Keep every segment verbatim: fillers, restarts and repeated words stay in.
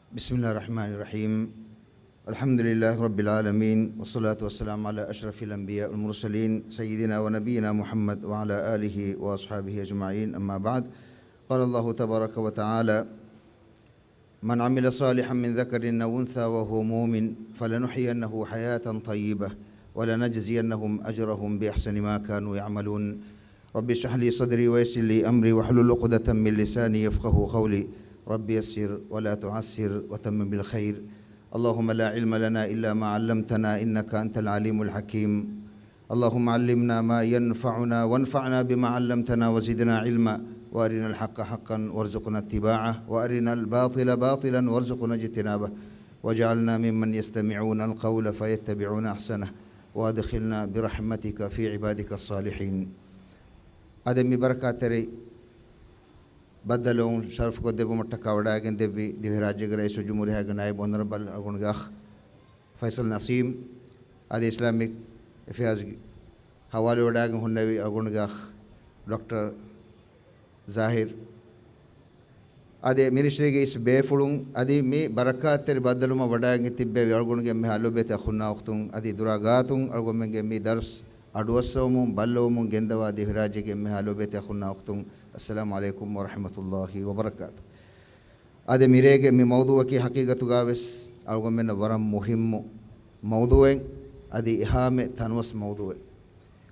بسم الله الرحمن الرحيم. الحمد لله رب العالمين، والصلاة والسلام على أشرف الأنبياء والمرسلين، سيدنا ونبينا محمد وعلى آله وأصحابه أجمعين. أما بعد، قال الله تبارك وتعالى: من عمل صالحا من ذكر أو أنثى وهو مؤمن فلنحيينه حياة طيبة ولنجزينهم أجرهم بأحسن ما كانوا يعملون. رب اشرح لي صدري ويسر لي أمري واحلل عقدة من لساني يفقهوا قولي. رب يسر ولا تعسر وتمم بالخير. اللهم لا علم لنا إلا ما علمتنا إنك أنت العليم الحكيم. اللهم علمنا ما ينفعنا وانفعنا بما علمتنا وزدنا علما، وأرنا الحق حقا وارزقنا اتباعه، وأرنا الباطل باطلا وارزقنا اجتنابه، واجعلنا ممن يستمعون القول فيتبعون أحسنه، وأدخلنا برحمتك في عبادك الصالحين. އަދި މި ބަރަކާތްތެރި ބައްދަލުވުން ޝަރަފުކޮށްދެއްވުމަށްޓަކާ ވަޑައިގެންދެއްވި ދިވެހިރާއްޖޭގެ ރައީސުލްޖުމްހޫރިއްޔާގެ ނައިބު އޮނަރަބަލް އަޅުގަނޑުގެ އަޚް ފައިސަލް ނަސީމް، އަދި އިސްލާމިކް އެފެއާޒްގެ ހަވާލުވެވަޑައިގެން ހުންނެވި އަޅުގަނޑުގެ އަޚް ޑޮކްޓަރ ޒާހިރް، އަދި މިނިސްޓްރީގެ އިސް ބޭފުޅުން، އަދި މި ބަރަކާތްތެރި ބައްދަލުމަށް ވަޑައިގެން ތިއްބެވި އަޅުގަނޑުގެ އެންމެހާ ލޯބިވެތި އަޚުންނާ އުޚްތުން، އަދި ދުރާ ގާތުން އަޅުގަނޑުމެންގެ މި ދަރުސް އަޑުއައްސަވަމުން ބައްލަވަމުން ގެންދަވާ ދިވެހިރާއްޖޭގެ އެންމެހާ ލޯބިވެތި އަޚުންނާ އުޚްތުން، އައްސަލާމު ޢަލައިކުމް ވަރަޙްމަތުﷲ ވަބަރަކާތު. އަދި މިރޭގެ މި މައުޟޫޢަކީ ޙަޤީޤަތުގަވެސް އަޅުގަނޑުމެންނަށް ވަރަށް މުހިއްމު މައުޟޫޢެއް، އަދި އެހާމެ ތަނަވަސް މައުޟޫޢެއް.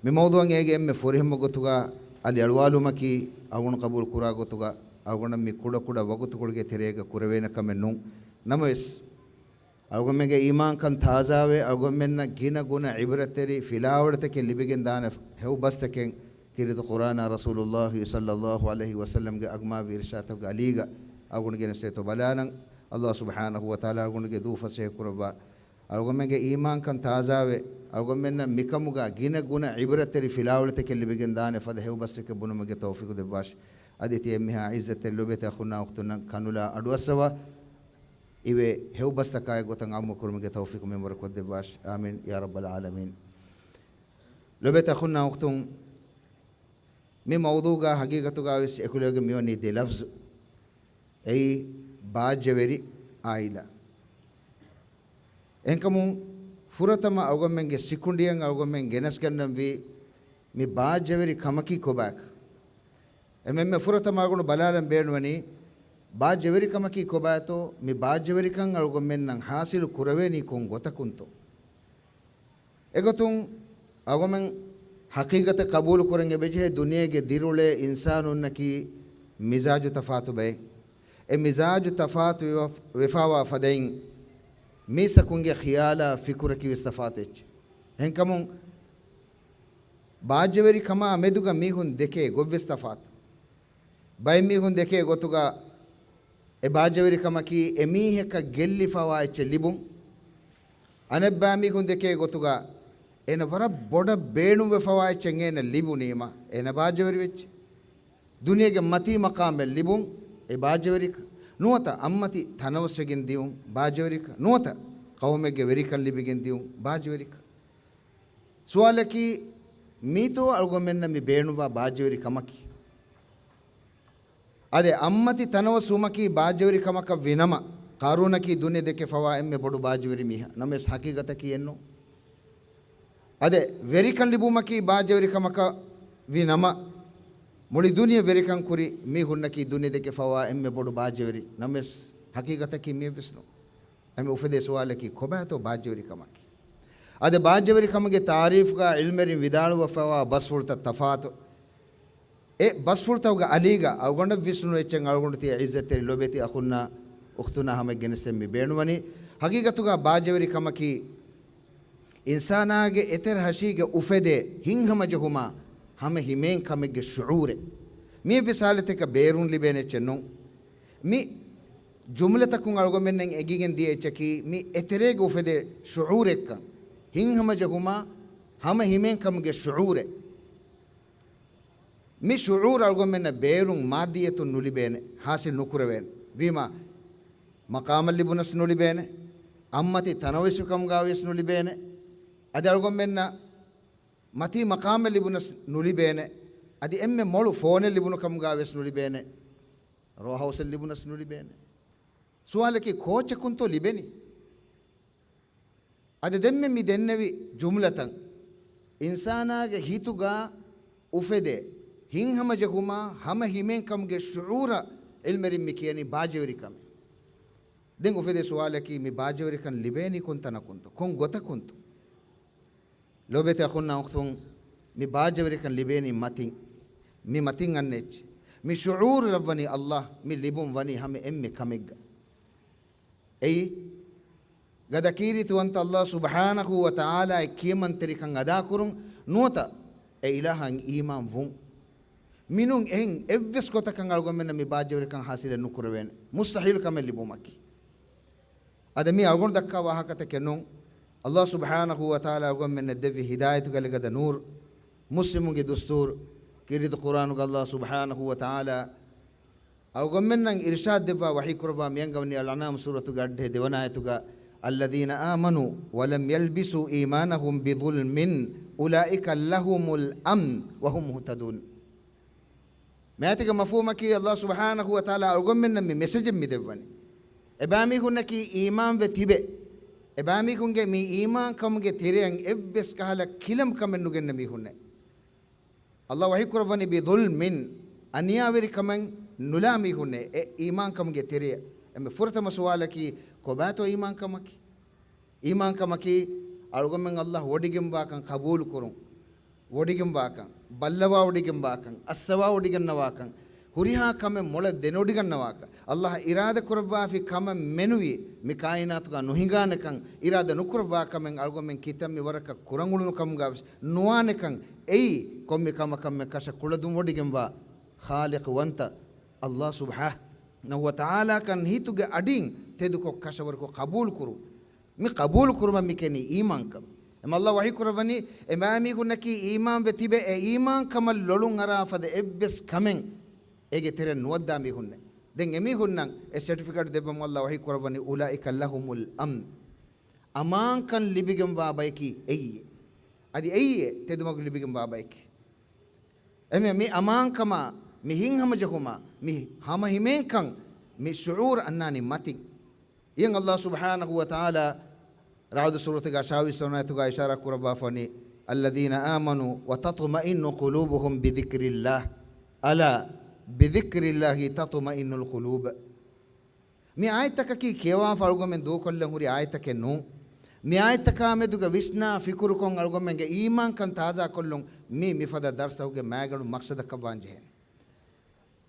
މި މައުޟޫޢަށް އޭގެ އެންމެ ފުރިހަމަ ގޮތުގަ އަލި އަޅުވާލުމަކީ އަޅުގަނޑު ޤަބޫލު ކުރާ ގޮތުގަ އަޅުގަނޑަށް މި ކުޑަކުޑަ ވަގުތުކޮޅުގެ ތެރޭގަ ކުރެވޭނެ ކަމެއް ނޫން. ނަމަވެސް، އަޅުގަނޑުމެންގެ އީމާންކަން ތާޒާވެ، އަޅުގަނޑުމެންނަށް ގިނަ ގުނަ ޢިބްރަތްތެރި ފިލާވަޅުތަކެއް ލިބިގެން ދާނެ ހެޔޮ ބަސްތަކެއް ކީރިތި ޤުރްއާނާ ރަސޫލުﷲ ޞައްލަﷲ ޢަލައިހި ވަސައްލަމްގެ އަގުމާވި އިރުޝާދުތަކުގެ އަލީގަ އަޅުގަނޑު ގެނެސްދޭތޯ ބަލާނަން. ﷲ ސުބްޙާނަހޫ ވަތަޢާލާ އަޅުގަނޑުގެ ދޫ ފަސޭހަ ކުރައްވާ. އަޅުގަނޑުމެންގެ އީމާންކަން ތާޒާވެ، އަޅުގަނޑުމެންނަށް މިކަމުގަ ގިނަ ގުނަ ޢިބްރަތްތެރި ފިލާވަޅުތަކެއް ލިބިގެން ދާނެ ފަދަ ހެޔޮ ބަސްތަކެއް ބުނުމުގެ ތައުފީޤު ދެއްވާށި. އަދި ތި އެންމެހާ ޢިއްޒަތްތެރި ލޯބިވެތި އަޚުންނާ އުޚްތުންނަށް ކަނުލާ އަޑުއައްސަވާ، އިވޭ ހެޔޮ ބަސްތަކާއި ގޮތަށް ޢާއްމު ކުރުމުގެ ތައުފީޤު މިންވަރު ކޮށްދެއްވާށި. އާމީން ޔާ ރައްބަލް ޢާލަމީން. ލޯބިވެތި އަޚުންނާ އުޚްތުން، މި މައުޟޫޢުގަ ޙަޤީޤަތުގަވެސް އެކުލެވިގެން މިވަނީ ދެ ލަފްޒު. އެއީ ބާއްޖަވެރި ޢާއިލާ. އެހެންކަމުން ފުރަތަމަ އަޅުގަނޑުމެންގެ ސިކުނޑިއަށް އަޅުގަނޑުމެން ގެނެސްގަންނަންވީ މި ބާއްޖަވެރި ކަމަކީ ކޮބާކަން. އެމެންމެ ފުރަތަމަ އަޅުގަނޑު ބަލާލަން ބޭނުންވަނީ، ބާއްޖަވެރިކަމަކީ ކޮބާތޯ، މި ބާއްޖަވެރިކަން އަޅުގަނޑުމެންނަށް ޙާޞިލު ކުރެވޭނީ ކޮން ގޮތަކުންތޯ؟ އެގޮތުން އަޅުގަނޑުމެން ޙަޤީޤަތަށް ޤަބޫލު ކުރަން އެބަޖެހޭ، ދުނިޔޭގެ ދިރިއުޅޭ އިންސާނުންނަކީ މިޒާޖު ތަފާތު ބައެއް. އެ މިޒާޖު ތަފާތު ވެ-، ވެފަވާ ފަދައިން، މީސްތަކުންގެ ޚިޔާލާ ފިކުރަކީ ވެސް ތަފާތު އެއްޗެއް. އެހެންކަމުން، ބާއްޖަވެރިކަމާ މެދުގަ މީހުން ދެކޭ ގޮތްވެސް ތަފާތު. ބައެއް މީހުން ދެކޭ ގޮތުގަ އެ ބާއްޖަވެރިކަމަކީ އެމީހަކަށް ގެއްލިފަވާ އެއްޗެއް ލިބުން. އަނެއްބައި މީހުން ދެކޭ ގޮތުގަ އޭނަ ވަރަށް ބޮޑަށް ބޭނުންވެފަވާ އެއްޗެއް އޭނަ ލިބުނީމަ، އޭނަ ބާއްޖަވެރިވެއްޖެ. ދުނިޔޭގެ މަތީ މަޤާމެއް ލިބުން އެ ބާއްޖަވެރިކަން. ނުވަތަ އަތްމަތި ތަނަވަސްވެގެން ދިއުން ބާއްޖަވެރިކަން. ނުވަތަ ޤައުމެއްގެ ވެރިކަން ލިބިގެން ދިއުން ބާއްޖަވެރިކަން. ސުވާލަކީ، މީތޯ އަޅުގަނޑުމެންނަށް މި ބޭނުންވާ ބާއްޖަވެރި ކަމަކީ؟ އަދި އަތްމަތި ތަނަވަސް ވުމަކީ ބާއްޖަވެރި ކަމަކަށް ވީ ނަމަ، ޤާރޫނަކީ ދުނިޔެ ދެކެފަވާ އެންމެ ބޮޑު ބާއްޖަވެރި މީހާ. ނަމަވެސް ޙަޤީޤަތަކީ އެއްނޫން. އަދި ވެރިކަން ލިބުމަކީ ބާއްޖަވެރި ކަމަކަށް ވީ ނަމަ، މުޅި ދުނިޔެ ވެރިކަން ކުރި މީހުންނަކީ ދުނިޔެ ދެކެފަވާ އެންމެ ބޮޑު ބާއްޖަވެރި. ނަމަވެސް ޙަޤީޤަތަކީ މިއެއްވެސް ނޫން. އެމެ އުފެދޭ ސުވާލަކީ ކޮބާތޯ ބާއްޖަވެރި ކަމަކީ؟ އަދި ބާއްޖަވެރި ކަމުގެ ތާރީފުގަ ޢިލްމުވެރިން ވިދާޅުވެފަވާ ބަސްފުޅުތައް ތަފާތު. އެ ބަސްފުޅުތަކުގެ އަލީގަ އަޅުގަނޑަށް ވިސްނުނު އެއްޗެއް އަޅުގަނޑު ތިޔަ ޢިއްޒަތްތެރި ލޯބިވެތި އަޚުންނާ އުޚްތުންނާ ހަމަ ގެނެސްދޭން މި ބޭނުންވަނީ. ޙަޤީޤަތުގަ ބާއްޖަވެރި ކަމަކީ އިންސާނާގެ އެތެރެ ހަށީގަ އުފެދޭ ހިތްހަމަޖެހުމާ ހަމަ ހިމޭން ކަމެއްގެ ޝުޢޫރެއް. މިއެއްވެސް ޙާލަތެއްގަ ބޭރުން ލިބޭނެ އެއްޗެއް ނޫން. މި ޖުމްލަތަކުން އަޅުގަނޑުމެންނަށް އެނގިގެން ދިޔަ އެއްޗަކީ މި އެތެރޭގަ އުފެދޭ ޝުޢޫރެއްކަން. ހިތްހަމަޖެހުމާ ހަމަ ހިމޭން ކަމުގެ ޝުޢޫރެއް. މި ޝުޢޫރު އަޅުގަނޑުމެންނަށް ބޭރުން މާއްދިއްޔަތުން ނުލިބޭނެ، ޙާޞިލް ނުކުރެވޭނެ. ވީމާ، މަޤާމަށް ލިބުނަސް ނުލިބޭނެ، އަތްމަތި ތަނަވަސްވިކަމުގަ ވިޔަސް ނުލިބޭނެ. އަދި އަޅުގަނޑުމެންނަށް މަތީ މަޤާމެއް ލިބުނަސް ނުލިބޭނެ. އަދި އެންމެ މޮޅު ފޯނެއް ލިބުނު ކަމުގަ ވިޔަސް ނުލިބޭނެ. ރޯ ހައުސެއް ލިބުނަސް ނުލިބޭނެ. ސުވާލަކީ ކޯޗަކުންތޯ ލިބެނީ؟ އަދި ދެންމެ މި ދެންނެވި ޖުމްލަތައް އިންސާނާގެ ހިތުގަ އުފެދޭ ހިތްހަމަޖެހުމާ ހަމަ ހިމޭންކަމުގެ ޝުޢޫރަށް ޢިލްމެރިން މި ކިޔަނީ ބާއްޖަވެރިކަމެއް. ދެން އުފެދޭ ސުވާލަކީ މި ބާއްޖަވެރިކަން ލިބޭނީ ކޮން ތަނަކުންތޯ؟ ކޮން ގޮތަކުންތޯ؟ ލޯބިވެތި އަޚުންނާ އުޚްތުން، މި ބާއްޖަވެރިކަން ލިބޭނީ މަތިން. މި މަތިން އަންނަ އެއްޗެއް. މި ޝުޢޫރު ލައްވަނީ ﷲ، މި ލިބުން ވަނީ ހަމަ އެންމެ ކަމެއްގަ. އެއީ، ގަދަ ކީރިތިވަންތަ ﷲ ސުބްޙާނަހޫ ވަތަޢާލާގެ ކިޔަމަންތެރިކަން އަދާކުރުން، ނުވަތަ އެ އިލާހަށް އީމާން ވުން. މިނޫން އެހެން އެއްވެސް ގޮތަކަށް އަޅުގަނޑުމެންނަށް މި ބާއްޖަވެރިކަން ޙާޞިލެއް ނުކުރެވޭނެ. މުސްތަޙީލު ކަމެއް ލިބުމަކީ. އަދި މީ އަޅުގަނޑު ދައްކާ ވާހަކަތަކެއް ނޫން. ﷲ ސުބްޙާނަހޫ ވަތަޢާލާ އަޅުގަނޑުމެންނަށް ދެއްވި ހިދާޔަތުގެ އަލިގަދަ ނޫރު، މުސްލިމުންގެ ދުސްތޫރު، ކީރިތި ޤުރްއާނުގަ ﷲ ސުބްޙާނަހޫ ވަތަޢާލާ އަޅުގަނޑުމެންނަށް އިރްޝާދު ދެއްވާ ވަޙީ ކުރައްވާ މިއަންގަވަނީ އަލްއަންޢާމް ސޫރަތުގެ އަށްޑިހަ ދެވަނަ އާޔަތުގަ، الذين آمنوا ولم يلبسوا إيمانهم بظلم أولئك لهم الأمن وهم مهتدون. މިއާޔަތުގެ މަފްހޫމަކީ ﷲ ސުބްޙާނަހޫ ވަތަޢާލާ އަޅުގަނޑުމެންނަށް މި މެސެޖެއް މި ދެއްވަނީ. އެބައިމީހުންނަކީ އީމާންވެ ތިބެ. އެބައިމީހުންގެ މި އީމާންކަމުގެ ތެރެއަށް އެއްވެސް ކަހަލަ ކިލަން ކަމެއް ނުގެންނަ މީހުންނޭ. ﷲ ވަޙީ ކުރައްވަނީ بظلم، އަނިޔާވެރިކަމެއް ނުލާ މީހުންނޭ އެ އީމާންކަމުގެ ތެރެއަށް. އެންމެ ފުރަތަމަ ސުވާލަކީ، ކޮބާތޯ އީމާންކަމަކީ؟ އީމާންކަމަކީ، އަޅުގަނޑުމެން ﷲ ވޮޑިގެންވާކަން ޤަބޫލުކުރުން. ވޮޑިގެންވާކަން، ބައްލަވާ ވޮޑިގެންވާކަން، އައްސަވާ ވޮޑިގަންނަވާކަން، ހުރިހާ ކަމެއް މޮޅަށް ދެނެވޮޑިގަންނަވާކަން، ﷲ އިރާދަ ކުރައްވާފި ކަމެއް މެނުވީ މި ކާއިނާތުގަ ނުހިނގާނެކަން، އިރާދަ ނުކުރައްވާ ކަމެއް އަޅުގަނޑުމެން ކިތަންމެ ވަރަކަށް ކުރަން އުޅުނު ކަމުގަ ވެސް ނުވާނެކަން، އެއީ ކޮންމެ ކަމަކަށްމެ ކަށަ ކުޅަދުން ވޮޑިގެންވާ ޚާލިޤުވަންތަ ﷲ ސުބްޙާނަހޫ ވަތަޢާލާކަން ހިތުގެ އަޑިން ތެދުކޮށް ކަށަވަރުކޮށް ޤަބޫލުކުރުން. މި ޤަބޫލު ކުރުމަށް މި ކިޔަނީ އީމާންކަން. އެމަ ﷲ ވަޙީ ކުރައްވަނީ، އެބައިމީހުންނަކީ އީމާންވެ ތިބެ، އެ އީމާންކަމަށް ލޮޅުން އަރާ ފަދަ އެއްވެސް ކަމެއް އޭގެ ތެރެއަށް ނުވައްދާ މީހުންނޭ. ދެން އެމީހުންނަށް އެ ސެޓްފިކެޓް ދެއްވަމުން ﷲ ވަޙީ ކުރައްވަނީ، أولئك لهم الأمن. އަމާންކަން ލިބިގެންވާ ބަޔަކީ އެއީ. އަދި އެއީ ތެދުމަގު ލިބިގެންވާ ބަޔަކީ. އެމެ މި އަމާންކަމާ، މި ހިތްހަމަޖެހުމާ، މި ހަމަހިމޭންކަން، މި ޝުޢޫރު އަންނާނީ މަތިން. އިޔަން ﷲ ސުބްޙާނަހޫ ވަތަޢާލާ ރަޢުދު ސޫރަތުގަ އަށާވީސް ވަނަ އާޔަތުގަ އިޝާރާތް ކުރައްވާފަވަނީ، الذين آمنوا وتطمئن قلوبهم بذكر الله ألا بذكر الله تطمئن القلوب. މި އާޔަތްތަކަކީ ކިޔަވާފަ އަޅުގަމެން ދޫކޮށްލަން ހުރި އާޔަތްތަކެއް ނޫން. މި އާޔަތްތަކާ މެދުގަ ވިސްނާ ފިކުރުކޮށް އަޅުގަމެންގެ އީމާންކަން ތާޒާކޮށްލުން މީ މިފަދަ ދަރްސަކުގެ މައިގަނޑު މަޤްޞަދަކަށް ވާން ޖެހޭނެ.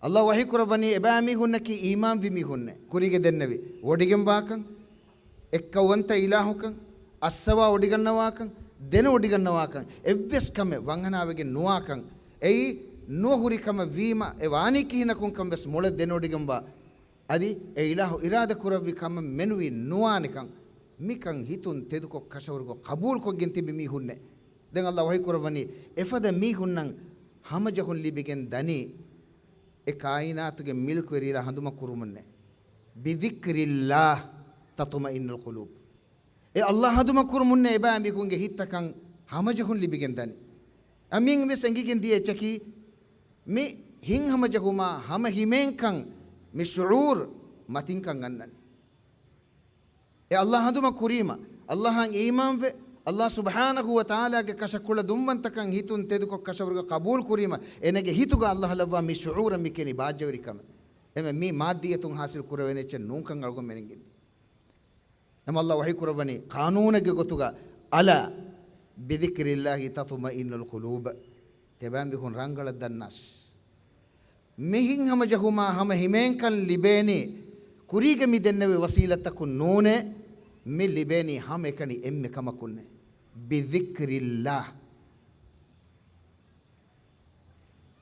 ﷲ ވަޙީ ކުރައްވަނީ އެބައިމީހުންނަކީ އީމާންވި މީހުންނޭ. ކުރީގެ ދެންނެވި ވޮޑިގެންވާކަން، އެއްކައުވަންތަ އިލާހުކަން، އައްސަވާ ވޮޑިގަންނަވާކަން، ދެނެ ވޮޑިގަންނަވާކަން، އެއްވެސް ކަމެއް ވަންހަނާވެގެން ނުވާކަން، އެއީ ނުވަ ހުރި ކަމެއް ވީމަ، އެ ވާނީ ކިހިނަކުންކަން ވެސް މޮޅަށް ދެނެވޮޑިގެންވާ، އަދި އެ އިލާހު އިރާދަ ކުރެއްވި ކަމެއް މެނުވީ ނުވާނެކަން، މިކަން ހިތުން ތެދުކޮށް ކަށަވަރުކޮށް ޤަބޫލުކޮށްގެން ތިބި މީހުންނޭ. ދެން ﷲ ވަޙީ ކުރައްވަނީ، އެފަދަ މީހުންނަށް ހަމަޖެހުން ލިބިގެން ދަނީ، އެ ކާއިނާތުގެ މިލްކުވެރި އިލާހު ހަނދުމަ ކުރުމުންނޭ. بذكر الله تطمئن القلوب. އެ ﷲ ހަނދުމަ ކުރުމުންނޭ އެބައިމީހުންގެ ހިތްތަކަށް ހަމަޖެހުން ލިބިގެން ދަނީ. އަ، މިއިން ވެސް އެނގިގެން ދިޔަ އެއްޗަކީ، މި ހިތްހަމަޖެހުމާ ހަމަހިމޭންކަން، މި ޝުޢޫރު މަތިންކަން އަންނަނީ. އެ ﷲ ހަނދުމަ ކުރީމަ، ﷲ އަށް އީމާންވެ، ﷲ ސުބްޙާނަހޫ ވަތަޢާލާގެ ކަށަ ކުޅަދުންވަންތަކަން ހިތުން ތެދުކޮށް ކަށަވަރުގަ ޤަބޫލު ކުރީމަ، އޭނަގެ ހިތުގަ ﷲ ލައްވާ މި ޝުޢޫރަށް މި ކިޔަނީ ބާއްޖަވެރިކަމެއް. އެމެ މީ މާއްދިއްޔަތުން ޙާޞިލު ކުރެވޭނެ އެއްޗެއް ނޫންކަން އަޅުގަނޑުމެން އެނގެންދިޔަ. އެމަ ﷲ ވަޙީ ކުރައްވަނީ ޤާނޫނެއްގެ ގޮތުގަ، ألا بذكر الله تطمئن القلوب. ތިޔަބައިމީހުން ރަނގަޅަށް ދަންނާށި. މި ހިތްހަމަޖެހުމާ ހަމަ ހިމޭންކަން ލިބޭނީ ކުރީގެ މި ދެންނެވި ވަސީލަތްތަކުން ނޫނޭ، މި ލިބޭނީ ހަމައެކަނި އެންމެ ކަމަކުންނޭ. بذكر الله.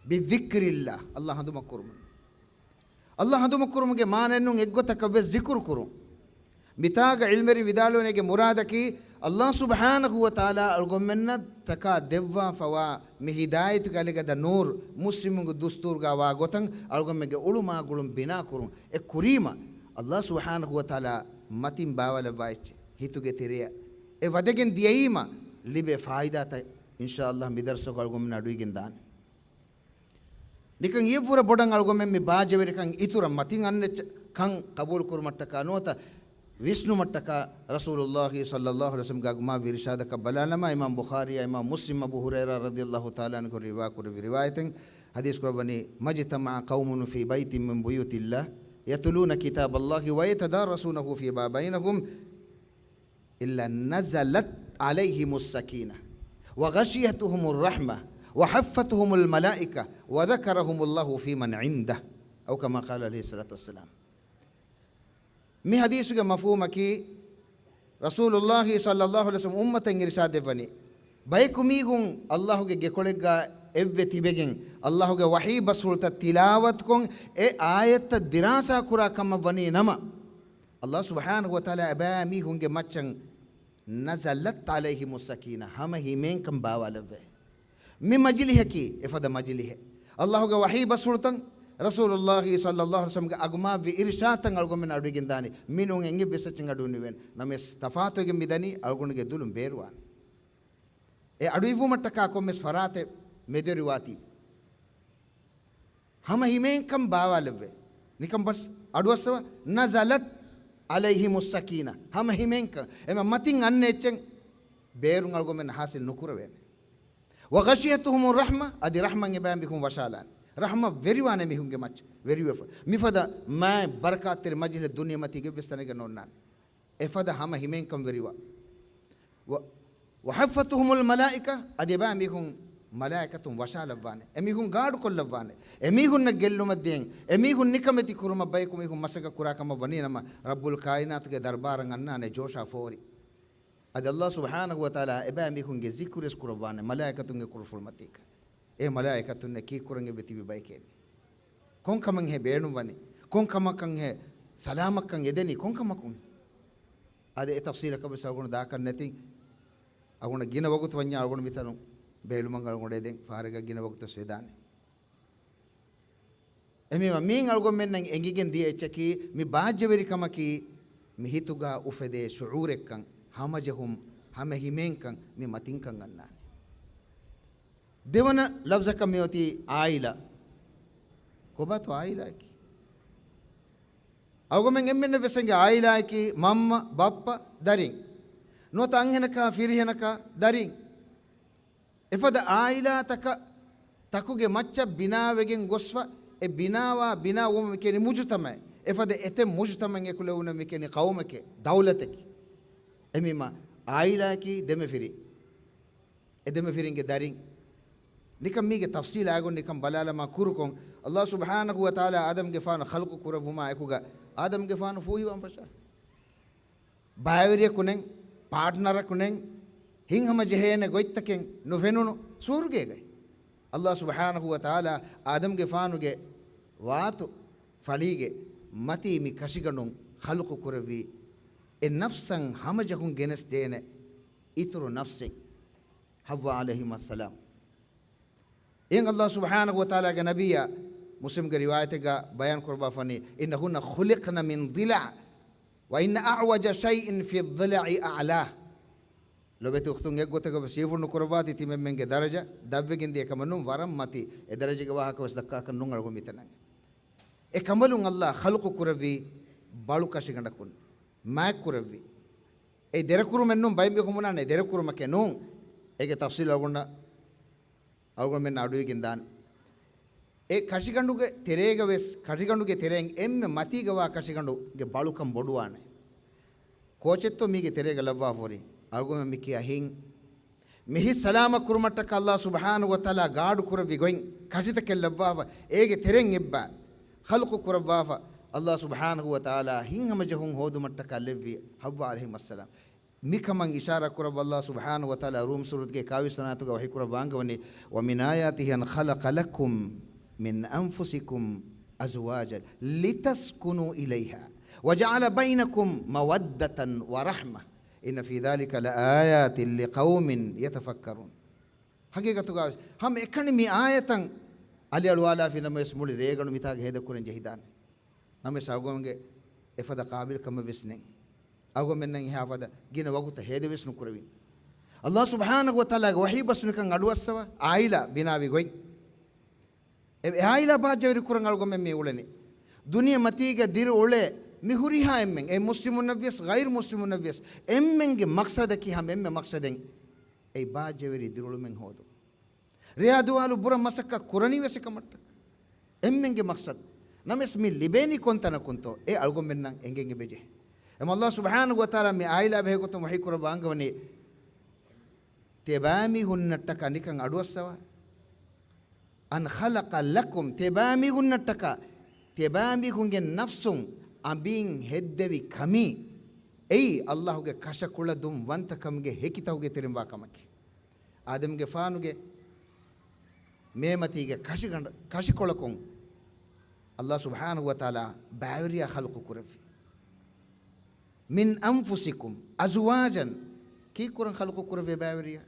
بذكر الله، ﷲ ހަނދުމަ ކުރުމުން. ﷲ ހަނދުމަ ކުރުމުގެ މާނައެއްނޫން އެއްގޮތަކަށް ވެސް ޒިކުރު ކުރުން. މިތާގަ ޢިލްމެރިން ވިދާޅުވަނީ އޭގެ މުރާދަކީ، ﷲ ސުބްޙާނަހޫ ވަތަޢާލާ އަޅުގަނޑުމެންނަށް ތަކާ ދެއްވާފަވާ މި ހިދާޔަތުގެ އަލިގަދަ ނޫރު، މުސްލިމުންގެ ދުސްތޫރުގަ ވާ ގޮތަށް އަޅުގަނޑުމެންގެ އުޅުމާ ގުޅުން ބިނާ ކުރުން. އެ ކުރީމަ، ﷲ ސުބްޙާނަހޫ ވަތަޢާލާ މަތިން ބާވަލައްވާ އެއްޗެއް، ހިތުގެ ތެރެއަށް އެ ވަދެގެން ދިޔައީމަ، ލިބޭ ފާއިދާތައް އިންޝާﷲ މި ދަރުސްތަކުގަ އަޅުގަނޑުމެންނަށް އަޑުއިވިގެން ދާނެ. ނިކަން އިއްވުރަ ބޮޑަށް އަޅުގަނޑުމެން މި ބާއްޖަވެރިކަން އިތުރަށް މަތިން އަންނަ އެއްޗެއް ކަން ޤަބޫލު ކުރުމަށްޓަކާ ނުވަތަ ވިސްނުމަށްޓަކާ ރަސޫލުﷲ ޞައްލަﷲު ޢަލައިހި ވަސައްލަމްގެ އަގުމާ ވިރިޝާދަކަށް ބަލާލަމާ، އިމާމް ބުޚާރީއާ އިމާމް މުސްލިމް އަބޫ ހުރައިރާ ރަޟިޔަﷲ ތަޢާލާ ޢަންހު ރިވާކުރެއްވި ރިވާޔަތެއް ޙަދީޘް ކުރައްވަނީ، ما اجتمع قوم في بيت من بيوت الله يتلون كتاب الله ويتدارسونه فيما بينهم إلا نزلت عليهم السكينة وغشيتهم الرحمة وحفتهم الملائكة وذكرهم الله فيمن عنده، أو كما قال عليه الصلاة والسلام. މި ޙަދީޘުގެ މަފްހޫމަކީ، ރަސޫލުﷲ ޞައްލަﷲު ޢަލައިހި ވަސައްލަމް އުއްމަތަށް އިރުޝާދެއްވަނީ، ބަޔަކު މީހުން ﷲގެ ގެކޮޅެއްގާ އެއްވެ ތިބެގެން، ﷲގެ ވަޙީ ބަސްފުޅުތައް ތިލާވަތުކޮށް، އެ އާޔަތްތައް ދިރާސާ ކުރާ ކަމަށް ވަނީ ނަމަ، ﷲ ސުބްޙާނަހޫ ވަތަޢާލާ އެބައިމީހުންގެ މައްޗަށް نزلت عليهم السكينة، ހަމަ ހިމޭންކަން ބާވާލެއްވޭ. މި މަޖިލިހަކީ އެފަދަ މަޖިލިހެއް. ﷲގެ ވަޙީ ބަސްފުޅުތައް، ރަސޫލުﷲ ޞައްލަﷲު ޢަލައިހި ވަސައްލަމްގެ އަގުމާވި އިރުޝާދުތައް އަޅުގަނޑުމެން އަޑުއިވިގެންދާނީ. މިނޫން އެއްވެސް އެއްޗެއް އަޑުއިވެން. ނަމަވެސް ތަފާތުވެގެން މިދަނީ އަޅުގަނޑުގެ ދުލުން ބޭރުވާނެ. އެ އަޑުއިވުމަށްޓަކާ ކޮންމެސް ފަރާތެއް މެދުވެރިވާތީ، ހަމަ ހިމޭންކަން ބާވާލެއްވޭ. ނިކަން ބަސް އަޑުއައްސަވާ، نزلت عليهم السكينة. ހަމަ ހިމޭންކަން. އެމަ މަތިން އަންނަ އެއްޗެއް ބޭރުން އަޅުގަނޑުމެން ޙާޞިލް ނުކުރެވޭނެ. وغشيتهم الرحمة، އަދި ރަޙްމަތް އެބައިމީހުން ވަށާލާނެ. ރަޙްމަތް ވެރިވާނެ މީހުންގެ މައްޗަށް ވެރިވެފަ. މިފަދަ މާތް ބަރަކާތްތެރި މަޖިލިހެއް ދުނިޔެމަތީގަ އެއްވެސް ތަނެއްގަ ނޯންނާނެ. އެފަދަ ހަމަ ހިމޭންކަން ވެރިވާ. و، وحفتهم الملائكة، އަދި އެބައިމީހުން މަލާއިކަތުން ވަށާލައްވާނެ. އެމީހުން ގާޑުކޮށްލައްވާނެ. އެމީހުންނަށް ގެއްލުމަށް ދޭން. އެމީހުން ނިކަމެތި ކުރުމަށް ބަޔަކު މީހުން މަސައްކަތް ކުރާ ކަމަށް ވަނީ ނަމަ، ރައްބުލް ކާއިނާތުގެ ދަރުބާރަށް އަންނާނެ ޖޯޝާ ފޯރި. އަދި ﷲ ސުބްޙާނަހޫ ވަތަޢާލާ އެބައިމީހުންގެ ޒިކުރުވެސް ކުރައްވާނެ މަލާއިކަތުންގެ ކުރުފުޅުމަތީގަ. އޭ މަލާއިކަތުންނޭ ކީއްކުރަން އެބަ ތިބި ބަޔެކޭ މީ؟ ކޮންކަމަށްހޭ ބޭނުންވަނީ؟ ކޮންކަމަކަށްހޭ ސަލާމަތްކަން އެދެނީ؟ ކޮންކަމަކުން؟ އަދި އެ ތަފްސީލަކަށް ވެސް އަޅުގަނޑު ދާކަށް ނެތި. އަޅުގަނޑަށް ގިނަ ވަގުތު ވަންޏާ އަޅުގަނޑު މިތަނުން ބޭލުމަށް އަޅުގަނޑު އެދެން. ފަހަރެއްގަ ގިނަ ވަގުތު ވެސް ވެދާނެ. އެމީ މީން އަޅުގަނޑުމެންނަށް އެނގިގެން ދިޔަ އެއްޗަކީ، މި ބާއްޖަވެރިކަމަކީ މި ހިތުގަ އުފެދޭ ޝުޢޫރެއްކަން، ހަމަޖެހުން، ހަމަހިމޭންކަން މި މަތިންކަން އަންނާނެ. ދެވަނަ ލަފްޒަކަށް މިއޮތީ ޢާއިލާ. ކޮބާތޯ ޢާއިލާއަކީ؟ އަޅުގަނޑުމެން އެންމެންނަށް ވެސް އެނގޭ ޢާއިލާއަކީ މަންމަ، ބައްޕަ، ދަރިން. ނުވަތަ އަންހެނަކާ، ފިރިހެނަކާ، ދަރިން. އެފަދަ ޢާއިލާތަކަށް ތަކުގެ މައްޗަށް ބިނާވެގެން ގޮސްފަ، އެ ބިނާވާ ބިނާ ވުމަށް މިކިޔަނީ މުޖުތަމަޢެއް. އެފަދަ އެތައް މުޖުތަމަޢެއް އެކުލެވުނަމަ މިކިޔަނީ ޤައުމެކޭ، ދައުލަތެކޭ. އެމީމާ ޢާއިލާއަކީ ދެމަފިރިން. އެ ދެމަފިރިންގެ ދަރިން. ނިކަން މީގެ ތަފްސީލާ އަޅުގަނޑު ނިކަން ބަލާލަމާ ކުރުކޮށް، ﷲ ސުބްޙާނަހޫ ވަތަޢާލާ އާދަމްގެފާނު ޚަލްޤު ކުރެއްވުމާ އެކުގަ އާދަމްގެފާނު ފޫހިވާން ފަށާފަ. ބައިވެރިޔަކު ނެތް، ޕާޓްނަރަކު ނެތް، ހިތްހަމަޖެހޭނެ ގޮތްތަކެއް ނުފެނުނު ސުވަރުގޭގައި. ﷲ ސުބްޙާނަހޫ ވަތަޢާލާ އާދަމްގެފާނުގެ ވާތު ފަޅީގެ މަތީ މި ކަށިގަނޑުން ޚަލްޤު ކުރެއްވީ، އެ ނަފްސަށް ހަމަޖެހުން ގެނެސްދޭނެ އިތުރު ނަފްސެއް، ޙައްވާ ޢަލައިހިމައްސަލާމް. އެހެން ﷲ ސުބްޙާނަހޫ ވަތަޢާލާގެ ނަބިއްޔާ މުސްލިމްގެ ރިވާޔަތެއްގަ ބަޔާން ކުރައްވާފަނީ، إنهن خلقن من ضلع وإن أعوج شيء في الضلع أعلاه. ލޮބެތި އުޚްތުން، އެއްގޮތަކަށް ވެސް ހީފުޅު ނުކުރައްވާތި ތިމަންމެންގެ ދަރަޖަ ދަށްވެގެން ދިޔަ ކަމެއް ނޫން، ވަރަށް މަތީ. އެ ދަރަޖަގެ ވާހަކަ ވެސް ދައްކާކަށް ނޫން އަޅުގަނޑު މިތަނަށް. އެ ކަނބަލުން ﷲ ޚަލްޤު ކުރެއްވީ ބަޅު ކަށިގަނޑަކުން، މާތް ކުރެއްވީ. އެ ދެރަކުރުމެއް ނޫން، ބައެއް މީހުން ބުނާނެ ދެރަކުރުމެކޭ، ނޫން. އޭގެ ތަފްސީލް އަޅުގަނޑަށް އަޅުގަނޑުމެން އަޑުއިވިގެން ދާން. އެ ކަށިގަނޑުގެ ތެރޭގަ ވެސް، ކަށިގަނޑުގެ ތެރެއިން އެންމެ މަތީގަވާ ކަށިގަނޑުގެ ބަޅުކަން ބޮޑުވާނެ. ކޯޗެއްތޯ މީގެ ތެރޭގަ ލައްވާފަ ހުރީ؟ އަޅުގަނޑުމެން މި ކިޔާ ހިތް. މި ހިތް ސަލާމަތް ކުރުމަށްޓަކާ ﷲ ސުބްޙާނަހޫ ވަތަޢާލާ ގާޑު ކުރެއްވި ގޮތް ކަށިތަކެއް ލައްވާފަ، އޭގެ ތެރެއިން އެއްބަ ޚަލްޤު ކުރައްވާފަ، ﷲ ސުބްޙާނަހޫ ވަތަޢާލާ ހިތްހަމަޖެހުން ހޯދުމަށްޓަކާ ލެއްވި ޙައްވާ ޢަލައިހިމައްސަލާމް. މިކަމަށް އިޝާރާތް ކުރައްވާ ﷲ ސުބްޙާނަހޫ ވަތަޢާލާ ރޫމް ސޫރަތުގެ އެކާވީސް ވަނަ އާޔަތުގަ ވަޙީ ކުރައްވާ އަންގަވަނީ، ومن آياته أن خلق لكم من أنفسكم أزواجا لتسكنوا إليها وجعل بينكم مودة ورحمة إن في ذلك لآيات لقوم يتفكرون. ޙަޤީޤަތުގަ ހަމައެކަނި މި އާޔަތަށް އަލިއަޅުވާލާފި ނަމަވެސް މުޅި ރޭގަނޑު މިތާގަ ހޭދަކުރަން ޖެހިދާނެ. ނަމަވެސް އަޅުގަނޑުގެ އެފަދަ ޤާބިލްކަމެއް ވެސް ނެތް. އަޅުގަނޑުމެންނަށް އެހާ ފަދަ ގިނަ ވަގުތަށް ހޭދަވެސް ނުކުރެވިން. ﷲ ސުބްޙާނަހޫ ވަތަޢާލާގެ ވަޙީ ބަސްފުޅަކަށް އަޑުއައްސަވާ، ޢާއިލާ ބިނާވި ގޮތް. އެ، އެ ޢާއިލާ ބާއްޖަވެރި ކުރަން އަޅުގަނޑުމެން މި އުޅެނީ. ދުނިޔެމަތީގަ ދިރިއުޅޭ މި ހުރިހާ އެންމެން، އެ މުސްލިމުންނަށްވިޔަސް ޣައިރު މުސްލިމުންނަށްވިޔަސް އެންމެންގެ މަޤްޞަދަކީ ހަމަ އެންމެ މަޤްޞަދެއް އެއީ ބާއްޖަވެރި ދިރިއުޅުމެއް ހޯދުން. ރެޔާ ދުވާލު ބުރަ މަސައްކަތް ކުރަނީވެސް އެކަމަށްޓަކާ. އެންމެންގެ މަޤްޞަދު. ނަމަވެސް މި ލިބޭނީ ކޮންތަނަކުންތޯ އެ އަޅުގަނޑުމެންނަށް އެނގެން އެބަޖެހޭ. އެމަ ﷲ ސުބްޙާނަހޫ ވަތަޢާލާ މި އާޔަތް ބެހޭގޮތުން ވަޙީކުރައްވާ އަންގަވަނީ ތިޔަބައިމީހުންނަށްޓަކާ ނިކަން އަޑުއައްސަވާ. أن خلق لكم، ތިޔަބައިމީހުންނަށްޓަކާ، ތިޔަބައިމީހުންގެ ނަފްސުން އަނބިން ހެއްދެވި ކަމީ، އެއީ ﷲގެ ކަށަކުޅަދުންވަންތަކަމުގެ ހެކިތަކުގެ ތެރެއިން ވާ ކަމަކީ. އާދަމްގެފާނުގެ މޭމަތީގެ ކަށިގަނޑަ-، ކަށިކޮޅަކުން ﷲ ސުބްޙާނަހޫ ވަތަޢާލާ ބައިވެރިޔާ ޚަލްޤު ކުރެއްވި. من أنفسكم أزواجا، ކީއްކުރަން ޚަލްޤު ކުރެއްވޭ ބައިވެރިޔާ؟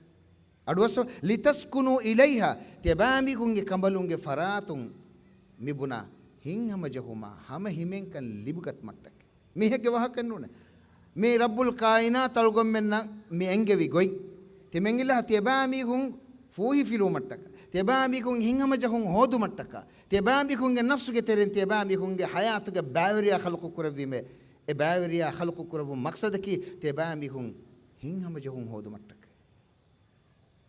އަޑުއައްސަވާ، لتسكنوا إليها، ތިޔަބައިމީހުންގެ ކަނބަލުންގެ ފަރާތުން މި ބުނާ ހިތްހަމަޖެހުމާ ހަމަ ހިމޭންކަން ލިބިގަތުމަށްޓަކައި. މީހެއްގެ ވާހަކައެއް ނޫނޭ. މި ރައްބުލް ކާއިނާތު އަޅުގަނޑުމެންނަށް މި އެންގެވި ގޮތް. ތިމެން އިލާހު ތިޔަބައިމީހުން ފޫހި ފިލުވުމަށްޓަކާ، ތިޔަބައިމީހުން ހިތްހަމަޖެހުން ހޯދުމަށްޓަކާ، ތިޔަބައިމީހުންގެ ނަފްސުގެ ތެރެއިން ތިޔަބައިމީހުންގެ ޙަޔާތުގެ ބައިވެރިޔާ ޚަލްޤު ކުރެއްވީމޭ. އެ ބައިވެރިޔާ ޚަލްޤު ކުރެއްވުން މަޤްޞަދަކީ ތިޔަބައިމީހުން ހިތްހަމަޖެހުން ހޯދުމަށްޓަކައި.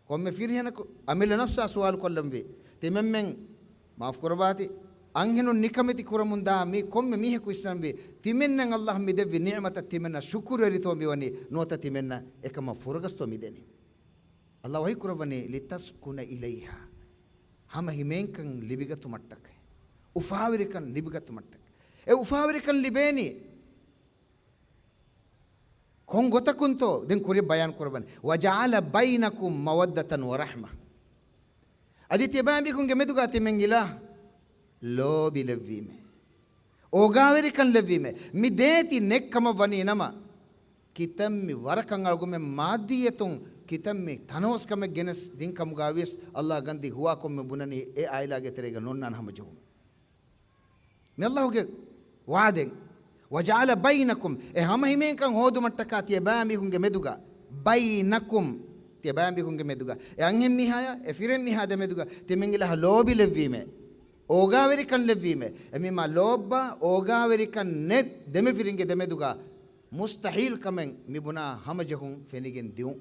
ކޮންމެ ފިރިހެނަކު އަމިއްލަ ނަފްސާ ސުވާލު ކޮށްލަންވީ. ތިމެންމެން މާފު ކުރައްވާތި. އަންހެނުން ނިކަމެތި ކުރަމުންދާ މި ކޮންމެ މީހަކު އިސްނަންވީ. ތިމެންނަށް ﷲ މި ދެއްވި ނިޢުމަތަށް ތިމެންނަށް ޝުކުރުވެރިތޯ މިވަނީ، ނުވަތަ ތިމެންނަށް އެކަމަށް ފުރަގަސްތޯ މިދެނީ؟ ﷲ ވަޙީ ކުރައްވަނީ، لتسكن إليها، ހަމަ ހިމޭންކަން ލިބިގަތުމަށްޓަކައި، އުފާވެރިކަން ލިބިގަތުމަށްޓަކައި. އެ އުފާވެރިކަން ލިބޭނީ ކޮން ގޮތަކުންތޯ؟ ދެން ކުރިއަށް ބަޔާން ކުރައްވަނީ، وجعل بينكم مودة ورحمة. އަދި ތިޔަބައިމީހުންގެ މެދުގަ ތިމެން އިލާހު ލޯބި ލެއްވީމޭ. އޯގާވެރިކަން ލެއްވީމޭ. މި ދޭތި ނެތްކަމަށް ވަނީ ނަމަ، ކިތަންމެ ވަރަކަށް އަޅުގަނޑުމެން މާއްދީއަތުން ކިތަންމެ ތަނަވަސްކަމެއް ގެނެސް ދިން ކަމުގަވިޔަސް، ﷲ ގަންދީ ހުވާ ކޮންމެ ބުނަނީ އެ އާއިލާގެ ތެރޭގަ ނޯންނާނެ ހަމަޖެހުމެއް. މި ﷲގެ ވަޢުދެއް. وجعل بينكم، އެ ހަމަހިމޭންކަން ހޯދުމަށްޓަކާ ތިޔަބައިމީހުންގެ މެދުގަ، بينكم، ތިޔަބައިމީހުންގެ މެދުގަ، އެ އަންހެންމީހާޔާ އެ ފިރެންމީހާ ދެމެދުގަ ތިމެން އިލާހު ލޯބި ލެއްވީމޭ، އޯގާވެރިކަން ލެއްވީމޭ. އެމީމާ ލޯބި އޯގާވެރިކަން ނެތް ދެމެފިރިންގެ ދެމެދުގަ މުސްތަޙީލް ކަމެއް މި ބުނާ ހަމަޖެހުން ފެނިގެން ދިއުން.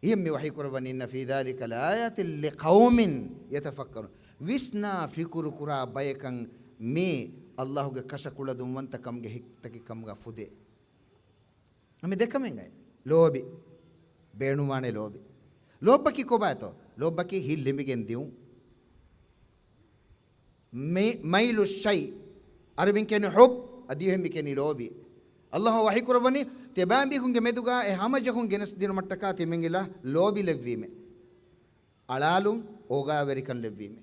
އިހެން މި ވަޙީ ކުރައްވަނީ، إن في ذلك لآيات لقوم يتفكرون. ވިސްނާ ފިކުރު ކުރާ ބަޔަކަށް މީ ﷲގެ ކަށަކުޅަދުންވަންތަކަމުގެ ހެކިތަކެއް ކަމުގަ ފުދޭ. މި ދެކަމެއް އައި. ލޯބި. ބޭނުންވާނެ ލޯބި. ލޯބަކީ ކޮބާތޯ؟ ލޯބަކީ ހިތް ލިބިގެން ދިއުން. މައިލު ޝައި، އަރަބިން ކިޔަނީ ޙުބް، އަދި އެހެން މި ކިޔަނީ ލޯބި. ﷲ ވަޙީ ކުރައްވަނީ، ތިޔަބައިމީހުންގެ މެދުގަ އެ ހަމަޖެހުން ގެނެސްދިނުމަށްޓަކާ ތިމެން އިލާހު ލޯބި ލެއްވީމޭ. އަޅާލުން އޯގާވެރިކަން ލެއްވީމޭ.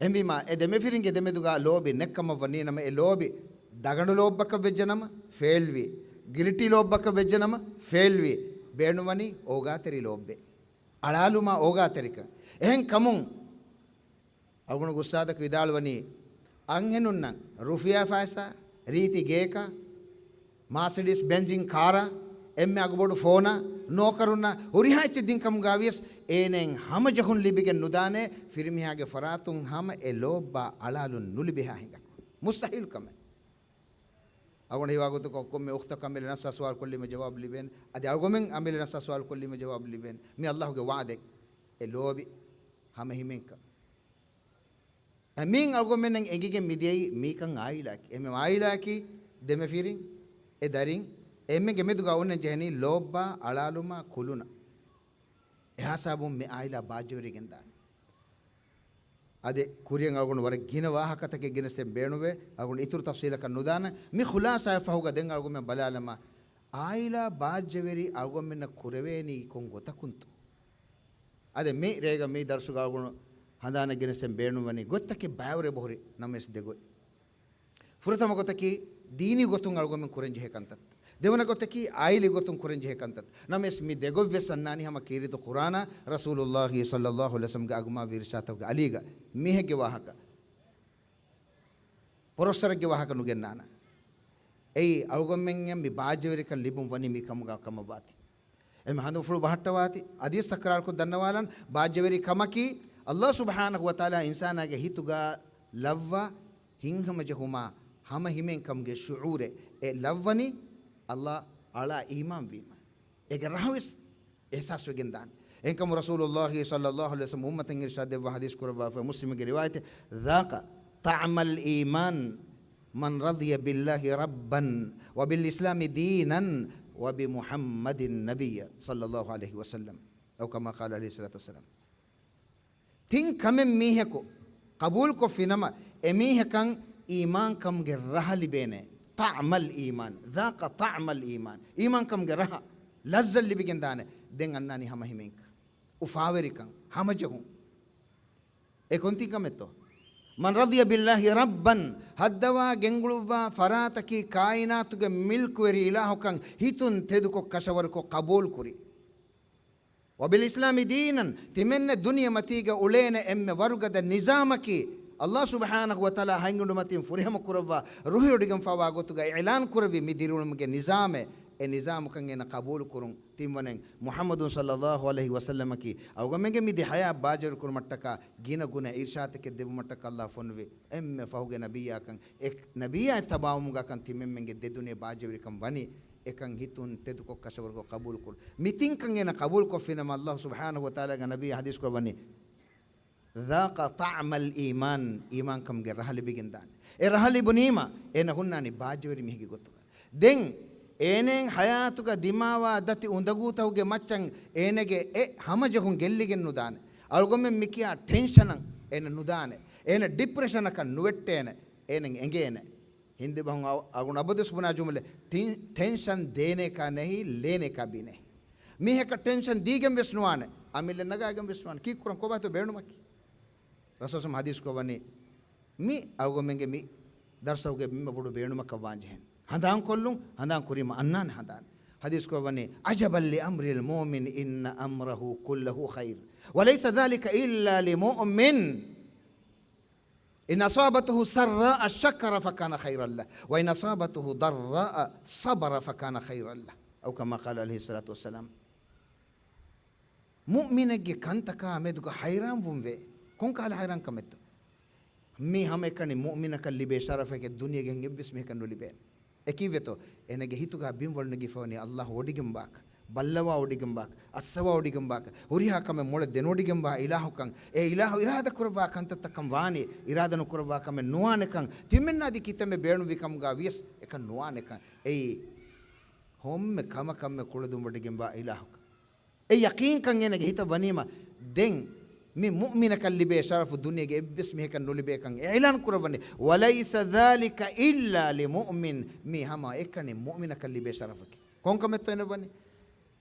އެހެންވީމާ، އެ ދެމެފިރިންގެ ދެމެދުގަ ލޯބި ނެތްކަމަށް ވަނީ ނަމަ، އެ ލޯބި ދަގަނޑު ލޯބްބަކަށް ވެއްޖެ ނަމަ ފެއިލްވީ، ގިލްޓީ ލޯބްބަކަށް ވެއްޖެ ނަމަ ފެއިލްވީ، ބޭނުންވަނީ އޯގާތެރި ލޯބްބެއް. އަޅާލުމާ އޯގާތެރިކަން. އެހެން ކަމުން، އަޅުގަނޑު އުސްތާޛަކު ވިދާޅުވަނީ، އަންހެނުންނަށް ރުފިޔާ ފައިސާ، ރީތި ގެޔަކަށް، މާސަޑީސް ބެންޒިން ކާރާ، އެންމެ އަގުބޮޑު ފޯނާ، ނޯކަރުންނާ ހުރިހާ އެއްޗެއް ދިން ކަމުގަވިޔަސް، އޭނައިން ހަމަޖެހުން ލިބިގެން ނުދާނެ، ފިރިމީހާގެ ފަރާތުން ހަމަ އެ ލޯބްބާ އަޅާލުން ނުލިބޭހާ ހިނދަކު. މުސްތަޙީލު ކަމެއް. އަޅުގަނޑު ހީވާގޮތަކަށް ކޮންމެ އުޚްތަކަށް އަމިއްލަ ނަފްސާ ސުވާލު ކޮށްލީމަ ޖަވާބު ލިބޭނެ. އަދި އަޅުގަމެން އަމިއްލަ ނަފްސާ ސުވާލު ކޮށްލީމަ ޖަވާބު ލިބޭނެ. މި ﷲގެ ވަޢުދެއް. އެ ލޯބި ހަމަ ހިމޭންކަން. އެ މީން އަޅުގަނޑުމެންނަށް އެނގިގެން މިދިޔައީ މީކަން އާއިލާއަކީ. އެމެ އާއިލާއަކީ ދެމެފިރިން، އެ ދަރިން، އެންމެންގެ މެދުގަ އޮންނަން ޖެހެނީ ލޯބްބާ އަޅާލުމާ ކުލުނަ. އެހާސާބުން މި އާއިލާ ބާއްޖަވެރިގެންދާނެ. އަދި ކުރިއަށް އަޅުގަނޑު ވަރަށް ގިނަ ވާހަކަތަކެއް ގެނެސްދޭން ބޭނުވޭ. އަޅުގަނޑު އިތުރު ތަފްސީލަކަށް ނުދާނަން. މި ޚުލާޞާއަށް ފަހުގަ ދެން އަޅުގަނޑުމެން ބަލާލަމާ، އާއިލާ ބާއްޖަވެރި އަޅުގަނޑުމެންނަށް ކުރެވޭނީ ކޮން ގޮތަކުންތޯ؟ އަދި މި ރޭގަ މި ދަރުސުގަ އަޅުގަނޑު ހަނދާނަށް ގެނެސްދޭން ބޭނުންވަނީ ގޮތްތަކެއް ބައިވަރު އެބަހުރި ނަމަވެސް ދެގޮތް. ފުރަތަމަ ގޮތަކީ ދީނީ ގޮތުން އަޅުގަނޑުމެން ކުރަންޖެހޭ ކަންތައް. ދެވަނަ ގޮތަކީ އާއިލީ ގޮތުން ކުރަންޖެހޭ ކަންތައް. ނަމަވެސް މި ދެގޮތްވެސް އަންނާނީ ހަމަ ކީރިތި ޤުރްއާނާ ރަސޫލުﷲ ޞައްލަﷲ ޢަލައިހި ވަސައްލަމްގެ އަގުމާވި އިރުޝާދުގެ އަލީގަ. މީހެއްގެ ވާހަކަ، ޕްރޮފެސަރެއްގެ ވާހަކަ ނުގެންނާނަން. އެއީ އަޅުގަނޑުމެންގެ މި ބާއްޖަވެރިކަން ލިބުން ވަނީ މި ކަމުގަ ކަމަށްވާތީ. އެމެ ހަނދުމަފުޅު ބަހައްޓަވާތި، އަދިވެސް ތަކްރާރުކޮށް ދަންނަވާލަން، ބާއްޖަވެރި ކަމަކީ ﷲ ސުބްޙާނަހޫ ވަތަޢާލާ އިންސާނާގެ ހިތުގަ ލައްވާ ހިތްހަމަޖެހުމާ ހަމަހިމޭންކަމުގެ ޝުޢޫރެއް އެ ލައްވަނީ ﷲ އަޅާ އީމާންވީމަ. އޭގެ ރަހަވެސް އިޙްސާސްވެގެން ދާނެ. އެހެންކަމުން ރަސޫލުﷲ ޞައްލަﷲ ޢަލައިހި ވަސައްލަމަ އުއްމަތަށް އިރުޝާދު ދެއްވާ ޙަދީޘް ކުރައްވާފަ މުސްލިމުގެ ރިވާޔަތެއް، ذاق طعم الإيمان من رضي بالله ربا وبالإسلام دينا وبمحمد نبيا صلى الله عليه وسلم أو كما قال عليه الصلاة والسلام. ތިން ކަމެއް މީހަކު ޤަބޫލުކޮށްފިނަމަ، އެމީހަކަށް އީމާންކަމުގެ ރަހަ ލިބޭނެ. طعم الإيمان، ذاق طعم الإيمان، އީމާންކަމުގެ ރަހަ، ލައްޒަތް ލިބިގެން ދާނެ. ދެން އަންނާނީ ހަމަހިމޭންކަން، އުފާވެރިކަން، ހަމަޖެހުން. އެ ކޮންތިން ކަމެއްތޯ؟ من رضي بالله ربا، ހައްދަވާ ގެންގުޅުއްވާ ފަރާތަކީ ކާއިނާތުގެ މިލްކުވެރި އިލާހުކަން ހިތުން ތެދުކޮށް ކަށަވަރުކޮށް ޤަބޫލުކުރި. وبالإسلام دينا، ތިމެންނެ ދުނިޔެ މަތީގަ އުޅޭނެ އެންމެ ވަރުގަދަ ނިޒާމަކީ، ﷲ ސުބްޙާނަހޫ ވަތަޢާލާ ހަތް އުޑުމަތިން ފުރިހަމަ ކުރައްވާ، ރުހިވޮޑިގެންފަވާ ގޮތުގަ އިޢުލާން ކުރެއްވި މި ދިރިއުޅުމުގެ ނިޒާމެއް. އެ ނިޒާމުކަން އޭނަ ޤަބޫލުކުރުން. ތިންވަނައިން، މުޙައްމަދު ޞައްލަﷲ ޢަލައިހި ވަސައްލަމަކީ، އަޅުގަމެންގެ މި ދި ޙަޔާތް ބާޖަވެރި ކުރުމަށްޓަކާ ގިނަ ގުނަ އިރުޝާދެއް ދެއްވުމަށްޓަކާ ﷲ ފޮނުވި އެންމެ ފަހުގެ ނަބިއްޔާކަން. އެ ނަބިއްޔާ ތަބާވުމުގަކަން ތިމެންމެންގެ ދެ ދުނިޔެ ބާޖަވެރިކަން ވަނީ. އެކަން ހިތުން ތެދުކޮށް ކަށަވަރުކޮށް ޤަބޫލުކުރުން. މި ތިންކަން އޭނަ ޤަބޫލުކޮށްފިނަމަ، ﷲ ސުބްޙާނަހޫ ވަތަޢާލާގެ ނަބީ ޙަދީޘް ކުރައްވަނީ، ذاق طعم الإيمان، އީމާންކަމުގެ ރަހަ ލިބިގެން ދާނެ. އެ ރަހަ ލިބުނީމަ، އޭނަ ހުންނާނީ ބާޖަވެރި މީހެއްގެ ގޮތުގަ. ދެން އޭނައަށް ޙަޔާތުގަ ދިމާވާ ދަތި އުނދަގޫތަކުގެ މައްޗަށް އޭނަގެ އެ ހަމަޖެހުން ގެއްލިގެން ނުދާނެ. އަޅުގަމެން މިކިޔާ ޓެންޝަނަށް އޭނަ ނުދާނެ. އޭނަ ޑިޕްރެޝަނަކަށް ނުވެއްޓޭނެ. އޭނަ އެނގޭނެ. ހިންދި ބަހުން އަ-، އަޅުގަނޑު އަބަދުވެސް ބުނާ ޖުމްލަ، ޓިން-، ޓެންޝަން ދޭނޭކާ ނެހި، ލޭނޭކާ ބިނޭ. މީހަކަށް ޓެންޝަން ދީގެން ވެސް ނުވާނެ. އަމިއްލަ ނަގާގެން ވެސް ނުވާނެ. ކީއްކުރަން ކޮބާތޯ ބޭނުމަކީ؟ ރަސޫލު ޙަދީޘް ކުރައްވަނީ، މި އަޅުގަމެންގެ މި ދަރުސަކުގެ ބިންމަ ބޮޑު ބޭނުމަކަށް ވާންޖެހޭނެ. ހަނދާން ކޮށްލުން، ހަނދާން ކުރީމަ އަންނާނެ ހަނދާން. ޙަދީޘް ކުރައްވަނީ، عجبا لأمر المؤمن إن أمره كله خير وليس ذلك إلا للمؤمن. إن أصابته سراء شكر فكان خيرا له، وإن أصابته ضراء صبر فكان خيرا له، أو كما قال عليه الصلاة والسلام. މުއުމިނެއްގެ ކަންތަކާ މެދުގަ ހައިރާންވުން ވޭ. ކޮންކަހަލަ ހައިރާންކަމެއްތޯ؟ މި ހަމައެކަނި މުއުމިނަކަށް ލިބޭ ޝަރަފެއް ދުނިޔޭގެ އެއްވެސް މީހަކަށް ނުލިބޭނެ. އެކީއްވެތޯ؟ އޭނަގެ ހިތުގަ ބިންވަޅު ނެގިފަވަނީ ﷲ ވޮޑިގެންވާކަށް، ބައްލަވާ ވޮޑިގެންވާކަށް، އައްސަވާ ވޮޑިގެންވާކަށް، ހުރިހާ ކަމެއް މޮޅަށް ދެނެވޮޑިގެންވާ އިލާހުކަން، އެ އިލާހު އިރާދަކުރައްވާ ކަންތައްތައްކަން ވާނީ، އިރާދަ ނުކުރައްވާ ކަމެއް ނުވާނެކަން، ތިމެންނާ އަދި ކިތަންމެ ބޭނުންވި ކަމުގަ ވިޔަސް އެކަން ނުވާނެކަން. އެއީ ކޮންމެ ކަމަކަށްމެ ކުޅެދުން ވޮޑިގެންވާ އިލާހުކަން. އެ ޔަޤީންކަން އޭނަގެ ހިތަށް ވަނީމަ، ދެން މި މުއުމިނަކަށް ލިބޭ ޝަރަފު ދުނިޔޭގެ އެއްވެސް މީހަކަށް ނުލިބޭކަން އިޢުލާން ކުރައްވަނީ، وليس ذلك إلا للمؤمن، މީ ހަމަ އެކަނި މުއުމިނަކަށް ލިބޭ ޝަރަފަކީ. ކޮންކަމެއްތޯ އޭނަ ވަނީ؟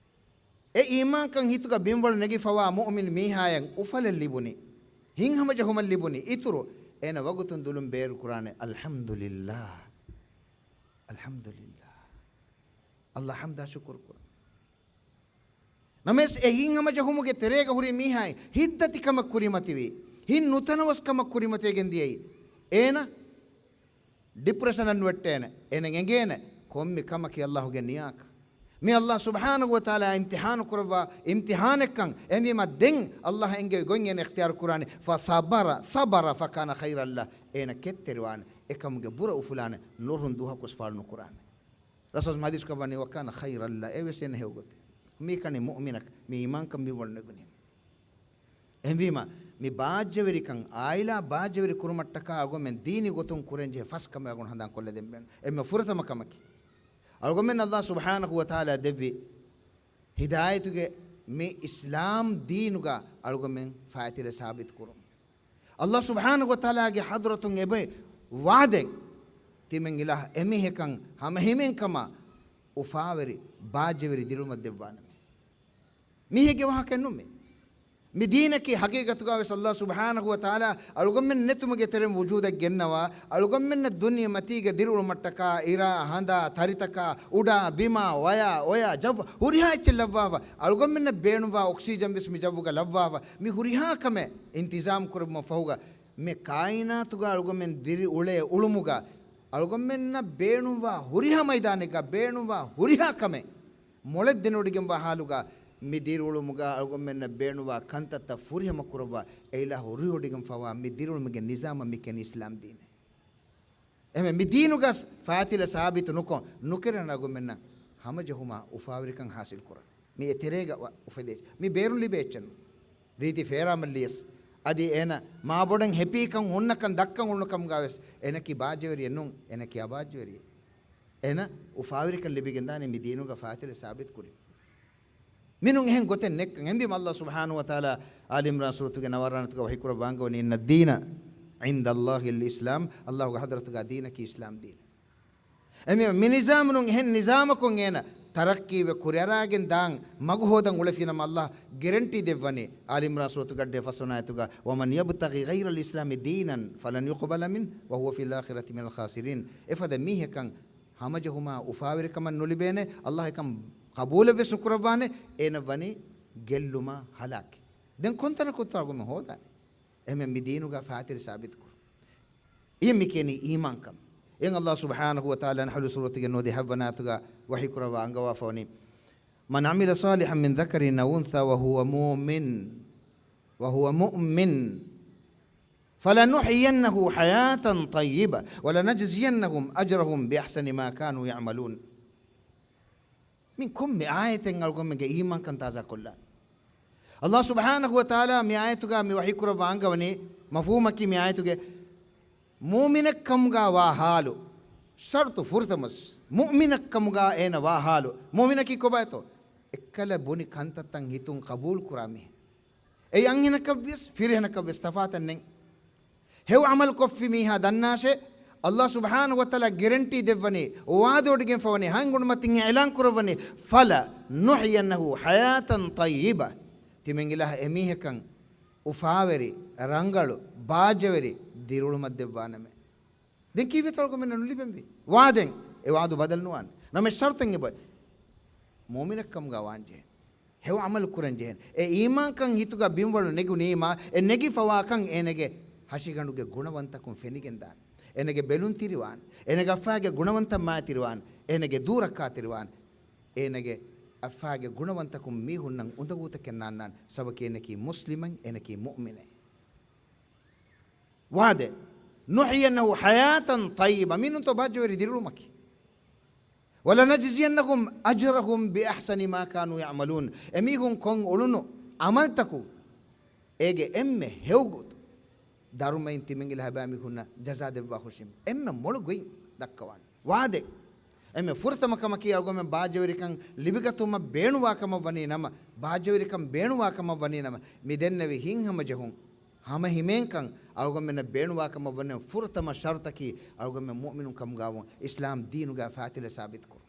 އެ އީމާންކަން ހިތުގަ ބިންވަޅު ނެގިފަވާ މުއުމިން މީހާޔަށް އުފަލެއް ލިބުނީ، ހިތްހަމަޖެހުމެއް ލިބުނީ، އިތުރު އޭނަ ވަގުތުން ދުލުން ބޭރުކުރާނެ، އަލްޙަމްދުލިއްލާހް، އަލްޙަމްދުލިއްލާހް، ﷲ އަށް ޙަމްދާ ޝުކުރު ކުރަން. ނަމަވެސް އެ ހިތްހަމަޖެހުމުގެ ތެރޭގަ ހުރި މީހާއިން ހިތްދަތިކަމަށް ކުރިމަތިވި، ހިތް ނުތަނަވަސްކަމަށް ކުރިމަތިވެގެން ދިޔައީ، އޭނަ ޑިޕްރެޝަނަށް ނުވެއްޓޭނެ. އޭނަ އެނގޭނެ ކޮންމެ ކަމަކީ ﷲގެ ނިޔާކަން. މި ﷲ ސުބްޙާނަހޫ ވަތަޢާލާ އިމްތިޙާނު ކުރައްވާ އިމްތިޙާނެއްކަން. އެހެންވީމަ ދެން ﷲ އެންގެވި ގޮތް އޭނަ އިޚްތިޔާރު ކުރާނެ. فصبر، صبر فكان خيرا له، އޭނަ ކެތްތެރިވާނެ، އެކަމުގެ ބުރަ އުފުލާނެ، ނުރުން ދުވަހަކުވެސް ފާޅު ނުކުރާނެ. ރަސޫލު ޙަދީޘް ކުރައްވަނީ، وكان خيرا له، އެވެސް އޭނަ ހެޔޮ ގޮތެއް. މީ ކަނި މުއުމިނަކަށް، މި އީމާންކަން ބިންވަޅު ނެގުނީ. އެހެންވީމަ، މި ބާއްޖަވެރިކަން، އާއިލާ ބާއްޖަވެރި ކުރުމަށްޓަކާ އަޅުގަމެން ދީނީ ގޮތުން ކުރަންޖެހޭ ފަސް ކަމެއް އަޅުގަނޑު ހަނދާން ކޮށްލަދެން ބޭނުން. އެންމެ ފުރަތަމަ ކަމަކީ، އަޅުގަމެން ﷲ ސުބްޙާނަހޫ ވަތަޢާލާ ދެއްވި ހިދާޔަތުގެ މި އިސްލާމް ދީނުގަ އަޅުގަމެން ފައިތިލަ ސާބިތު ކުރުން. ﷲ ސުބްޙާނަހޫ ވަތަޢާލާގެ ޙަޟްރަތުން އެބަ ވާދެން ތިމެން އިލާހް އެމީހަކަށް ހަމަހިމޭންކަމާ އުފާވެރި ބާއްޖަވެރި ދިރިއުޅުމަށް ދެއްވާނަމޭ. މީހެއްގެ ވާހަކައެއް ނޫން މީ. މި ދީނަކީ ޙަޤީޤަތުގަ ވެސް ﷲ ސުބްޙާނަހޫ ވަތަޢާލާ އަޅުގަނޑުމެން ނެތުމުގެ ތެރެއިން ވުޖޫދަށް ގެންނަވާ، އަޅުގަނޑުމެންނަށް ދުނިޔެ މަތީގަ ދިރިއުޅުމަށްޓަކާ އިރާ، ހަނދާ، ތަރިތަކާ، އުޑާ، ބިމާ، ވަޔާ، އޮޔާ، ޖައްވާ، ހުރިހާ އެއްޗެއް ލައްވާފަ، އަޅުގަނޑުމެންނަށް ބޭނުންވާ އޮކްސިޖަން ވެސް މި ޖައްވުގަ ލައްވާފަ، މި ހުރިހާ ކަމެއް އިންތިޒާމް ކުރެއްވުމަށް ފަހުގަ، މި ކާއިނާތުގަ އަޅުގަނޑުމެން ދިރި އުޅޭ އުޅުމުގަ، އަޅުގަނޑުމެންނަށް ބޭނުންވާ ހުރިހާ މައިދާނެއްގަ، ބޭނުންވާ ހުރިހާ ކަމެއް މޮޅަށް ދެނެވޮޑިގެންވާ ހާލުގަ، މި ދިރިއުޅުމުގަ އަޅުގަނޑުމެންނަށް ބޭނުންވާ ކަންތައްތައް ފުރިހަމަ ކުރައްވާ، އެއިލާހު ރުހިވޮޑިގެންފަވާ މި ދިރިއުޅުމުގެ ނިޒާމަށް މި ކިޔަނީ އިސްލާމް ދީނޭ. އެހެންވެ، މި ދީނުގަ ފާތިލަ ސާބިތު ނުކޮށް، ނުކެރެން އަޅުގަނޑުމެންނަށް ހަމަޖެހުމާ އުފާވެރިކަން ހާސިލް ކުރަން. މި އެތެރޭގަ ވަ-، އުފެދޭ. މި ބޭރުން ލިބޭ އެއްޗެއް ނޫން. ރީތި ފޭރާމަ ލިޔަސް، އަދި އޭނަ މާބޮޑަށް ހެޕީކަން ހުންނަކަން ދައްކަން އުޅުނުކަމުގަވެސް އޭނަކީ ބާއްޖަވެރިއެއް ނޫން، އޭނަކީ އަބާއްޖަވެރިއެއް. އޭނަ އުފާވެރިކަން ލިބިގެންދާނެ މި ދީނުގަ ފާތިލަ ސާބިތު ކުރިން. މިނޫން އެހެން ގޮތެއް ނެއްކަން. އެހެންވީމަ އައްލާހު ސުބްޙާނަހު ވަތަޢާލާ އާލި ޢިމްރާން ސޫރަތުގެ ނަވާރަ ވަނަ އާޔަތުގަ ވަޙީކުރައްވާ އަންގަވަނީ، "إِنَّ الدِّينَ عِندَ اللَّهِ الْإِسْلَامُ." އައްލާހުގެ ޙަޟްރަތުގަ ދީނަކީ އިސްލާމް ދީން. އެމީ މި ނިޒާމު ނޫން އެހެން ނިޒާމަކުން އޭނަ ތަރައްޤީވެ ކުރިއަރާގެން ދާން މަގު ހޯދަން އުޅެފިނަމަ އައްލާހު ގެރެންޓީ ދެއްވަނީ އާލި ޢިމްރާން ސޫރަތުގެ އަށްޑިހަ ފަސްވަނަ އާޔަތުގަ، "وَمَنْ يَبْتَغِ غَيْرَ الْإِسْلَامِ دِينًا فَلَنْ يُقْبَلَ مِنْهُ وَهُوَ فِي الْآخِرَةِ مِنَ الْخَاسِرِينَ." އެފަދަ މީހަކަށް ހަމަޖެހުމާ އުފާވެރިކަމެއް ނުލިބޭނެ، އައްލާހު އެކަން ޤަބޫލެއްވެސް ނުކުރައްވާނެ، އޭނަ ވަނީ ގެއްލުމާ ހަލާކެއް. ދެން ކޮންތަނަކުންތޯ އަޅުގަނޑު ހޯދާނެ؟ އެހެންވެ މި ދީނުގަ ފާތިލް ސާބިތުކުރުން. އެ މި ކިޔަނީ އީމާންކަން. އެން އައްލާހު ސުބްޙާނަހު ވަތަޢާލާ ނަޙްލު ސޫރަތުގެ ނުވަދިހަ ހަތްވަނަ އާޔަތުގަ ވަޙީކުރައްވާ އަންގަވާފަވަނީ، "من عمل صالحا من ذكر أو أنثى وهو مؤمن، وهو مؤمن، فلنحيينه حياة طيبة ولنجزينهم أجرهم بأحسن ما كانوا يعملون." މި ކޮންމެ އާޔަތެއް އަޅުގަނޑުމެންގެ އީމާންކަން ތާޒާކޮށްލާނެ. އައްލާހު ސުބްޙާނަހު ވަތަޢާލާ މި އާޔަތުގަ މި ވަޙީކުރައްވާ އަންގަވަނީ، މަފްހޫމަކީ މި އާޔަތުގެ މުއުމިނެއްކަމުގަ ވާ ޙާލު، ޝަރުޠު ފުރަތަމަސް، މުއުމިނެއްކަމުގަ އޭނަ ވާ ޙާލު، މުއުމިނަކީ ކޮބާތޯ؟ އެއްކަލަ ބުނި ކަންތައްތައް ހިތުން ޤަބޫލު ކުރާ މީހެއް. އެއީ އަންހެނަކަށްވިޔަސް ފިރިހެނަކަށްވެސް ތަފާތެއް ނެތް. ހެޔޮ ޢަމަލު ކޮށްފި މީހާ ދަންނާށޭ، އައްލާހު ސުބްޙާނަހު ވަތަޢާލާ ގެރެންޓީ ދެއްވަނީ، ވަޢުދު ވޮޑިގެންފަވަނީ، ހަންގުނޑުމަތިން އިޢުލާން ކުރައްވަނީ، "فَلَنُحْيِيَنَّهُ حَيَاةً طَيِّبَةً." ތިމަން އިލާހަށް އެމީހަކަށް އުފާވެރި، ރަނގަޅު، ބާއްޖަވެރި ދިރިއުޅުމަށް ދެއްވާނަމޭ. ދެން ކީއްވެތޯ އަޅުގަނޑުމެންނަށް ނުލިބެންވީ؟ ވާދެން އެ ވާދު ބަދަލު ނުވާނެ. ނަމަ ޝަރުޠެއް އެބަ މުއުމިނެއްކަމުގަ ވާން ޖެހޭނެ. ހެޔޮ ޢަމަލު ކުރަން ޖެހޭނެ. އެ އީމާންކަން ހިތުގަ ބިންވަޅު ނެގުނީމާ، އެ ނެގިފަވާކަން އޭނަގެ ހަށިގަނޑުގެ ގުނަވަންތަކުން ފެނިގެންދާނެ. އޭނަގެ ބެލުންތިރިވާނެ. އޭނަގެ އަފާގެ ގުނަވަންތައް މާތިރިވާނެ. އޭނަގެ ދޫ ރައްކާތިރިވާނެ. އޭނަގެ އަފާގެ ގުނަވަންތަކުން މީހުންނަށް އުނދަގޫތަކެއް ނާންނާނެ. ސަބަކީ އޭނަކީ މުސްލިމެއް، އޭނަކީ މުއުމިނެއް. ވާދެ، "نُحْيِيَنَّهُ حَيَاةً طَيِّبَةً." މިނޫންތޯ ބާއްޖަވެރި ދިރިއުޅުމަކީ. "وَلَنَجْزِيَنَّهُمْ أَجْرَهُمْ بِأَحْسَنِ مَا كَانُوا يَعْمَلُونَ." އެމީހުން ކޮށް އުޅުނު ޢަމަލުތަކުގެ އެންމެ ހެޔޮ ގޮތުން ދަރުމައިން ތިމަން އިލާހަށް ބައިމީހުންނަށް ޖަޒާ ދެއްވާ ހުށީމޭ. އެންމެ މޮޅު ގޮތް ދައްކަވާނެ. ވާދެ. އެންމެ ފުރަތަމަ ކަމަކީ އަޅުގަނޑުމެން ބާއްޖަވެރިކަން ލިބިގަތުމަށް ބޭނުންވާ ކަމަށް ވަނީ ނަމަ، ބާއްޖަވެރިކަން ބޭނުންވާ ކަމަށް ވަނީ ނަމަ، މި ދެންނެވި ހިތްހަމަޖެހުން، ހަމަހިމޭންކަން އަޅުގަނޑުމެންނަށް ބޭނުންވާ ކަމަށް ވަނީ ފުރަތަމަ ޝަރުޠަކީ އަޅުގަނޑުމެން މުއުމިނުން ކަމުގަވުން، އިސްލާމް ދީނުގަ ފާތިލަ ސާބިތުކުރުން.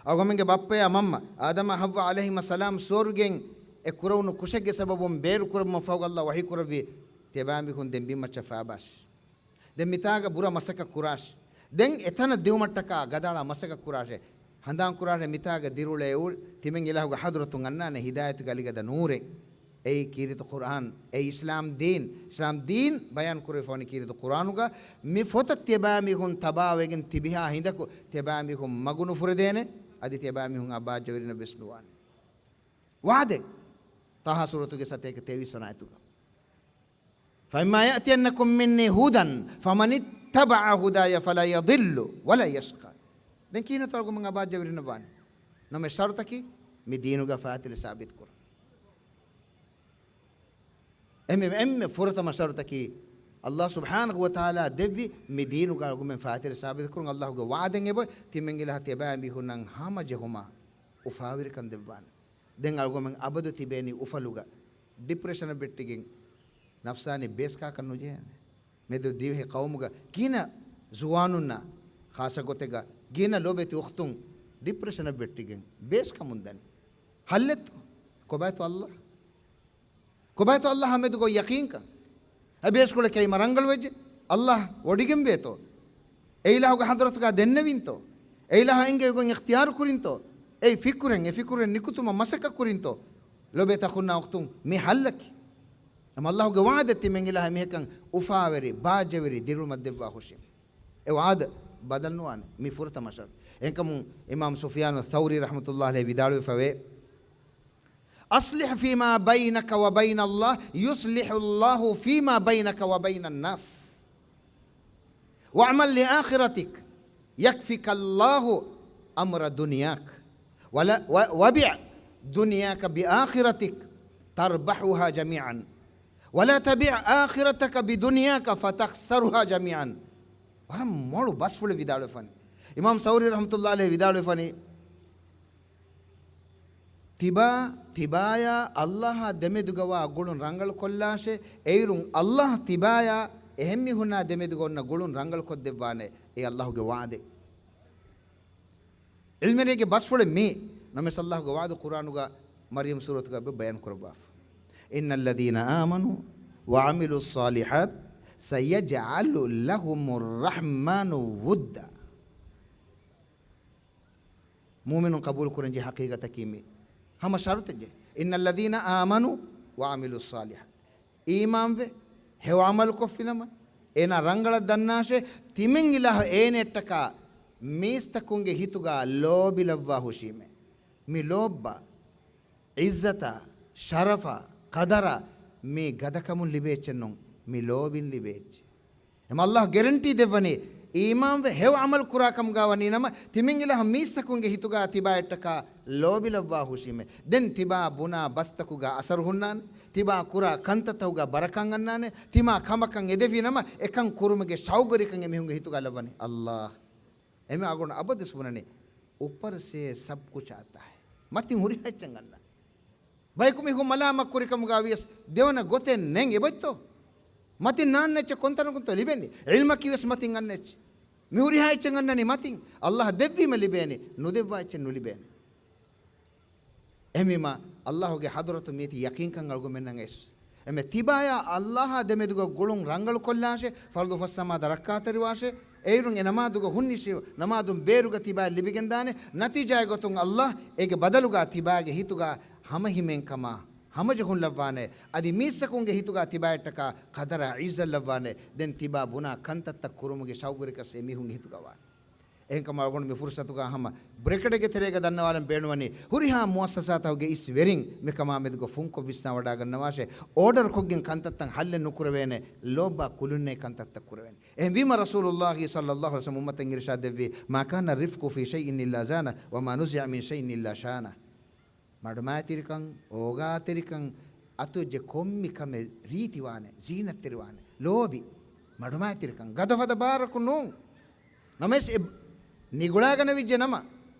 އަޅުގަނޑުމެންގެ ބައްޕަޔާ މަންމަ އާދަމާ ޙައްވާ ޢަލައިހިމައްސަލާމް ސުވަރުގެއިން އެ ކުރެވުނު ކުށެއްގެ ސަބަބުން ބޭރުކުރެއްވުމަށް ފަހުގަ އައްލާހު ވަޙީކުރެއްވި، ތިޔަބައިމީހުން ދެން ބިންމައްޗަށް ފާބާށި. ދެން މިތާގަ ބުރަ މަސައްކަތް ކުރާށި. ދެން އެތަނަށް ދިއުމަށްޓަކާ ގަދައަޅާ މަސައްކަތް ކުރާށޭ. ހަނދާން ކުރާށޭ މިތާގަ ދިރިއުޅޭ އު-، ތިމަން އިލާހުގެ ޙަޟްރަތުން އަންނާނެ ހިދާޔަތުގެ އަލިގަދަ ނޫރެއް. އެއީ ކީރިތި ޤުރްއާން، އެއީ އިސްލާމް ދީން. އިސްލާމް ދީން ބަޔާން ކުރެވިފަވަނީ ކީރިތި ޤުރްއާނުގަ. މި ފޮތަށް ތިޔަބައިމީހުން ތަބާވެގެން ތިބިހާ ހިނދަކު ތިޔަބައިމީހުން މަގު ނުފުރެދޭނެ، އަދި ތިޔަބައިމީހުން އަބާއްޖަވެރިނަށް ވެސް ނުވާނެ. ވާދެ. ޠާހާ ސޫރަތުގެ ސަތޭކަ ތޭވީސް ވަނަ އާޔަތުގަ. "فَإِمَّا يَأْتِيَنَّكُم مِّنِّي هُدًى فَمَنِ اتَّبَعَ هُدَايَ فَلَا يَضِلُّ وَلَا يَشْقَىٰ." ދެން ކިހިނެއްތޯ އަޅުގަނޑުމެން އަބާއްޖަވެރިނަށް ވާނީ؟ ނަމަ ޝަރުޠަކީ މި ދީނުގަ ފާތިލަ ސާބިތުކުރުން. އެންމެ، އެންމެ ފުރަތަމަ ޝަރުޠަކީ އައްލާހު ސުބްޙާނަހު ވަތަޢާލާ ދެއްވި މި ދީނުގަ އަޅުގަނޑުމެން ފާތިލަ ސާބިތުކުރުން، އައްލާހުގެ ވަޢުދެއް އެބަ ތިމަން އިލާހު ތިޔަބައިމީހުންނަށް ހަމަޖެހުމާ އުފާވެރިކަން ދެއްވާނެ. ދެން އަޅުގަނޑުމެން އަބަދު ތިބޭނީ އުފަލުގަ ޑިޕްރެޝަނަށް ވެއްޓިގެން ނަފްސާނީ ބޭސް ކާކަށް ނުޖެހޭނެ. މެދު ދިވެހި ޤައުމުގަ ގިނަ ޒުވާނުންނާ ޚާއްޞަ ގޮތެއްގަ ގިނަ ލޯބިވެތި އުޚްތުން ޑިޕްރެޝަނަށް ވެއްޓިގެން ބޭސް ކަމުން ދަނީ. ހައްލެއްތޯ؟ ކޮބާތޯ އައްލާހް؟ ކޮބާތޯ އައްލާހާ މެދު ގޮތް ޔަޤީންކަން؟ އެ ބޭސްކޮޅެއް ކައިމަ ރަނގަޅުވެއްޖެ؟ އައްލާހް ވޮޑިގެންވޭތޯ؟ އެ އިލާހުގެ ޙަޟްރަތުގަ ދެންނެވިންތޯ؟ އެ އިލާހާ އެންގެވި ގޮތް އިޚްތިޔާރު ކުރިންތޯ؟ އެ ފިކުރެއް، އެ ފިކުރެއް ނިކުތުމަށް މަސައްކަތް ކުރިންތޯ؟ ލޯބިވެތި އަޚުންނާ އުޚްތުން، މި ހައްލަކީ. އަމަ އައްލާހުގެ ވަޢުދެއް ތިމަން އިލާހާ މީހަކަށް އުފާވެރި، ބާއްޖަވެރި ދިރިއުޅުމަށް ދެއްވާ ހުށީމޭ. އެ ވަޢުދު ބަދަލުނުވާނެ. މި ފުރަތަމަ ޝަރުޠު. އެހެންކަމުން އިމާމް ސުފްޔާނު ޘައުރީ ރަޙްމަތުﷲ ޢަލައިހި ވިދާޅުވެފަވޭ، أصلح فيما بينك وبين الله يصلح الله فيما بينك وبين الناس. واعمل لآخرتك يكفك الله أمر دنياك. ولا، و-، وبع دنياك بآخرتك تربحها جميعا. ولا تبع آخرتك بدنياك فتخسرها جميعا. ވަރަށް މޮޅު ބަސްފުޅެއް ވިދާޅުވެފަނީ. އިމާމް ސައުރީ ރަޙްމަތުﷲ ޢަލައިހި ވިދާޅުވެފަނީ، ތިބާ، ތިބާޔާ ﷲ އާ ދެމެދުގަވާ ގުޅުން ރަނގަޅު ކޮށްލާށޭ، އެއިރުން ﷲ ތިބާޔާ އެހެންމީހުންނާ ދެމެދުގަ އޮންނަ ގުޅުން ރަނގަޅު ކޮށްދެއްވާނެ، އެ ﷲ ގެ ވަޢުދެއް. ޢިލްމުވެރިންގެ ބަސްފުޅެއް މީ. ނަމަވެސް ﷲ ގެ ވަޢުދު ޤުރްއާނުގަ މަރްޔަމް ސޫރަތުގަ ބަޔާން ކުރައްވާފަ. إن الذين آمنوا وعملوا الصالحات سيجعل لهم الرحمن ودا. މުއުމިނުން ޤަބޫލުކުރަންޖެހޭ ޙަޤީޤަތަކީ މީ. ހަމަ ޝަރުޠެއްޖެ. إن الذين آمنوا وعملوا الصالحات. އީމާންވެ، ހެޔޮ ޢަމަލުކޮށްފިނަމަ، އޭނާ ރަނގަޅަށް ދަންނާށޭ، ތިމެން އިލާހު އޭނައަށްޓަކާ މީސްތަކުންގެ ހިތުގަ ލޯބިލައްވާ ހުށީމޭ. މި ލޯބި ޢިއްޒަތާ، ޝަރަފާ، ޤަދަރާ މީ ގަދަކަމުން ލިބޭ އެއްޗެއް ނޫން، މި ލޯބިން ލިބޭ އެއްޗެއް. އެމަ ﷲ ގެރެންޓީ ދެއްވަނީ، އީމާންވެ ހެޔޮ ޢަމަލު ކުރާ ކަމުގަ ވަނީ ނަމަ، ތިމެން އިލާހު މީސްތަކުންގެ ހިތުގަ ތިބާއަށްޓަކާ ލޯބިލައްވާ ހުށީމޭ. ދެން ތިބާ ބުނާ ބަސްތަކުގަ އަސަރު ހުންނާނެ، ތިބާ ކުރާ ކަންތައްތަކުގަ ބަރަކާތް އަންނާނެ، ތިމާ ކަމަކަށް އެދެވި ނަމަ، އެކަން ކުރުމުގެ ޝައުގުވެރިކަން އެމީހުންގެ ހިތުގަ ލައްވަނީ. ﷲ އެމެ އަގުން އަބަދުވެސް ބުނަނީ، اوپر سے سب کچھ آتا ہے. މަތިން ހުރިހާ އެއްޗެއް އަންނަ. ބަޔަކު މީހަކު މަލާމަތް ކުރިކަމުގަ ވިޔަސް ދެވަނަ ގޮތެއް ނެތް އެބައޮތްތޯ؟ މަތިން ނާންނަ އެއްޗެއް ކޮންތަނަކުންތޯ ލިބެނީ؟ ޢިލްމަކީ ވެސް މަތިން އަންނަ އެއްޗެއް. މި ހުރިހާ އެއްޗެއް އަންނަނީ މަތިން. ﷲ ދެއްވީމަ ލިބޭނީ، ނުދެއްވާ އެއްޗެއް ނުލިބޭނެ. އެހެންވީމަ، ﷲ ގެ ޙަޟްރަތު މީތި ޔަޤީންކަން އަޅުގަނޑުމެންނަށް އައިސް. އެމެ ތިބާޔާ ﷲ އާ ދެމެދުގަ ގުޅުން ރަނގަޅުކޮށްލާށޭ، ފަރުޟު ފަސް ނަމާދަށް ރައްކާތެރިވާށޭ، އެއިރުން އެ ނަމާދުގަ ހުންނިށި، ނަމާދުން ބޭރުގަ ތިބާޔަށް ލިބިގެންދާނެ ނަތީޖާގެ ގޮތުން ﷲ އޭގެ ބަދަލުގަ ތިބާގެ ހިތުގަ ހަމަހިމޭންކަމާ، ހަމަޖެހުން ލައްވާނެ. އަދި މީސްތަކުންގެ ހިތުގަ ތިބާއަށްޓަކާ ޤަދަރާ ޢިއްޒަތް ލައްވާނެ. ދެން ތިބާ ބުނާ ކަންތައްތައް ކުރުމުގެ ޝައުގުވެރިކަން އެމީހުންގެ ހިތުގަ ވާނެ. އެހެންކަމުން އަޅުގަނޑު މި ފުރުޞަތުގަ ހަމަ ބްރެކެޓްގެ ތެރޭގަ ދަންނަވާލަން ބޭނުންވަނީ، ހުރިހާ މުއައްސަސާތަކުގެ އިސް ވެރިން މިކަމާމެދުގަ ފުންކޮށް ވިސްނާވަޑައިގަންނަވާށޭ. އޯޑަރ ކޮށްގެން ކަންތައްތައް ހައްލެއް ނުކުރެވޭނެ، ލޯބިވާ ކުލުންނޭ ކަންތައްތައް ކުރެވޭނެ. އެހެންވީމަ ރަސޫލުﷲ ޞައްލަﷲ ޢަލައިހި ވަސައްލަމް އުއްމަތަށް އިރުޝާދު ދެއްވީ، ما كان الرفق في شيء إلا زانه، وما نزع من شيء إلا شانه. މަޑުމައިތިރިކަން، އޯގާތެރިކަން އަތުވެއްޖެ ކޮންމެ ކަމެއް ރީތިވާނެ، ޒީނަތްތެރިވާނެ، ލޯބި، މަޑުމައިތިރިކަން ގަދަފަދަ ބާރަކު ނޫން. ނަމަވެސް އެ ނިގުޅާގަނެވިއްޖެ ނަމަ،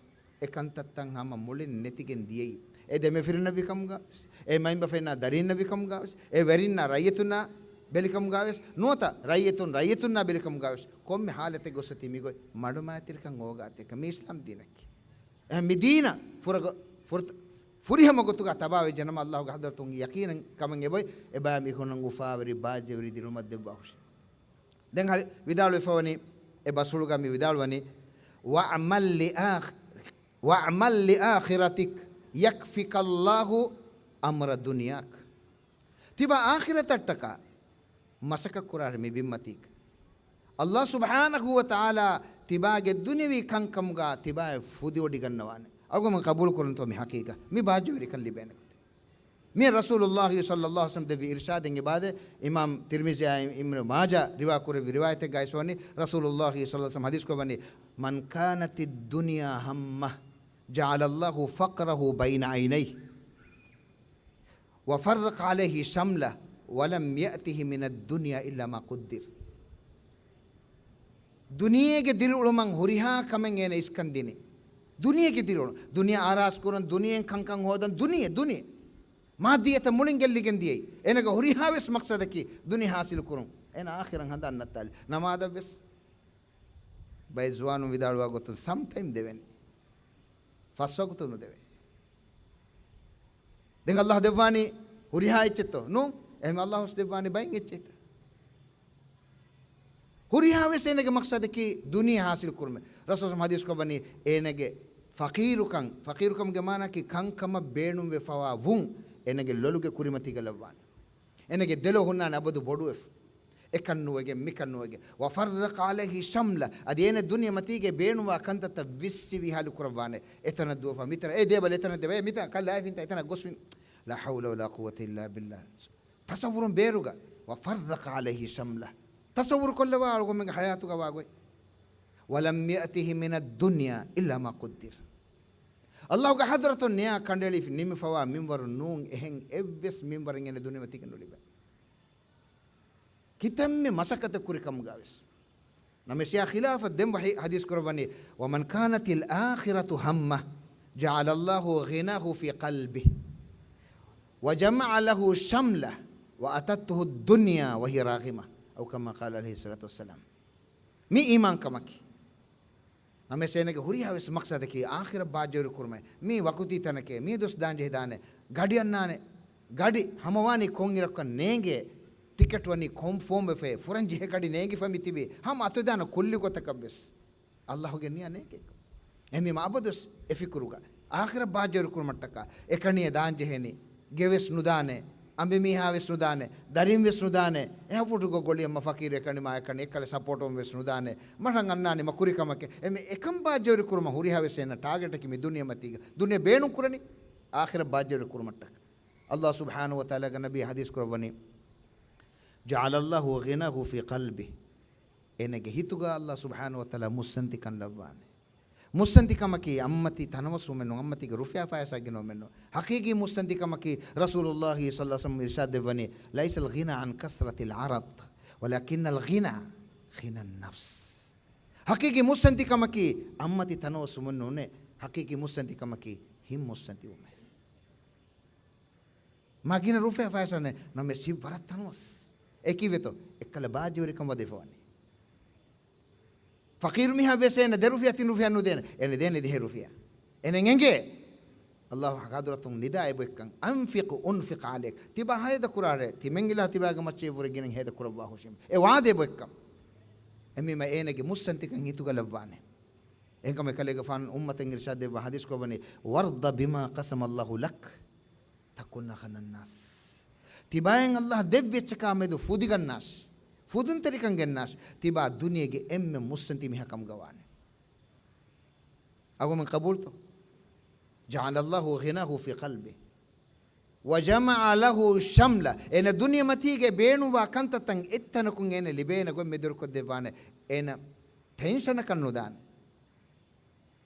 އެ ކަންތައްތައް ހަމަ މުޅިން ނެތިގެން ދިޔައީ. އެ ދެމަފިރިންނަށް ވިކަމުގަވެސް، އެ މައިންބަފައިންނާ ދަރީންނަށް ވިކަމުގަވެސް، އެ ވެރިންނާ ރައްޔިތުންނާ ބެލިކަމުގަވެސް، ނުވަތަ ރައްޔިތުން ރައްޔިތުންނާ ބެލިކަމުގަވެސް، ކޮންމެ ހާލަތެއް ގޮސް އޮތީ މިގޮތް މަޑުމައިތިރިކަން އޯގާތެރިކަން މި އިސްލާމް ދީނަކީ. އެ މި ދީނަށް ފުރަގަ-، ފުރަތަ-، ފުރިހަމަ ގޮތުގަ ތަބާވެއްޖެ ނަމަ، ﷲ ގެ ޙަޟްރަތުން ޔަޤީނަށް ކަމެއް އެބައޮތް، އެބައިމީހުންނަށް އުފާވެރި ބާއްޖަވެރި ދިރުމަށް ދެއްވާ ހުށި. ދެން ހަ-، ވިދާޅުވެފަވަނީ، އެ ބަސްފުޅުގަ މި ވިދާޅުވަނީ، واعمل لآخ-، واعمل لآخرتك يكفك الله أمر دنياك. ތިބާ އާޚިރަތަށްޓަކާ މަސައްކަތް ކުރާށޭ މި ބިންމަތީގަ. ﷲ ސުބްޙާނަހޫ ވަތަޢާލާ ތިބާގެ ދުނިޔަވީ ކަންކަމުގަ ތިބާއަށް ފުދިވޮޑިގަންނަވާނެ. އަޅުގަނޑުމެން ޤަބޫލު ކުރަންތޯ މި ޙަޤީޤަތް؟ މި ބާއްޖަވެރިކަން ލިބޭނެ ގޮތެއް. މި ރަސޫލުﷲ ޞައްލަﷲ ޢަލައިހި ވަސައްލަމް ދެއްވި އިރުޝާދެއް އެބާދެ، އިމާމް ތިރްމިޒީ އާއި އިބްނު މާޖާ ރިވާ ކުރެއްވި ރިވާޔަތެއްގަ އައިސް ވަނީ، ރަސޫލުﷲ ޞައްލަﷲ ޢަލައިހި ވަސައްލަމް ޙަދީޘް ކުރައްވަނީ، من كانت الدنيا همه جعل الله فقره بين عينيه. وفرق عليه شمله ولم يأته من الدنيا إلا ما قدر. ދުނިޔޭގެ ދިރިއުޅުމަށް ހުރިހާ ކަމެއް އޭނަ އިސްކަން ދިނީ. ދުނިޔޭގެ ދިރިއުޅުން. ދުނިޔެ އާރާސް ކުރަން، ދުނިޔެއިން ކަންކަން ހޯދަން، ދުނިޔެ، ދުނިޔެ. މާއްދިއްޔަތަށް މުޅިން ގެއްލިގެން ދިޔައީ. އޭނަގެ ހުރިހާ ވެސް މަޤްޞަދަކީ ދުނިޔެ ޙާޞިލު ކުރުން. އޭނަ އާޚިރަށް ހަނދާން ނައްތާލި. ނަމާދަށް ވެސް ބައެއް ޒުވާނުން ވިދާޅުވާ ގޮތުން ސަމްޓައިމް ދެވެނީ. ފަސް ވަގުތު ނުދެވޭ. ދެން ﷲ ދެއްވާނީ ހުރިހާ އެއްޗެއްތޯ؟ ނޫން. އެހެން ﷲ ވެސް ދެއްވާނީ ބައެއް އެއްޗެއްތަ؟ ހުރިހާ ވެސް އޭނަގެ މަޤްޞަދަކީ ދުނިޔެ ޙާޞިލު ކުރުމެއް. ރަސޫލު ޙަދީޘް ކޮށްވަނީ އޭނަގެ ފަޤީރުކަން، ފަޤީރުކަމުގެ މާނައަކީ ކަންކަމަށް ބޭނުންވެފަވާ ވުން އޭނަގެ ލޮލުގެ ކުރިމަތީގަ ލައްވާނެ. އޭނަގެ ދެލޯ ހުންނާނެ އަބަދު ބޮޑުވެފަ. އެކަން ނުވެގެން، މިކަން ނުވެގެން. وفرق عليه شمله. އަދި އޭނަ ދުނިޔެމަތީގެ ބޭނުންވާ ކަންތައްތައް ވިއްސި ވިހާލު ކުރައްވާނެ. އެތަނަށް ދުވަފަ، މިތަނަށް، އޭ ދޭބަލަ އެތަނަށް ދެވޭ، މިތަނަށް ކަށައިފިންތަ، އެތަނަށް ގޮސްފިން. لا حول ولا قوة إلا بالله. ތަޞައްވުރުން ބޭރުގަ، وفرق عليه شمله. ތަޞައްވުރު ކޮށްލަވާ އަޅުގަނޑުމެންގެ ޙަޔާތުގަ ވާގޮތް. ولم يأته من الدنيا إلا ما قدر. ﷲގެ ޙަޟްރަތުން ނިޔާ ކަނޑައެޅި ނިމިފަވާ މިންވަރު ނޫން އެހެން އެއްވެސް މިންވަރެއް އޭނަ ދުނިޔެމަތީގަ ނުލިބޭ. ކިތަންމެ މަސައްކަތެއް ކުރި ކަމުގަވެސް. ނަމަވެސް އެއާ ޚިލާފަށް ދެން ވަޙީ ޙަދީޘް ކުރައްވަނީ، ومن كانت الآخرة همه جعل الله غناه في قلبه وجمع له شمله وأتته الدنيا وهي راغمة، أو كما قال عليه الصلاة والسلام. މި އީމާންކަމަކީ. ނަމަވެސް އޭނަގެ ހުރިހާވެސް މަޤްޞަދަކީ އާޚިރަތް ބާއްޖަވެރި ކުރުމެއް. މީ ވަޤުތީ ތަނެކޭ، މިއަދުވެސް ދާންޖެހިދާނެ، ގަޑި އަންނާނެ، ގަޑި ހަމަވާނީ ކޮންއިރަކަށް ނޭނގޭ، ޓިކެޓް ވަނީ ކޮން ފޯމެއް ފޭ، ފުރަން ޖެހޭ ގަޑި ނޭނގިފަ މިތިބީ، ހަމަ އަތުވެދާނެ ކުއްލި ގޮތަކަށްވެސް. ﷲގެ ނިޔާ ނޭނގޭކަށް. އެހެންވީމަ އަބަދުވެސް އެ ފިކުރުގަ އާޚިރަތް ބާއްޖަވެރި ކުރުމަށްޓަކާ، އެކަނި އެ ދާން ޖެހެނީ، ގެވެސް ނުދާނެ، އަނބިމީހާވެސް ނުދާނެ، ދަރިންވެސް ނުދާނެ، އެހާ ފުޓުގަ ގޮޅިއަށް މަ ފަޤީރު އެކަނި މާ އެކަނި އެއްކަލަ ސަޕޯޓުންވެސް ނުދާނެ، މަށަށް އަންނާނީ މަ ކުރި ކަމެކޭ. އެމެ އެކަން ބާއްޖަވެރި ކުރުމަށް ހުރިހާވެސް އޭނަ ޓާގެޓަކީ މި ދުނިޔެމަތީގަ. ދުނިޔެ ބޭނުން ކުރަނީ އާޚިރަތް ބާއްޖަވެރި ކުރުމަށްޓަކާ. ﷲ ސުބްޙާނަހޫ ވަތަޢާލާގެ ނަބީ ޙަދީޘް ކުރައްވަނީ، جعل الله غناه في قلبه. އޭނަގެ ހިތުގަ ﷲ ސުބްޙާނަހޫ ވަތަޢާލާ މުއްސަނދިކަން ލައްވާނެ. މުއްސަނދިކަމަކީ އަތްމަތި ތަނަވަސްވުމެއް ނޫން، އަތްމަތީގެ ރުފިޔާ ފައިސާ ގިނަވުމެއް ނޫން. ޙަޤީޤީ މުއްސަނދިކަމަކީ ރަސޫލުﷲ ޞައްލަﷲ ޢަލައިހި ވަސައްލަމް އިރްޝާދު ދެއްވަނީ، ليس الغنى عن كثرة العرض ولكن الغنى غنى النفس. ޙަޤީޤީ މުއްސަނދިކަމަކީ އަތްމަތި ތަނަވަސްވުމެއް ނޫނޭ، ޙަޤީޤީ މުއްސަނދިކަމަކީ ހިތް މުއްސަނދިވުމޭ. މާ ގިނަ ރުފިޔާ ފައިސާ ނެތް، ނަމަވެސް ހިތް ވަރަށް ތަނަވަސް. އެކީ ވޭތޯ، އެއްކަލަ ބާއްޖަވެރިކަން ވަދެފަވަނީ. ފަޤީރު މީހާ ވެސް އޭނަ ދެ ރުފިޔާ ތިން ރުފިޔާ ނުދޭނެ. އޭނަ ދޭނެ ދިހަ ރުފިޔާ. އޭނަ އެނގޭ. ﷲ ޙަޟްރަތުން ނިދާ އެބޮތްކަން، أنفق أنفق عليك. ތިބާ ހޭދަ ކުރާށޭ، ތިމެން އިލާ ތިބާގެ މައްޗަށް ވުރެ ގިނަ ހޭދަ ކުރައްވާ ހުށީމަ. އެ ވާދަ އެބޮތްކަން. އެހެންވީމަ އޭނަގެ މުއްސަނދިކަން ހިތުގަ ލައްވާނެ. އެހެންކަމުން އެކަލޭގެފާނު އުއްމަތަށް އިރްޝާދު ދެއްވާ ޙަދީޘް ކުރައްވަނީ، وارض بما قسم الله لك تكن أغنى الناس. ތިބާއިން ﷲ ދެއްވި އެއްޗަކާ މެދު ފުދިގަންނާށި. ފުދުންތެރިކަން ގެންނާށި. ތިބާ ދުނިޔޭގެ އެންމެ މުއްސަނދި މީހާ ކަމުގަ ވާނެ. އަޅުގަނޑުމެން ޤަބޫލުތޯ؟ جعل الله غناه في قلبه وجمع له شمله. އޭނަ ދުނިޔެމަތީގެ ބޭނުންވާ ކަންތައްތައް އެއްތަނަކުން އޭނަ ލިބޭނެ ގޮތް މެދުވެރިކޮށްދެއްވާނެ. އޭނަ ޓެންޝަނަކަށް ނުދާނެ.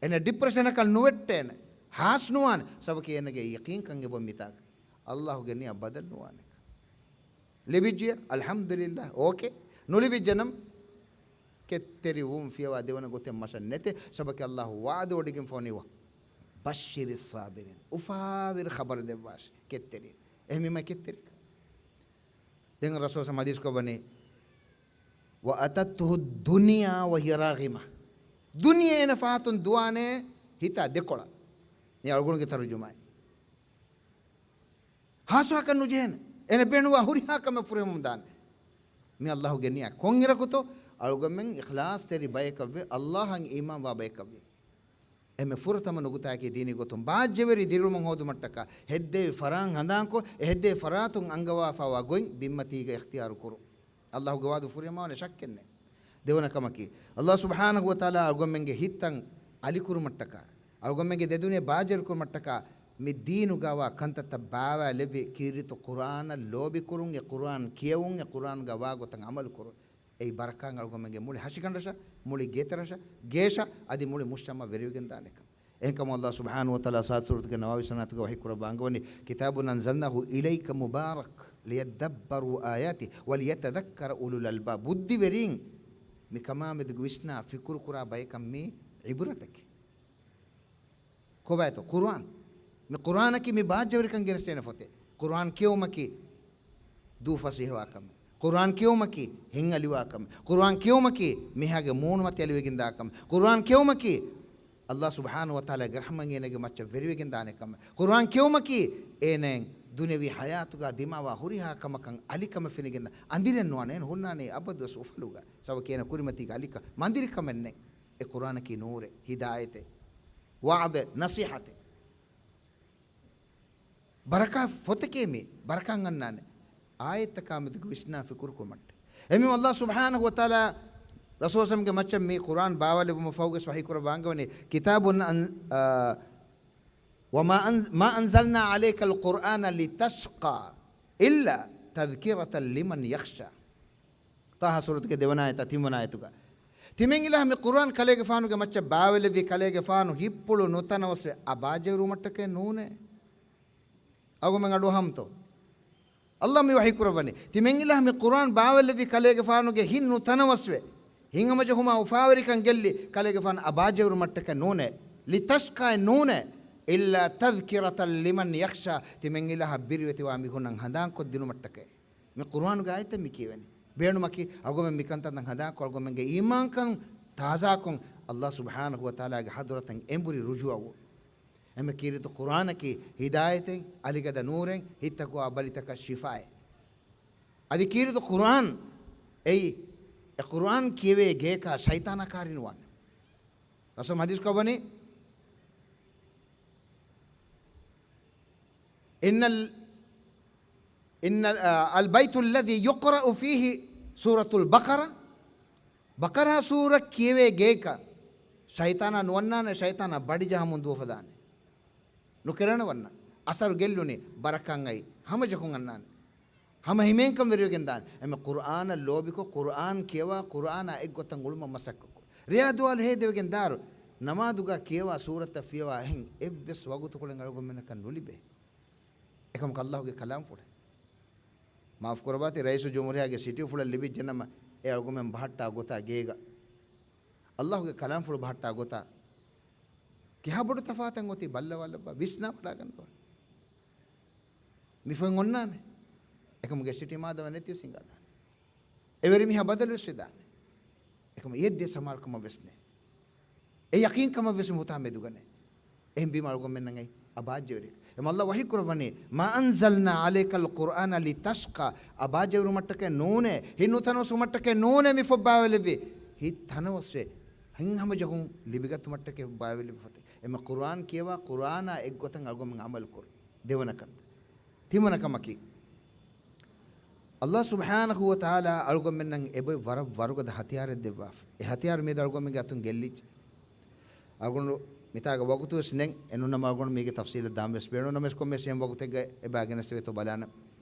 އޭނަ ޑިޕްރެޝަނަކަށް ނުވެއްޓޭނެ. ހާސް ނުވާނެ. ސަބަބަކީ އޭނަގެ ޔަޤީންކަން އެބަ މިތާގަ. ﷲގެ ނިޔާ ބަދަލު ނުވާނެ. ލިބިއްޖެ، އަލްޙަމްދުލިއްލާހް، އޯކޭ. ނުލިބިއްޖެ ނަމަ، ކެތްތެރިވުން ފިޔަވާ ދެވަނަ ގޮތެއް މަށަށް ނެތޭ. ސަބަބަކީ ﷲ ވަޢުދު ވޮޑިގެންފަވަނީ، وبشر الصابرين، އުފާވެރި ޚަބަރު ދެއްވާށި ކެތްތެރިން. އެހެންވީމަ ކެތްތެރިކަން. ދެން ރަސޫލު ޙަދީޘް ކޮށްވަނީ، وأتته الدنيا وهي راغمة. ދުނިޔެ އޭނަ ފަހަތުން ދުވާނެ ހިތާ ދެކޮޅަށް. މި އަޅުގަނޑުގެ ތަރުޖުމާއެއް. ހާސްވާކަށް ނުޖެހޭނެ. އޭނަ ބޭނުންވާ ހުރިހާ ކަމެއް ފުރިހަމަ ދާނެ. މި ﷲގެ ނިޔާ. ކޮންއިރަކުތޯ؟ އަޅުގަނޑުމެން އިޚްލާޞްތެރި ބަޔަކަށްވެ، ﷲއަށް އީމާންވާ ބަޔަކަށްވެ. އެންމެ ފުރަތަމަ ނުކުތާއަކީ ދީނީ ގޮތުން ބާއްޖަވެރި ދިރިއުޅުމެއް ހޯދުމަށްޓަކާ، ހެއްދެވި ފަރާތް ހަނދާންކޮށް، އެ ހެއްދެވި ފަރާތުން އަންގަވާފައިވާ ގޮތް ބިންމަތީގަ އިޚްތިޔާރު ކުރުން. ﷲގެ ވަޢުދު ފުރިހަމަވާނެ، ޝައްކެއްނެތް. ދެވަނަ ކަމަކީ، ﷲ ސުބްޙާނަހޫ ވަތަޢާލާ އަޅުގަނޑުމެންގެ ހިތްތައް އަލިކުރުމަށްޓަކާ، އަޅުގަނޑުމެންގެ ދެ ދުނިޔެ ބާއްޖަވެރިކުރުމަށްޓަކާ، މި ދީނުގަވާ ކަންތައްތައް ބާވާލެއްވި ކީރިތި ޤުރްއާނަށް ލޯބިކުރުން، އެ ޤުރްއާން ކިޔެވުން، އެ ޤުރްއާންގަ ވާ ގޮތަށް ޢަމަލުކުރުން. އެއީ ބަރަކާތް އަޅުގަނޑުމެންގެ މުޅި ހަށިގަނޑަށާ، މުޅި ގޭތެރަށާ، ގޭށާ، އަދި މުޅި މުޖްތަމަޢަށް ވެރިވެގެންދާނެ ކަމަށް. އެހެންކަމުން ﷲ ސުބްޙާނަހޫ ވަތަޢާލާ ސާދަ ސޫރަތުގެ ނަވާވީސް ވަނަ އާޔަތުގަ ވަޙީ ކުރައްވާ އަންގަވަނީ، كتاب أنزلناه إليك مبارك ليدبروا آياته وليتذكر أولو الألباب. ބުއްދިވެރީން، މިކަމާމެދުގަ ވިސްނާ ފިކުރުކުރާ ބަޔަކަށް މީ ޢިބްރަތަކީ. ކޮބާތޯ؟ ޤުރްއާން. މި ޤުރްއާނަކީ މި ބާއްޖަވެރިކަން ގެނެސްދޭނެ ފޮތެއް. ޤުރްއާން ކިޔެވުމަކީ ދޫ ފަސޭހަވާ ކަމެއް. ޤުރްއާން ކިޔެވުމަކީ ހިތް އަލިވާ ކަމެއް. ޤުރްއާން ކިޔެވުމަކީ މީހާގެ މޫނުމަތި އަލިވެގެންދާ ކަމެއް. ޤުރްއާން ކިޔެވުމަކީ ﷲ ސުބްޙާނަހޫ ވަތަޢާލާގެ ރަޙްމަތް އޭނަގެ މައްޗަށް ވެރިވެގެންދާނެ ކަމެއް. ޤުރްއާން ކިޔެވުމަކީ އޭނައަށް ދުނިޔަވީ ޙަޔާތުގަ ދިމާވާ ހުރިހާ ކަމަކަށް އަލިކަމެއް ފެނިގެންދާ. އަނދިރެއް ނުވާނެ. އޭނަ ހުންނާނީ އަބަދުވެސް އުފަލުގަ. ސަބަބަކީ އޭނަ ކުރިމަތީގަ އަލިކަން. މަންދިރިކަމެއް ނެތް. އެ ޤުރްއާނަކީ ނޫރެއް، ހިދާޔަތެއް، ވަޢުޡެއް، ނަޞީޙަތެއް. ބަރަކާތް ފޮތެކޭ މީ، ބަރަކާތް އަންނާނެ. އާޔަތްތަކާމެދުގަ ވިސްނާ ފިކުރުކުރުމަށްޓެ. އެހެންވީމަ ﷲ ސުބްޙާނަހޫ ވަތަޢާލާ ރަސޫލުގެ މައްޗަށް މި ޤުރްއާން ބާވާލެއްވުމަށް ފަހުގަސް ވަޙީ ކުރައްވާ އަންގަވަނީ، كتاب أن-، އަ، وما أن-، ما أنزلنا عليك القرآن لتشقى إلا تذكرة لمن يخشى. ޠާހާ ސޫރަތުގެ ދެވަނަ އާޔަތާ ތިންވަނަ އާޔަތުގަ، ތިމެން އިލާހަށް މި ޤުރުއާން ކަލޭގެފާނުގެ މައްޗަށް ބާވެލެއްވި ކަލޭގެފާނު ހިތްޕުޅު ނުތަނަވަސްވެ އަބާ ޖެހުރުމަށްޓަކައެއް ނޫނޭ. އަޅުގަނޑުމެން އަޑުއަހަމުތޯ؟ ﷲ މި ވަޙީ ކުރައްވަނީ. ތިމެން އިލާހަށް މި ޤުރުއާން ބާވެލެއްވި ކަލޭގެފާނުގެ ހިތް ނުތަނަވަސްވެ، ހިތްހަމަޖެހުމާ އުފާވެރިކަން ގެއްލި ކަލޭގެފާނު އަބާ ޖެހުރުމަށްޓަކައެއް ނޫނޭ. لتشقى ނޫނޭ. إلا تذكرة لمن يخشى. ތިމެން އިލާހަށް ބިރުވެތިވާ މީހުންނަށް ހަނދާންކޮށްދިނުމަށްޓަކައި. މި ޤުރުއާނުގެ އާޔަތެއް މި ކިޔެވެނީ. ބޭނުމަކީ އަޅުގަނޑުމެން މިކަންތައް ހަނދާންކޮށް އަޅުގަނޑުމެންގެ އީމާންކަން ތާޒާކޮށް، ﷲ ސުބްޙާނަހޫ ވަތަޢާލާގެ ޙަޟްރަތަށް އެނބުރި ރުޖޫޢަވުން. އެންމެ ކީރިތި ޤުރުއާނަކީ ހިދާޔަތެއް، އަލިގަދަ ނޫރެއް، ހިތްތަކުގަ ބަލިތަކަށް ޝިފާއެއް. އަދި ކީރިތި ޤުރުއާން އެއީ، އެ ޤުރުއާން ކިޔެވޭ ގޭކަށް ޝައިޠާނާ ކާރިނުވާނެ. ރަސޫލު ޙަދީޘްކޮށް ވަނީ، إن ال-، إن ال-، آه، البيت الذي يقرأ فيه سورة البقرة، ބަޤަރާ ސޫރަ ކިޔެވޭ ގޭކަށް ޝައިޠާނާ ނުވަންނާނެ، ޝައިޠާނާ ބަޑިޖަހަމުން ދުވަފަ ދާނެ. ނުކެރޭނެ ވަންނަ. އަސަރު ގެއްލުނީ، ބަރަކާތް އައި، ހަމަޖެހުން އަންނާނެ. ހަމަ ހިމޭންކަން ވެރިވެގެން ދާނެ. އެމެ ޤުރުއާނަށް ލޯބިކޮށް، ޤުރުއާން ކިޔަވާ، ޤުރުއާނާ އެއްގޮތަށް އުޅުމަށް މަސައްކަތްކޮށް. ރެޔާ ދުވާލު ހޭދެވެގެން ދާއިރު، ނަމާދުގަ ކިޔަވާ ސޫރަތަށް ފިޔަވާ އެހެން އެއްވެސް ވަގުތުކޮޅެއް އަޅުގަނޑުމެންނަކަށް ނުލިބޭ. އެކަމަކު ﷲގެ ކަލާމްފުޅެއް. މާފުކުރައްވާތި، ރައީސުލްޖުމްހޫރިއްޔާގެ ސިޓީފުޅަށް ލިބިއްޖެނަމަ، އެ އަޅުގަނޑުމެން ބަހައްޓާ ގޮތާ ގޭގަ ﷲގެ ކަލާމްފުޅު ބަހައްޓާ ގޮތާ ކިހާ ބޮޑު ތަފާތެއް އޮތީ ބައްލަވާލައްވާ، ވިސްނާވަޑާގަންނަވާ. މި ފޮތް އޮންނާނެ. އެކަމުގެ ސިޓީ މާދަމާ ނެތިވެސް ހިނގާދާނެ. އެވެރިމީހާ ބަދަލުވެސް ވެދާނެ. އެކަމު އެއްދޭ ސަމާލުކަމަށް ވެސް ނެތް. އެ ޔަޤީންކަމަށް ވެސް މި ހުތާ މެދުގަ ނެތް. އެހެންވީމަ އަޅުގަނޑުމެންނަށް އައި އަބާއްޖަވެރި. އެމަ ﷲ ވަޙީ ކުރައްވަނީ، ما أنزلنا عليك القرآن لتشقى. އަބާއްޖަވެރުމަށްޓަކައި ނޫނޭ، ހިތް ނުތަނަވަސްވުމަށްޓަކައި ނޫނޭ މި ފޮތް ބާވެލެއްވީ. ހިތް ތަނަވަސްވެ، ހިތްހަމަޖެހުން ލިބިގަތުމަށްޓަކައި ބާވެލެއްވި ފޮތެއް. އެމަ ޤުރުއާން ކިޔަވާ، ޤުރުއާނާ އެއްގޮތަށް އަޅުގަނޑުމެން ޢަމަލު ކުރުން. ދެވަނަ ކަންތައް. ތިންވަނަ ކަމަކީ، ﷲ ސުބްޙާނަހޫ ވަތަޢާލާ އަޅުގަނޑުމެންނަށް އެބޮތް ވަރަށް ވަރުގަދަ ހަތިޔާރެއް ދެއްވާފަ. އެ ހަތިޔާރު މިއަދު އަޅުގަނޑުމެންގެ އަތުން ގެއްލިއްޖެ. އަޅުގަނޑު މިތާގަ ވަގުތު ވެސް ނެތް، އެނޫންނަމަ އަޅުގަނޑު މީގެ ތަފްޞީލަށް ދާން ވެސް ބޭނުން. ނަމަވެސް ކޮންމެސް އެހެން ވަގުތެއްގަ އެބަ ގެނެސްދެވޭތޯ ބަލާނަން.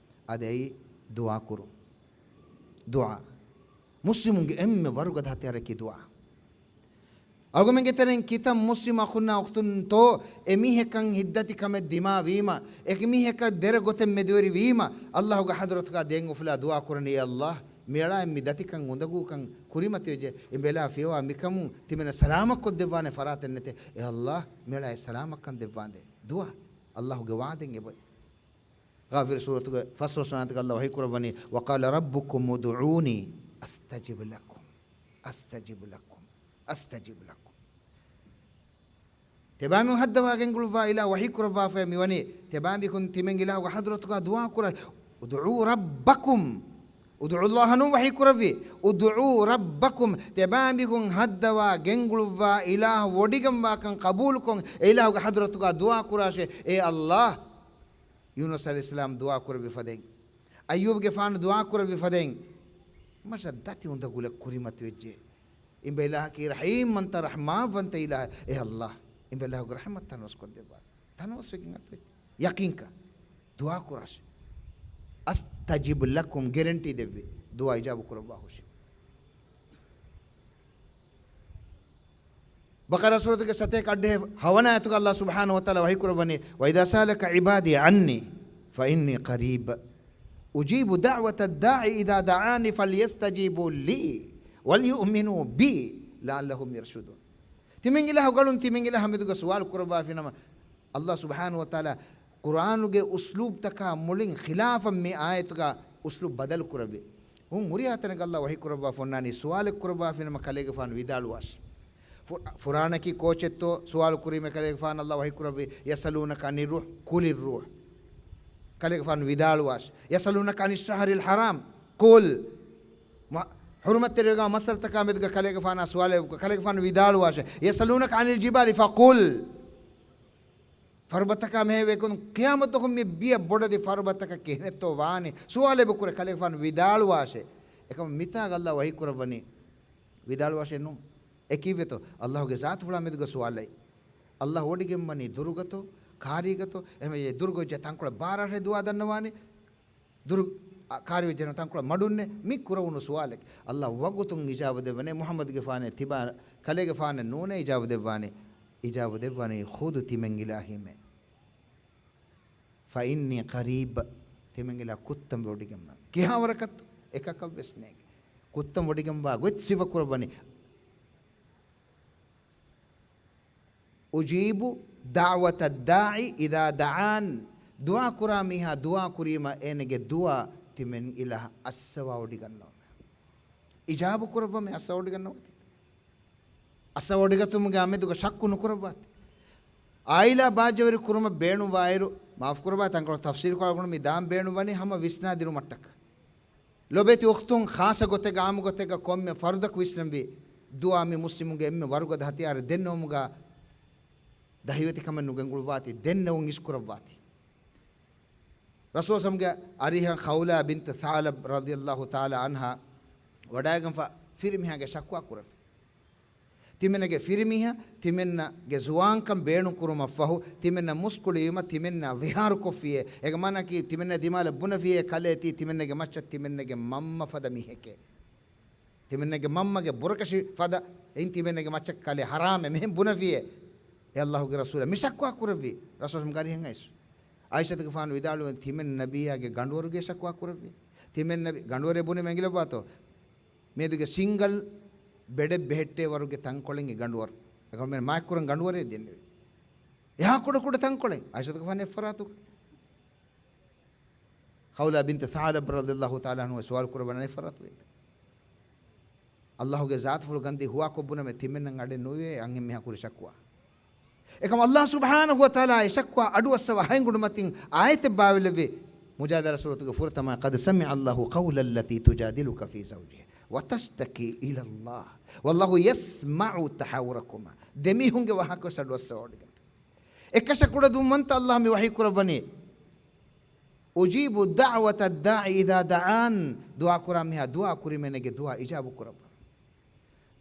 އާދެ، އެއީ ދުޢާ ކުރުން. ދުޢާ. މުސްލިމުންގެ އެންމެ ވަރުގަދަ ހަތިޔާރަކީ ދުޢާ. އަޅުގަނޑުމެންގެ ތެރެއިން ކިތައް މުސްލިމް އަޚުންނާ އުޚްތުންތޯ އެމީހަކަށް ހިތްދަތިކަމެއް ދިމާވީމަ، އެމީހަކަށް ދެރަ ގޮތެއް މެދުވެރިވީމަ، ﷲގެ ޙަޟްރަތުގަ ދެން އުފުލާ ދުޢާ ކުރަނީ، އޭ ﷲ، މިއަޅާއަށް މި ދަތިކަން އުނދަގޫކަން ކުރިމަތިވެއްޖެ، އެ ބެލާ ފިޔަވާ މިކަމުން ތިމެން ސަލާމަތްކޮށްދެއްވާނެ ފަރާތެއް ނެތޭ، އޭ ﷲ، މިއަޅާއަށް ސަލާމަތްކަން ދެއްވާނދޭ. ދުޢާ، ﷲގެ ވާދެއް އެބައޮތް. ޣާފިރު ސޫރަތުގެ ފަސްވަނަ އާޔަތުގަ ﷲ ވަޙީ ކުރައްވަނީ، وقال ربكم ادعوني أستجب لكم، أستجب لكم، أستجب لكم. ތިބާމީހުން ހައްދަވާ ގެންގުޅުއްވާ އިލާހު ވަޙީ ކުރައްވާފައި މިވަނީ، ތިބާމީހުން ތިމެން އިލާހުގެ ޙަޟްރަތުގަ ދުޢާ ކުރަ، ادعوا ربكم، ادعوا الله ނޫން ވަޙީ ކުރެއްވީ، ادعوا ربكم، ތިބާމީހުން ހައްދަވާ ގެންގުޅުއްވާ އިލާހު ވޮޑިގެންވާކަން ޤަބޫލުކޮށް، އެ އިލާހުގެ ޙަޟްރަތުގަ ދުޢާ ކުރާށޭ، އޭ ﷲ. ޔޫނުސް ޢަލައިހިއްސަލާމް ދުޢާ ކުރެއްވި ފަދައިން، އައްޔޫބުގެފާނު ދުޢާ ކުރެއްވި ފަދައިން، މަށަށް ދަތި އުނދަގުލެއް ކުރިމަތިވެއްޖެ. އިނބައިލާހަކީ ރަޙީމްވަންތަ، ރަޙްމާންވަންތަ އިލާހެއް. އޭ ﷲ، އިނބައިލާހުގެ ރަޙްމަތް ތަނަވަސްކޮށްދެއްވާ. ތަނަވަސްވެގެން އަތުވެއްޖެ. ޔަޤީންކަން. ދުޢާ ކުރާށޭ. أستجب لكم، ގެރެންޓީ ދެއްވި. ދުޢާ އިޖާބަ ކުރައްވާ ހުށި. ބަޤަރާ ސޫރަތުގެ ސަތޭކަ އައްޑިހަ ހަވަނަ އާޔަތުގަ ﷲ ސުބްޙާނަހޫ ވަތަޢާލާ ވަޙީ ކުރައްވަނީ، وإذا سألك عبادي عني فإني قريب أجيب دعوة الداع إذا دعان فليستجيبوا لي وليؤمنوا بي لعلهم يرشدون. ތިމެން އިލާހު ގަޅުން ތިމެން އިލާހަށް މެދުގަ ސުވާލު ކުރައްވާފިނަމަ، ﷲ ސުބްޙާނަހޫ ވަތަޢާލާ ޤުރުއާނުގެ އުސްލޫބްތަކާ މުޅިން ޚިލާފަށް މި އާޔަތުގަ އުސްލޫބް ބަދަލު ކުރެއްވި. ހުން ހުރިހާ ތަނެއްގަ ﷲ ވަޙީ ކުރައްވާފަ އޮންނާނީ ސުވާލެއް ކުރައްވާފިނަމަ ކަލޭގެފާނު ވިދާޅުވާށި. ފު-، ފުރާނަކީ ކޯޗެއްތޯ ސުވާލު ކުރީމޭ ކަލޭގެފާނު ﷲ ވަޙީ ކުރެއްވި، يسألونك عن الروح قل الروح. ކަލޭގެފާނު ވިދާޅުވާށި. يسألونك عن الشهر الحرام قل. މަ-، ޙުރުމަތްތެރިވެގެންވާ މައްސަލަތަކާ މެދުގަ ކަލޭގެފާނާ ސުވާލެއް ކަލޭގެފާނު ވިދާޅުވާށި. يسألونك عن الجبال فقل. ފަރުބަތަކާ މެހެވެ ކުން ޤިޔާމަތް ދުވަހު މި ބިޔަ ބޮޑެތި ފަރުބަތަކަށް ކިހިނެއްތޯ ވާނީ؟ ސުވާލެއް ކުރޭ ކަލޭގެފާނު ވިދާޅުވާށޭ. އެކަމަ މިތާގަ ﷲ ވަޙީ ކުރައްވަނީ ވިދާޅުވާށޭ ނޫން. އެ ކީއްވެތޯ؟ ﷲގެ ޒާތުފުޅާ މެދުގަ ސުވާލައި. ﷲ ވޮޑިގެންވަނީ ދުރުގަތޯ؟ ކާރީގަތޯ؟ އެހެންވެ ދުރުގޮތްޖެ ތަންކޮޅެއް ބާރަށެ ދުވާ ދަންނަވާނެ. ދުރު، އަ، ކާރިވެއްޖެނަ ތަންކޮޅަށް މަޑުންނެ. މި ކުރެވުނު ސުވާލެއް. އައްލާހު ވަގުތުން އިޖާބަ ދެއްވަނީ، މުޙައްމަދުގެ ފާނެ ތިބާ ކަލޭގެ ފާނެއް ނޫނޭ އިޖާބަ ދެއްވާނީ. އިޖާބަ ދެއްވަނީ ޚުދު ތިމަން އިލާހީމޭ. ފައިންނީ ޤަރީބް، ތިމަން އިލާ ކުއްތަން ވޮޑިގެންވާ. ކިހާވަރަކަށްތޯ؟ އެކަކަށްވެސް ނޭނގެ. ކުއްތަން ވޮޑިގެންވާ ގޮތް ސިފަ ކުރައްވަނީ. أجيب دعوة الداع إذا دعان. ދުޢާ ކުރާ މީހާ ދުޢާ ކުރީމަ އޭނަގެ ދުޢާ ތިމަން އިލާހަށް އައްސަވާ ވޮޑިގަންނަވަމޭ. އިޖާބަ ކުރައްވަމޭ، އައްސަވާ ވޮޑިގަންނަވަތީ. އައްސަވާ ވޮޑިގަތުމުގެ އާ މެދުގަ ޝައްކު ނުކުރައްވާތި. އާއިލާ ބާއްޖަވެރި ކުރުމަށް ބޭނުންވާއިރު، މާފު ކުރައްވާ، ތަންކޮޅެއް ތަފްސީލު ކޮށްގަންނަ މި ދާން ބޭނުންވަނީ ހަމަ ވިސްނާދިނުމަށްޓަކާ. ލޮބެތި އުޚްތުން، ޚާއްޞަ ގޮތެއްގަ އާއްމު ގޮތެއްގަ ކޮންމެ ފަރުދަކު ވިސްނަންވީ، ދުޢާ މި މުސްލިމުންގެ އެންމެ ވަރުގަދަ ހަތިޔާރެއް ދެންނެވުމުގަ ދަހިވެތިކަމެއް ނުގެންގުޅުއްވާތި، ދެންނެވުން އިސްކުރައްވާތި. ރަސޫލު ސަމްގެ އަރިހަށް ޚައުލާ ބިންތު ޘަޢުލަބް ރަޟިޔަﷲ ތަޢާލާ ޢަންހާ ވަޑައިގެންފަ ފިރިމީހާގެ ޝަކުވާ ކުރެއްވި. ތިމެންނަގެ ފިރިމީހާ ތިމެންނަގެ ޒުވާންކަން ބޭނުން ކުރުމަށްފަހު، ތިމެންނަ މުސްކުޅިވީމަ ތިމެންނަ ޒިހާރު ކޮށްފިޔޭ. އޭގެ މާނައަކީ ތިމެންނަ ދިމާލަށް ބުނެފިޔޭ ކަލޭ ތީ ތިމެންނަގެ މައްޗަށް ތިމެންނަގެ މަންމަ ފަދަ މީހެކޭ. ތިމެންނަގެ މަންމަގެ ބުރަކަށި ފަދަ އިން ތިމެންނަގެ މައްޗަށް ކަލޭ ޙަރާމޭ މިހެން ބުނެފިޔޭ. އޭ އައްލާހުގެ ރަސޫލާ މި ޝަކުވާ ކުރެއްވީ. ރަސޫލު ގަރިހަން އައިސް. ޢާއިޝަތުގެފާނު ވިދާޅުވި ތިމެން ނަބިއްޔާގެ ގަނޑުވަރުގެ ޝަކުވާ ކުރެއްވި. ތިމެން ނަބި ގަނޑުވަރެއް ބުނި މެނގިލައްވާތޯ؟ މިއަދުގެ ސިންގަލް ބެޑެއް ބެހެއްޓޭ ވަރުގެ ތަންކޮޅެއް އެ ގަނޑުވަރު. އެކަމެން މާތްކުރަން ގަނޑުވަރެއް ދެންނެވި. އެހާ ކުޑަ ކުޑަ ތަންކޮޅެއް ޢާއިޝަތުގެފާނު އެއްފަރާތު. ޚައުލާ ބިންތު ޘަޢުލަބް ރަޟިޔަﷲ ތަޢާލާ ޢަންހު ސުވާލު ކުރައްވަނީ އެއްފަރާތު. އައްލާހުގެ ޒާތުފުޅު ގަންދީ ހުވާކޮށް ބުނަމޭ ތިމެންނަށް އަޑެއް ނުވޭ އަންހެން މީހާ ކުރި ޝަކުވާ. އެކަމަށް އައްލާހު ސުބްޙާނަހޫ ވަތަޢާލާ އެ ޝަކުވާ އަޑުއައްސަވާ ހައިންގުނޑުމަތިން އާޔަތެއް ބާވިލެއްވި. މުޖާދަލާ ސޫރަތުގެ ފުރަތަމަ، "قد سمع الله قول التي تجادلك في زوجها وتشتكي إلى الله والله يسمع تحاوركما." ދެމީހުންގެ ވާހަކަ ވެސް އަޑުއައްސަވާ ވޮޑިގެން. އެކަށަ ކުޑަ ދުންވަންތަ އައްލާހު މި ވަޙީ ކުރައްވަނީ، "أجيب دعوة الداع إذا دعان." ދުޢާ ކުރާ މީހާ ދުޢާ ކުރީމަ އޭނަގެ ދުޢާ އިޖާބަ ކުރައްވަން.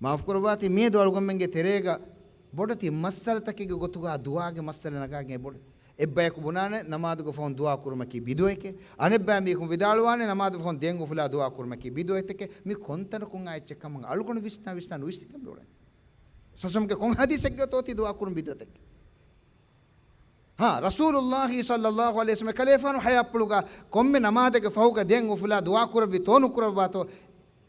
މާފު ކުރައްވާތި، މިއަދު އަޅުގަނޑުމެންގެ ތެރޭގަ ބޮޑެތި މައްސަލަތަކެއްގެ ގޮތުގަ ދުޢާގެ މައްސަލަ ނަގާގެން ބޮޑެ. އެއްބަޔަކު ބުނާނެ ނަމާދުގެ ފަހުން ދުޢާ ކުރުމަކީ ބިދުޢަތެކޭ. އަނެއްބައި މީހަކު ވިދާޅުވާނެ ނަމާދު ފަހުން ދެން އުފުލާ ދުޢާ ކުރުމަކީ ބިދުޢަތެކޭ. މި ކޮންތަނަކުން އާ އެއްޗެއް ކަމަށް އަޅުގަނޑު ވިސްނާ ވިސްނާ ނުވިސްނިގެން ބިއުޅެން. ސަސަމްގެ ކޮން ޙަދީޘެއްގަތޯ ތި ދުޢާ ކުރުން ބިދުޢަތެކޭ؟ ހާ، ރަސޫލުﷲ ޞައްލަﷲ ޢަލައިހި ވަސައްލަމަ ކަލޭފާނު ޙަޔާތްޕުޅުގަ ކޮންމެ ނަމާދެއްގެ ފަހުގަ ދެން އުފުލާ ދުޢާ ކުރެއްވިތޯ ނުކުރައްވާތޯ؟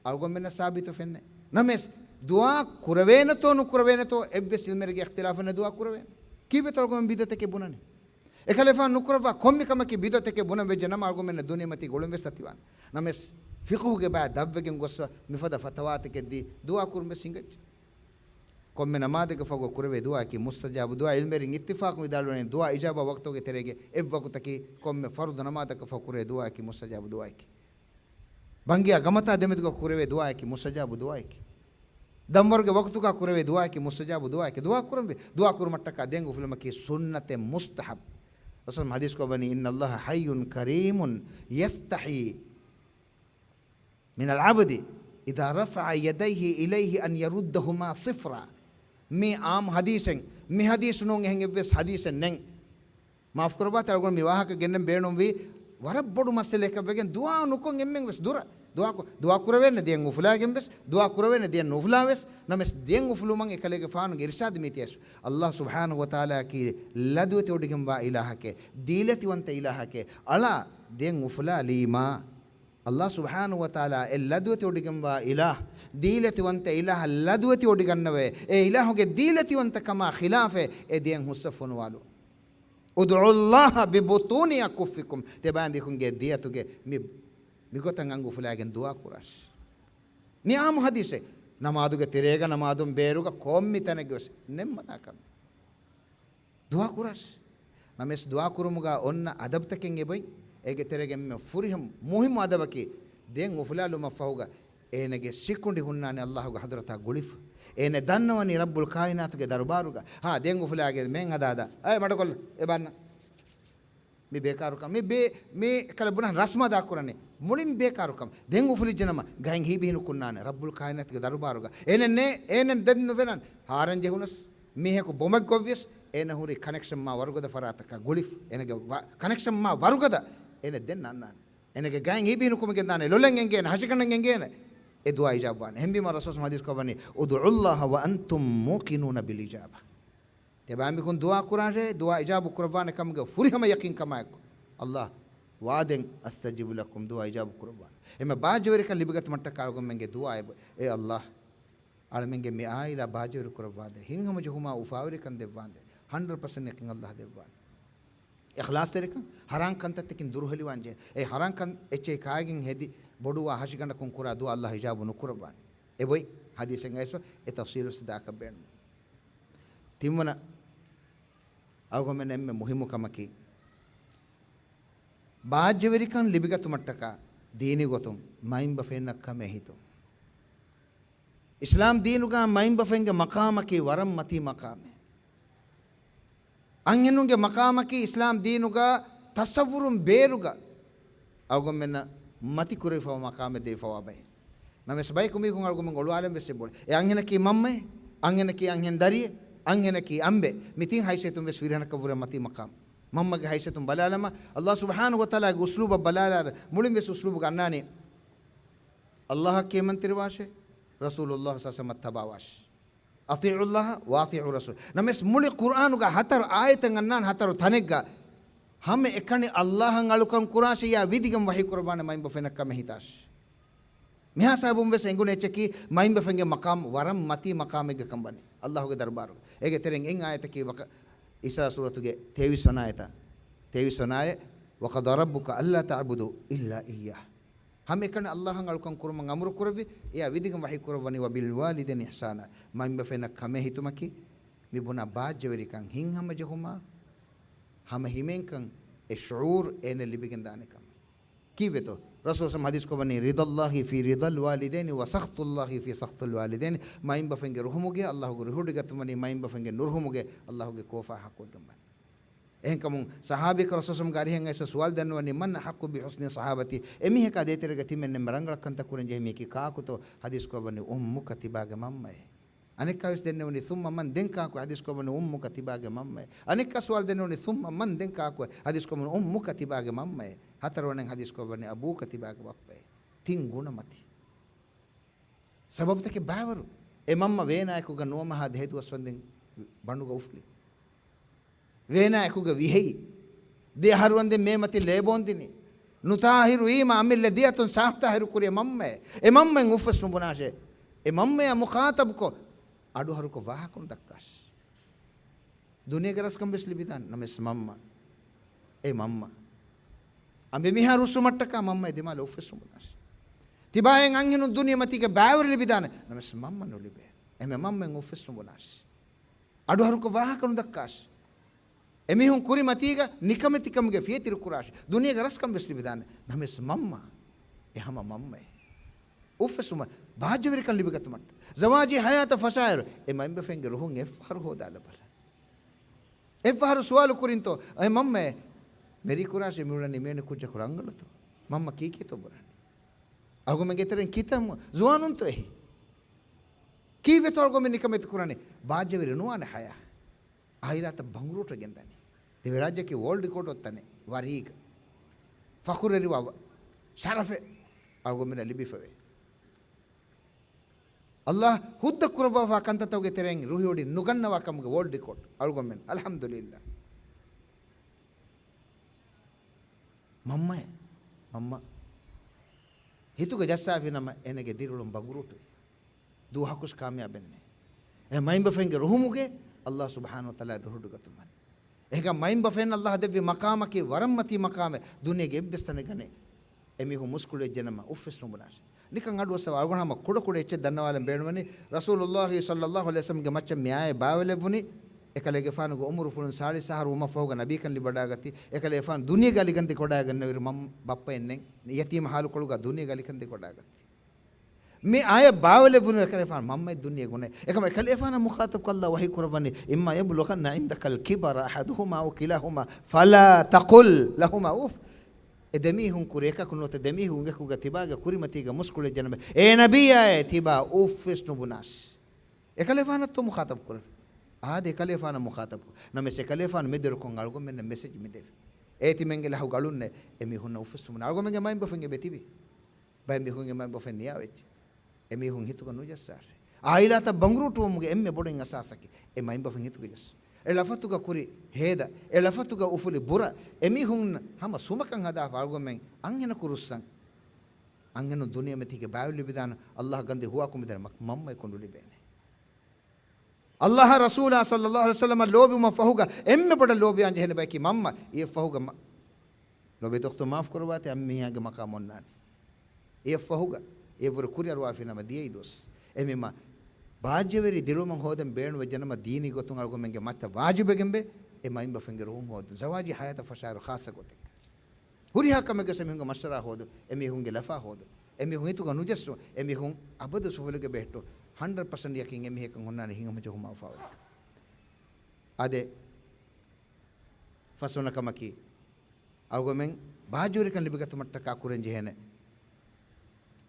އަޅުގަނޑުމެންނަށް ސާބިތު ފެންނެ. ނަމަވެސް، ދުޢާ ކުރެވޭނެތޯ ނުކުރެވޭނެތޯ އެއްވެސް ޢިލްމުވެރިންގެ އިޚްތިލާފެއް ނެތް ދުޢާ ކުރެވޭނެ. ކީއްވެތޯ އަޅުގަނޑު ބިދުޢަތެކޭ ބުނަނީ؟ އެކަލޭފާނު ނުކުރައްވާ ކޮންމެ ކަމަކީ ބިދުޢަތެކޭ ބުނަން ވެއްޖެ ނަމަ، އަޅުގަނޑުމެންނަށް ދުނިޔެމަތީގަ އުޅެން ވެސް އަތިވާނެ. ނަމަވެސް، ފިޤުހުގެ ބައި ދަށްވެގެން ގޮސްފަ މިފަދަ ފަތަވާތަކެއް ދީ ދުޢާ ކުރުން ވެސް ހިނގައްޖެ. ކޮންމެ ނަމާދެއްގެ ފަހުގަ ކުރެވޭ ދުޢާއަކީ މުސްތަޖާބު ދުޢާ. ޢިލްމުވެރިން އިއްތިފާޤުން ވިދާޅުވަނީ ދުޢާ އިޖާބާ ވަޤްތުގެ ތެރޭގެ އެއްވަޤުތަކީ ކޮންމެ ފަރުޟު ނަމާދަކަށް ފަހު ކުރޭ ދުޢާއަކީ މުސްތަޖާބު ދުޢާއެކޭ. ބަންގިޔާ ގަމަތާ ދެމެދުގަ ކުރެވޭ ދުޢާއަކީ މުސްތަޖާބު ދުޢާއެކޭ. ދަންވަރުގެ ވަޤުތުގަ ކުރެވޭ ދުޢާއަކީ މުސްތަޖާބު ދުޢާއެކޭ. ދުޢާ ކުރަންވީ. ދުޢާ ކުރުމަށްޓަކާ ދެން އުފުލުމަކީ ސުންނަތެއް، މުސްތަޙައްބު. ރަސޫލު ޙަދީޘް ކޮށްވަނީ، "إن الله حي كريم يستحيي من العبد إذا رفع يديه إليه أن يردهما صفرا." މީ ޢާއްމު ޙަދީޘެއް، މި ޙަދީޘް ނޫން އެހެން އެއްވެސް ޙަދީޘެއް ނެތް. މާފު ކުރައްވާތި، އަޅުގަނޑު މި ވާހަކަ ގެންނަން ބޭނުންވީ، ވަރަށް ބޮޑު މައްސަލައަކަށް ވެގެން ދުޢާ ނުކޮށް އެންމެން ވެސް ދުރަށް. ދުޢާ ކު-، ދުޢާ ކުރެވޭނެ ދެން އުފުލާގެން ވެސް، ދުޢާ ކުރެވޭނެ ދެން ނުއުފުލާ ވެސް. ނަމަވެސް ދެން އުފުލުމަށް އެކަލޭގެފާނުގެ އިރްޝާދު މީތި އައިސް. އައްލާހު ސުބްޙާނަހޫ ވަތަޢާލާއަކީ ލަދުވެތި ވޮޑިގެންވާ އިލާހެކޭ، ދީލަތިވަންތަ އިލާހެކޭ. އަޅާ ދެން އުފުލާލީމާ. އައްލާހު ސުބްޙާނަހޫ ވަތަޢާލާ އެ ލަދުވެތި ވޮޑިގެންވާ އިލާހު، ދީލަތިވަންތަ އިލާހަށް ލަދުވެތި ވޮޑިގަންނަވައޭ. އެ އިލާހުގެ ދީލަތިވަންތަކަމާ ޚިލާފަށް އެ ދެން ހުސްއަށް ފޮނުވާލު. "ادعوا الله ببطون أكفكم." ތިބާ މީހުންގެ ދެއަތުގެ މި، މިގޮތަށް އަނގު އުފުލާގެން ދުޢާ ކުރާށި. މި ޢާއްމު ޙަދީޘެއް. ނަމާދުގެ ތެރޭގަ، ނަމާދުން ބޭރުގަ ކޮންމެ ތަނެއްގަ ވެސް ނެތް މަނާ ކަމެއް. ދުޢާ ކުރާށި. ނަމަވެސް ދުޢާ ކުރުމުގަ އޮންނަ އަދަބުތަކެއް އެބައި. އޭގެ ތެރޭގަ އެންމެ ފުރިހަމަ މުހިއްމު އަދަބަކީ، ދެން އުފުލާލުމަށް ފަހުގަ އޭނަގެ ސިކުނޑި ހުންނާނެ އައްލާހުގެ ޙަޟްރަތާ ގުޅިފަ. އޭނަ ދަންނަވަނީ ރައްބުލް ކާއިނާތުގެ ދަރުބާރުގަ. ހާ، ދެން އުފުލާގެން މެން ހަދާ ހަދާ. އޭ މަޑުކޮށްލަ، އެ ބަންނަ. މި ބޭކާރުކަން. މި ބޭ-، މި ކަލަ ބުނަން ރަސްމާ ދާ ކުރަނީ. މުޅިން ބޭކާރުކަން. ދެން އުފުލިއްޖެނަމަ، ގައިން ހީބިހިނުކުންނާނެ ރައްބުލް ކާއިނާތުގެ ދަރުބާރުގަ. އޭނަ ނޭ-، އޭނަ ދެން ނުފެނަން. ހާރަން ޖެހުނަސް، މީހަކު ބޮމެއް ގޮއްވިޔަސް، އޭނަ ހުރި ކަނެކްޝަން މާ ވަރުގަދަ ފަރާތަކަށް ގުޅިފަ. އޭނަގެ ވަ-، ކަނެކްޝަން މާ ވަރުގަދަ. އޭނަ ދެން އަންނާނެ. އޭނަގެ ގައިން ހީބި ނުކުމެގެން ދާނެ. ލޮލެން އެނގޭނެ. ހަށިގަނޑަށް އެނގޭނެ. އެ ދުޢާ އިޖާބުވާނެ. އެހެންވީމަ ރަސޫލު ޙަދީޘް ކޮށްވަނީ، "އުދުޢުﷲ ވައަންތުމް މޫޤިނޫނަ ބިލް އިޖާބަ." ތިޔަބައިމީހުން ދުޢާ ކުރާށޭ، ދުޢާ އިޖާބު ކުރައްވާނެ ކަމުގެ ފުރިހަމަ ޔަޤީންކަމާއެކު. ﷲ ވާދެން، "އަސްތަޖީބު ލަކުމް." ދުޢާ އިޖާބު ކުރައްވާނެ. އެމެ ބާއްޖަވެރިކަން ލިބިގަތުމަށްޓަކާ އަޅުގަނޑުމެންގެ ދުޢާ އެބަ، އޭ ﷲ، އަޅަމެންގެ މި އާއިލާ ބާއްޖަވެރި ކުރައްވާދޭ. ހިތްހަމަޖެހުމާ އުފާވެރިކަން ދެއްވާނދޭ. ހަންޑްރެޑް ޕަސެންޓް ޔަޤީން ﷲ ދެއްވާނެ. އިޚްލާޞްތެރިކަން، ހަރާން ކަންތައްތަކިން ދުރުހެލިވާން ޖެހޭ. އެ ހަރާން ކަން އެއްޗެހި ކާގެން ހެދި ބޮޑުވާ ހަށިގަނޑަކުން ކުރާ ދުޢާ ﷲ އިޖާބު ނުކުރައްވާނެ. އެބޮތް ޙަދީޘެއް އައިސްފަ އެ ތަފްޞީލު ސިދާކަށް ބޭނުމެއް. ތިންވަނަ އަޅުގަނޑުމެން އެންމެ މުހިއްމު ކަމަކީ، ބާއްޖަވެރިކަން ލިބިގަތުމަށްޓަކާ ދީނީ ގޮތުން މައިންބަފައިންނަށް ކަމެއް ހިތުން. އިސްލާމް ދީނުގަ މައިންބަފައިންގެ މަޤާމަކީ ވަރަށް މަތީ މަޤާމެއް. އަންހެނުންގެ މަޤާމަކީ އިސްލާމް ދީނުގަ ތަޞައްވުރުން ބޭރުގަ އަޅުގަނޑުމެންނަށް މަތި ކުރެވިފައިވާ މަޤާމެއް ދެވިފައިވާ ބައެއް. ނަމަވެސް ބަޔަކު މީހުން އަޅުގަނޑުމެން އޮޅުވާލަން ވެސް އެބައޮތް. އެ އަންހެނަކީ މަންމައެއް، އަންހެނަކީ އަންހެން ދަރިއެއް، އަންހެނަކީ އަނބެއް. މި ތިން ހައިސިއްޔަތުން ވެސް ފިރިހެނަކަށްވުރެ މަތީ މަޤާމް. މަންމަގެ ހައިސިއްޔަތުން ބަލާލަމާ، ﷲ ސުބްޙާނަހޫ ވަތަޢާލާގެ އުސްލޫބަށް ބަލާލާ، މުޅިން ވެސް އުސްލޫބުގަ އަންނާނީ، ﷲ އަށް ކިޔަމަންތެރިވާށޭ، ރަސޫލުﷲ ޞައްލަﷲު ޢަލައިހި ވަސައްލަމަށް ތަބާވާށޭ. أطيعوا الله وأطيعوا الرسول. ނަމަވެސް މުޅި ޤުރްއާނުގަ ހަތަރު އާޔަތެއް އަންނާނެ، ހަތަރު ތަނެއްގަ ހަމައެކަނި ﷲ އަށް އަޅުކަން ކުރާށިޔާ ވިދިގެން ވަޙީ ކުރައްވާނެ މައިންބަފައިންނަށް ކަމެއް ހިތާށި. މިހާ ސަބަބުން ވެސް އެނގުނު އެއްޗަކީ މައިންބަފައިންގެ މަޤާމް ވަރަށް މަތީ މަޤާމެއްގަ ކަން ވަނީ ﷲގެ ދަރުބާރުގަ. އޭގެ ތެރެއިން އެއް އާޔަތަކީ ވަކަ-، އިސްރާ ސޫރަތުގެ ތޭވީސް ވަނަ އާޔަތަށް، ތޭވީސް ވަނަ އާޔަތް، وقضى ربك ألا تعبدوا إلا إياه. ހަމައެކަނި ﷲ އަށް އަޅުކަން ކުރުމަށް އަމުރު ކުރެއްވި، އެއާ ވިދިގެން ވަޙީ ކުރައްވަނީ، وبالوالدين إحسانا. މައިންބަފައިންނަށް ކަމެއް ހިތުމަކީ، މި ބުނާ ބާއްޖަވެރިކަން، ހިތްހަމަޖެހުމާ، ހަމަ ހިމޭންކަން، އެ ޝުޢޫރު އޭނަ ލިބިގެން ދާނެ ކަމެއް. ކީއްވެތޯ؟ ރަސޫލު ޞައްލަﷲު ޢަލައިހި ވަސައްލަމަ ޙަދީޘް ކޮށްވަނީ، رضا الله في رضا الوالدين وسخط الله في سخط الوالدين. މައިންބަފައިންގެ ރުހުމުގެ ﷲގެ ރުހިވޮޑިގަތުމަށް ވަނީ، މައިންބަފައިންގެ ނުރުހުމުގެ ﷲގެ ކޯފާ ޙައްޤުވެގެން ވަނީ. އެހެންކަމުން ޞަޙާބީކަ ރަސޫލު ޞައްލަﷲު ޢަލައިހި ވަސައްލަމަގެ އަރިހަށް އައިސް ސުވާލު ދަންނަވަނީ، من أحق بحسن صحابتي؟ އެމީހަކާ ދޭތެރޭގަ ތިމަންނަމެން ރަނގަޅަށް ކަންތައް ކުރަން ޖެހޭ މީހަކީ ކާކުތޯ؟ ޙަދީޘް ކޮށްވަނީ، أمك، ތިބާގެ މަންމައޭ. އަނެއްކާ ވެސް ދެންނެވުނީ، ثم من؟ ދެން ކާކު؟ ޙަދީޘް ކޮށްވަނީ، أمك، ތިބާގެ މަންމައޭ. އަނެއްކާ ސުވާލު ދެންނެވުނީ، ثم من؟ ދެން ކާކު؟ ޙަދީޘް ކޮށްވަނީ، أمك، ތިބާގެ މަންމައޭ. ހަތަރުވަނައިން ޙަދީޘް ކޮށްވަނީ، أبوك، ތިބާގެ ބައްޕައޭ. ތިން ގުނަ މަތި. ސަބަބުތަކެއް ބާވަރު. އެ މަންމަ ވޭނާއެކުގަ ނުވަމަހާ ދެހެދުވަސް ވަންދެން ބަނޑުގަ އުފުލި. ވޭނާއެކުގަ ވިހައި. ދެ އަހަރު ވަންދެން މޭ މަތި ލޭބޯން ދިނި. ނުތާހިރު ވީމަ އަމިއްލަ ދިޔަތުން ސާފްތާހިރު ކުރި އެ މަންމައެއް. އެ މަންމައެއް އުފެސް ނުބުނާށޭ. އެ މަންމަޔާ މުޚާޠަބުކޮށް، އަޑުއަހަރުކޮށް ވާހަކަ ނުދައްކާށޭ. ދުނިޔޭގެ ރަސްކަން ވެސް ލިބިދާނެ. ނަމަވެސް މަންމަ، އެ މަންމަ. އަނބިމީހާ ރުއްސުމަށްޓަކާ މަންމަ އެ ދިމާލަށް އުފެސް ނުބުނާށޭ. ތިބާއިން އަންހެނުން ދުނިޔެމަތީގެ ބައިވެރި ލިބިދާނެ. ނަމަވެސް މަންމަ ނުލިބޭ. އެމެ މަންމައެއް އުފެސް ނުބުނާށޭ. އަޑުއަހަރުކޮށް ވާހަކަ ނުދައްކާށޭ. އެމީހުން ކުރިމަތީގަ ނިކަމެތިކަމުގެ ފިޔަތިރި ކުރާށޭ. ދުނިޔޭގެ ރަސްކަން ވެސް ލިބިދާނެ. ނަމަވެސް މަންމަ އެ ހަމަ މަންމައޭ. އުފެސްވުމަށް ބާއްޖަވެރިކަން ލިބިގަތުމަށް. ޒަވާޖީ ޙަޔާތަށް ފަށާއިރު، އެ މައިންބަފައިންގެ ރުހުން އެއްފަހަރު ހޯދާލަބަލަ. އެއްފަހަރު ސުވާލު ކުރިންތޯ، އޭ މަންމައޭ، ވެރިކުރާށޭ މިއުޅެނީ މިއެނެ ކުއްޖަކު ރަނގަޅުތޯ؟ މަންމަ ކީކޭތޯ ބުނަނީ؟ އަޅުގަނޑުމެންގެ ތެރެއިން ކިތަންމު ޒުވާނުންތޯ އެހީ؟ ކީއްވެތޯ އަޅުގަނޑުމެން ނިކަމެތި ކުރަނީ؟ ބާއްޖަވެރި ނުވާނެ ޙަޔާ. އާއިލާތައް ބަނގުރޫޓުވެގެން ދަނީ. ދިވެހިރާއްޖެއަކީ ވޯލްޑް ރެކޯޑް އޮތް ތަނެއް. ވަރީގަ. ފަޚުރުވެރިވާ ޝަރަފެއް އަޅުގަނޑުމެންނަށް ލިބިފަވޭ. ﷲ ހުއްދަ ކުރައްވާފާ ކަންތައްތަކުގެ ތެރެއިން ރުހިވޮޑި ނުގަންނަވާ ކަމުގެ ވޯލްޑް ރެކޯޑް އަޅުގަނޑުމެން. އަލްޙަމްދުލިއްލާހް. މަންމައޭ، މަންމަ. ހިތުގަ ޖައްސާފި ނަމަ އޭނަގެ ދިރިއުޅުން ބަނގުރޫޓުވި. ދުވަހަކުސް ކާމިޔާބެއް ނެތް. އެ މައިންބަފައިންގެ ރުހުމުގެ ﷲ ސުބްޙާނަހޫ ވަތަޢާލާ ރުހިވޮޑިގަތުމަށް. އެހެންކަމުން މައިންބަފައިން ﷲ ދެއްވި މަޤާމަކީ ވަރަށް މަތީ މަޤާމެއް. ދުނިޔޭގެ އެއްވެސް ތަނެއްގަ ނެތް. އެމީހުން މުސްކުޅިވެއްޖެނަމަ އުފެސް ނުބުނާށޭ. ނިކަން އަޑުއައްސަވާ އަޅުގަނޑު ހަމަ ކުޑަކުޑަ އެއްޗެއް ދަންނަވާލަން ބޭނުންވަނީ، ރަސޫލުﷲ ޞައްލަﷲު ޢަލައިހި ވަސައްލަމްގެ މައްޗަށް މި އާޔަތް ބާވައިލެއްވުނީ، އެކަލޭގެފާނުގެ ޢުމުރު ފުލުން ސާޅީސް އަހަރު ވުމަށްފަހުގަ ނަބީކަން ލިބިވަޑައިގަތީ، އެކަލޭގެފާނު ދުނިޔޭގަ އަލިގަންދި ކޮޑައިގަންނެވިއިރު މަން-، ބައްޕައެއް ނެތް، ޔަތީމް ޙާލުކޮޅުގަ ދުނިޔޭގަ އަލިގަންދި ކޮޑައިގަތީ. މި އާޔަތް ބާވައިލެއްވުނު އެކަލޭގެފާނު މަންމައެއް ދުނިޔޭ ގުނޭ. އެކަމަ އެކަލޭގެފާނަށް މުޚާޠަބުކޮށް ﷲ ވަޙީ ކުރައްވަނީ، إما يبلغن عندك الكبر أحدهما أو كلاهما فلا تقل لهما أف. އެ ދެމީހުން ކުރި އެކަކު ނުވަތަ ދެމީހުން އެކުގަ ތިބާގެ ކުރިމަތީގަ މުސްކުޅިވެއްޖެނަމަ، އޭ ނަބިއްޔާއޭ، ތިބާ އުފް ވެސް ނުބުނާށި. އެކަލޭގެފާނަށްތޯ މުޚާޠަބު ކުރެވި؟ އާދެ، އެކަލޭފާނަށް މުޚާޠަބުކޮށް. ނަމަވެސް އެކަލޭފާނު މެދުވެރިކޮށް އަޅުގަނޑުމެންނަށް މެސެޖް މިދެވި. އޭތި މެންގެ ލަހުގަ އަޅުންނޭ އެމީހުންނަށް އުފުއްސުމުން. އަޅުގަނޑުމެންގެ މައިންބަފައިން އެބަތިބި. ބައެއް މީހުންގެ މައިންބަފައިން ނިޔާވެއްޖެ. އެމީހުން ހިތުގަ ނުޖައްސާށޭ. އާއިލާތައް ބަނގުރޫޓުވުމުގެ އެންމެ ބޮޑު އަސާސަކީ އެ މައިންބަފައިން ހިތުގަ ޖައްސުން. އެ ޅަފަތުގަ ކުރި ހޭދަ، އެ ޅަފަތުގަ އުފުލި ބުރަ، އެމީހުން ހަމަ ސުމަކަށް ހަދާފަ އަޅުގަނޑުމެން އަންހެނަކު ރުއްސަން. އަންހެނުން ދުނިޔެމަތީގެ ބައިވެރި ލިބިދާނެ، އައްލާހް ގަންދެ ހުވާކުން މިދަނީ މަ-، މަންމައެއް ކޮނޑު ލިބޭނެ. އައްލާހް ރަސޫލާ ޞައްލައްލާހު ޢަލައިހި ވަސައްލަމަށް ލޯބިވުމަށް ފަހުގަ އެންމެ ބޮޑަށް ލޯބިވާން ޖެހޭނެ ބަޔަކީ މަންމަ. އެއަށް ފަހުގަ މަ-، ލޯބި ދޮސްތު މާފު ކުރައްވާތި، އަންމީހާގެ މަޤާމު އޮންނާނެ. އެއަށް ފަހުގަ އެވަރު ކުރިއަރުވާފިނަމަ ދިޔައީ ދުވަސް. އެމީމާ ބާއްޖަވެރި ދިރުމަށް ހޯދަން ބޭނުންވެއްޖެނަމަ ދީނީ ގޮތުން އަޅުގަނޑުމެންގެ މައްޗަށް ވާޖިބެގެންބޭ އެ މައިންބަފައިންގެ ރުހުން ހޯދުން. ޒަވާޖީ ޙަޔާތަށް ފަށާއިރު ޚާއްޞަ ގޮތެއްގަ. ހުރިހާ ކަމެއްގަ އެމީހުންގެ މަޝްވަރާ ހޯދުން، އެމީހުންގެ ލަފާ ހޯދުން، އެމީހުން ހިތުގަ ނުޖައްސުން، އެމީހުން އަބަދު ސުފުލުގެ ބެހެއްޓުން. ހަންޑްރެޑް ޕަސެންޓް ޔަޤީން އެމީހަކަށް ހުންނާނެ ހިތްހަމަޖެހުމާ އުފާވެރިކަން. އާދެ، ފަސްވަނަ ކަމަކީ، އަޅުގަނޑުމެން ބާއްޖަވެރިކަން ލިބިގަތުމަށްޓަކާ ކުރަން ޖެހޭނެ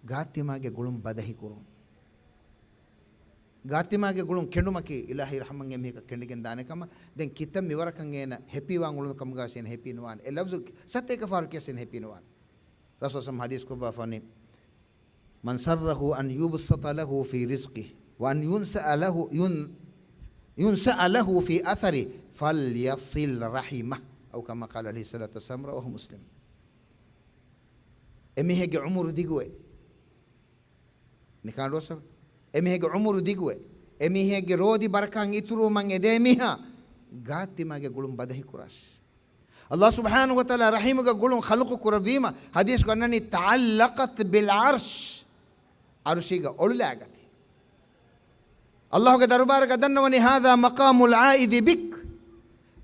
ގާތްތިމާގެ ގުޅުން ބަދަހި ކުރުން. ގާތްތިމާގެ ގުޅުން ކެނޑުމަކީ އިލާހީ ރަޙްމަތް އެމީހަކަށް ކެނޑިގެން ދާނެ ކަމަށް. ދެން ކިތައް މިވަރަކަށް އޭނަ ހެޕީވާން އުޅުނު ކަމުގަ އޭނަ ހެޕީ ނުވާނެ. އެ ލަފްޒު ސަތޭކަ ފަހަރު ކިޔަސް އޭނަ ހެޕީ ނުވާނެ. ރަސޫލު ޞައްލައްލާހު ޢަލައިހި ވަސައްލަމަ ޙަދީޘް ކޮށްފަ ވަނީ، من سره أن يبسط له في رزقه وأن ينسأ له، ين-، ينسأ له في أثره فليصل رحمه، أو كما قال عليه الصلاة والسلام، رواه مسلم. އެމީހެއްގެ ޢުމުރު ދިގުވެ، ނިކާނޑުވަސަ، އެމީހެއްގެ ޢުމުރު ދިގުވެ، އެމީހެއްގެ ރޯދި ބަރަކާތް އިތުރުވުމަށް އެދޭ މީހާ ގާތްތިމާގެ ގުޅުން ބަދަހި ކުރާށި. އައްލާހު ސުބްޙާނަހު ވަތަޢާލާ ރަޙީމުގެ ގުޅުން ޚަލްޤު ކުރެއްވީމަ، ޙަދީޘްގަ އަންނަނީ تعلقت بالعرش، ޢަރުޝީގަ އޮޅުލާގަތީ. އައްލާހުގެ ދަރުބާރުގަ ދަންނަވަނީ هذا مقام العائد بك،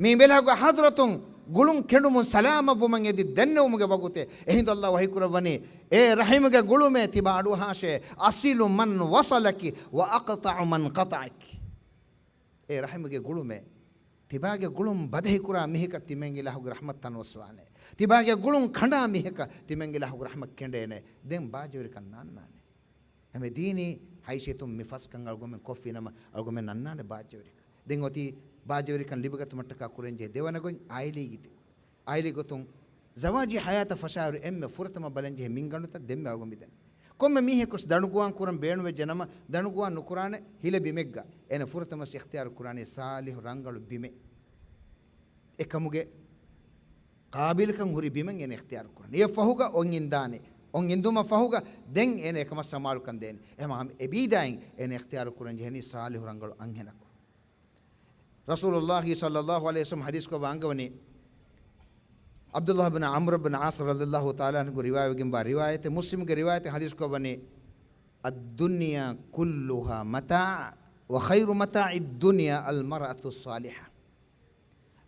މީ މި އިލާހުގެ ޙަޟްރަތުން ގުޅުން ކެނޑުމުން ސަލާމަތްވުމަށް އެދި ދެންނެވުމުގެ ވަގުތެއް. އެހިނދު އައްލާހު ވަޙީ ކުރައްވަނީ، އޭ ރަޙީމުގެ ގުޅުމޭ، ތިބާ އަޑުއަހާށޭ، أصل من وصلك وأقطع من قطعك. އޭ ރަޙީމުގެ ގުޅުމޭ، ތިބާގެ ގުޅުން ބަދަހިކުރާ މީހަކަށް ތިމަން އިލާހުގެ ރަޙްމަތް ތަނުވަސްވާނެ. ތިބާގެ ގުޅުން ކަނޑާ މީހަކަށް ތިމަން އިލާހުގެ ރަޙްމަތް ކެނޑޭނެ. ދެން ބާއްޖަވެރިކަން ނާންނާނެ. ހަމަ ދީނީ ހައިސިއްޔަތުން މި ފަސް ކަން އަޅުގަނޑުމެން ކޮށްފިނަމަ، އަޅުގަނޑުމެން ނަންނާނެ ބާއްޖަވެރިކަން. ދެން އޮތީ ބާއްޖަވެރިކަން ލިބިގަތުމަށްޓަކާ ކުރަންޖެހޭ ދެވަނަ ގޮތް އާއިލީ ގިތި. އާއިލީ ގޮތުން ޒަވާޖީ ޙަޔާތަށް ފަށާއިރު އެންމެ ފުރަތަމަ ބަލަންޖެހޭ މިންގަނޑުތައް ދެންމެ އަޅުގަނޑު މިދަނީ. ކޮންމެ މީހަކުވެސް ދަނޑުގުވާން ކުރަން ބޭނުންވެއްޖެ ނަމަ، ދަނޑުގުވާން ނުކުރާނެ ހިލަ ބިމެއްގަ. އޭނަ ފުރަތަމަސް އިޚްތިޔާރު ކުރާނީ ޞާލިޙު ރަނގަޅު ބިމެއް. އެކަމުގެ ޤާބިލްކަން ހުރި ބިމެއް އޭނަ އިޚްތިޔާރު ކުރަން. އެއަށް ފަހުގަ އޮން އިންދާނެ. އޮން އިންދުމަށް ފަހުގަ ދެން އޭނަ އެކަމަށް ސަމާލުކަން ދޭނެ. އެހެން އެބީދާއިން އޭނަ އިޚްތިޔާރު ކުރަން ޖެހެނީ ޞާލިޙު ރަނގަޅު އަންހެނަކު. ރަސޫލުﷲ ޞައްލަﷲ ޢަލައިހި ވަސައްލަމަ ޙަދީޘްކޮށް ވާންގަވަނީ، ޢަބްދުﷲ ބިން ޢަމްރު ބިން ޢާޞް ރަޟިޔަﷲ ތަޢާލާ ޢަންހުގެ ރިވާޔަތްވެގެންވާ ރިވާޔަތެއް، މުސްލިމްގެ ރިވާޔަތެއް ޙަދީޘްކޮށްވަނީ، الدنيا كلها متاع وخير متاع الدنيا المرأة الصالحة.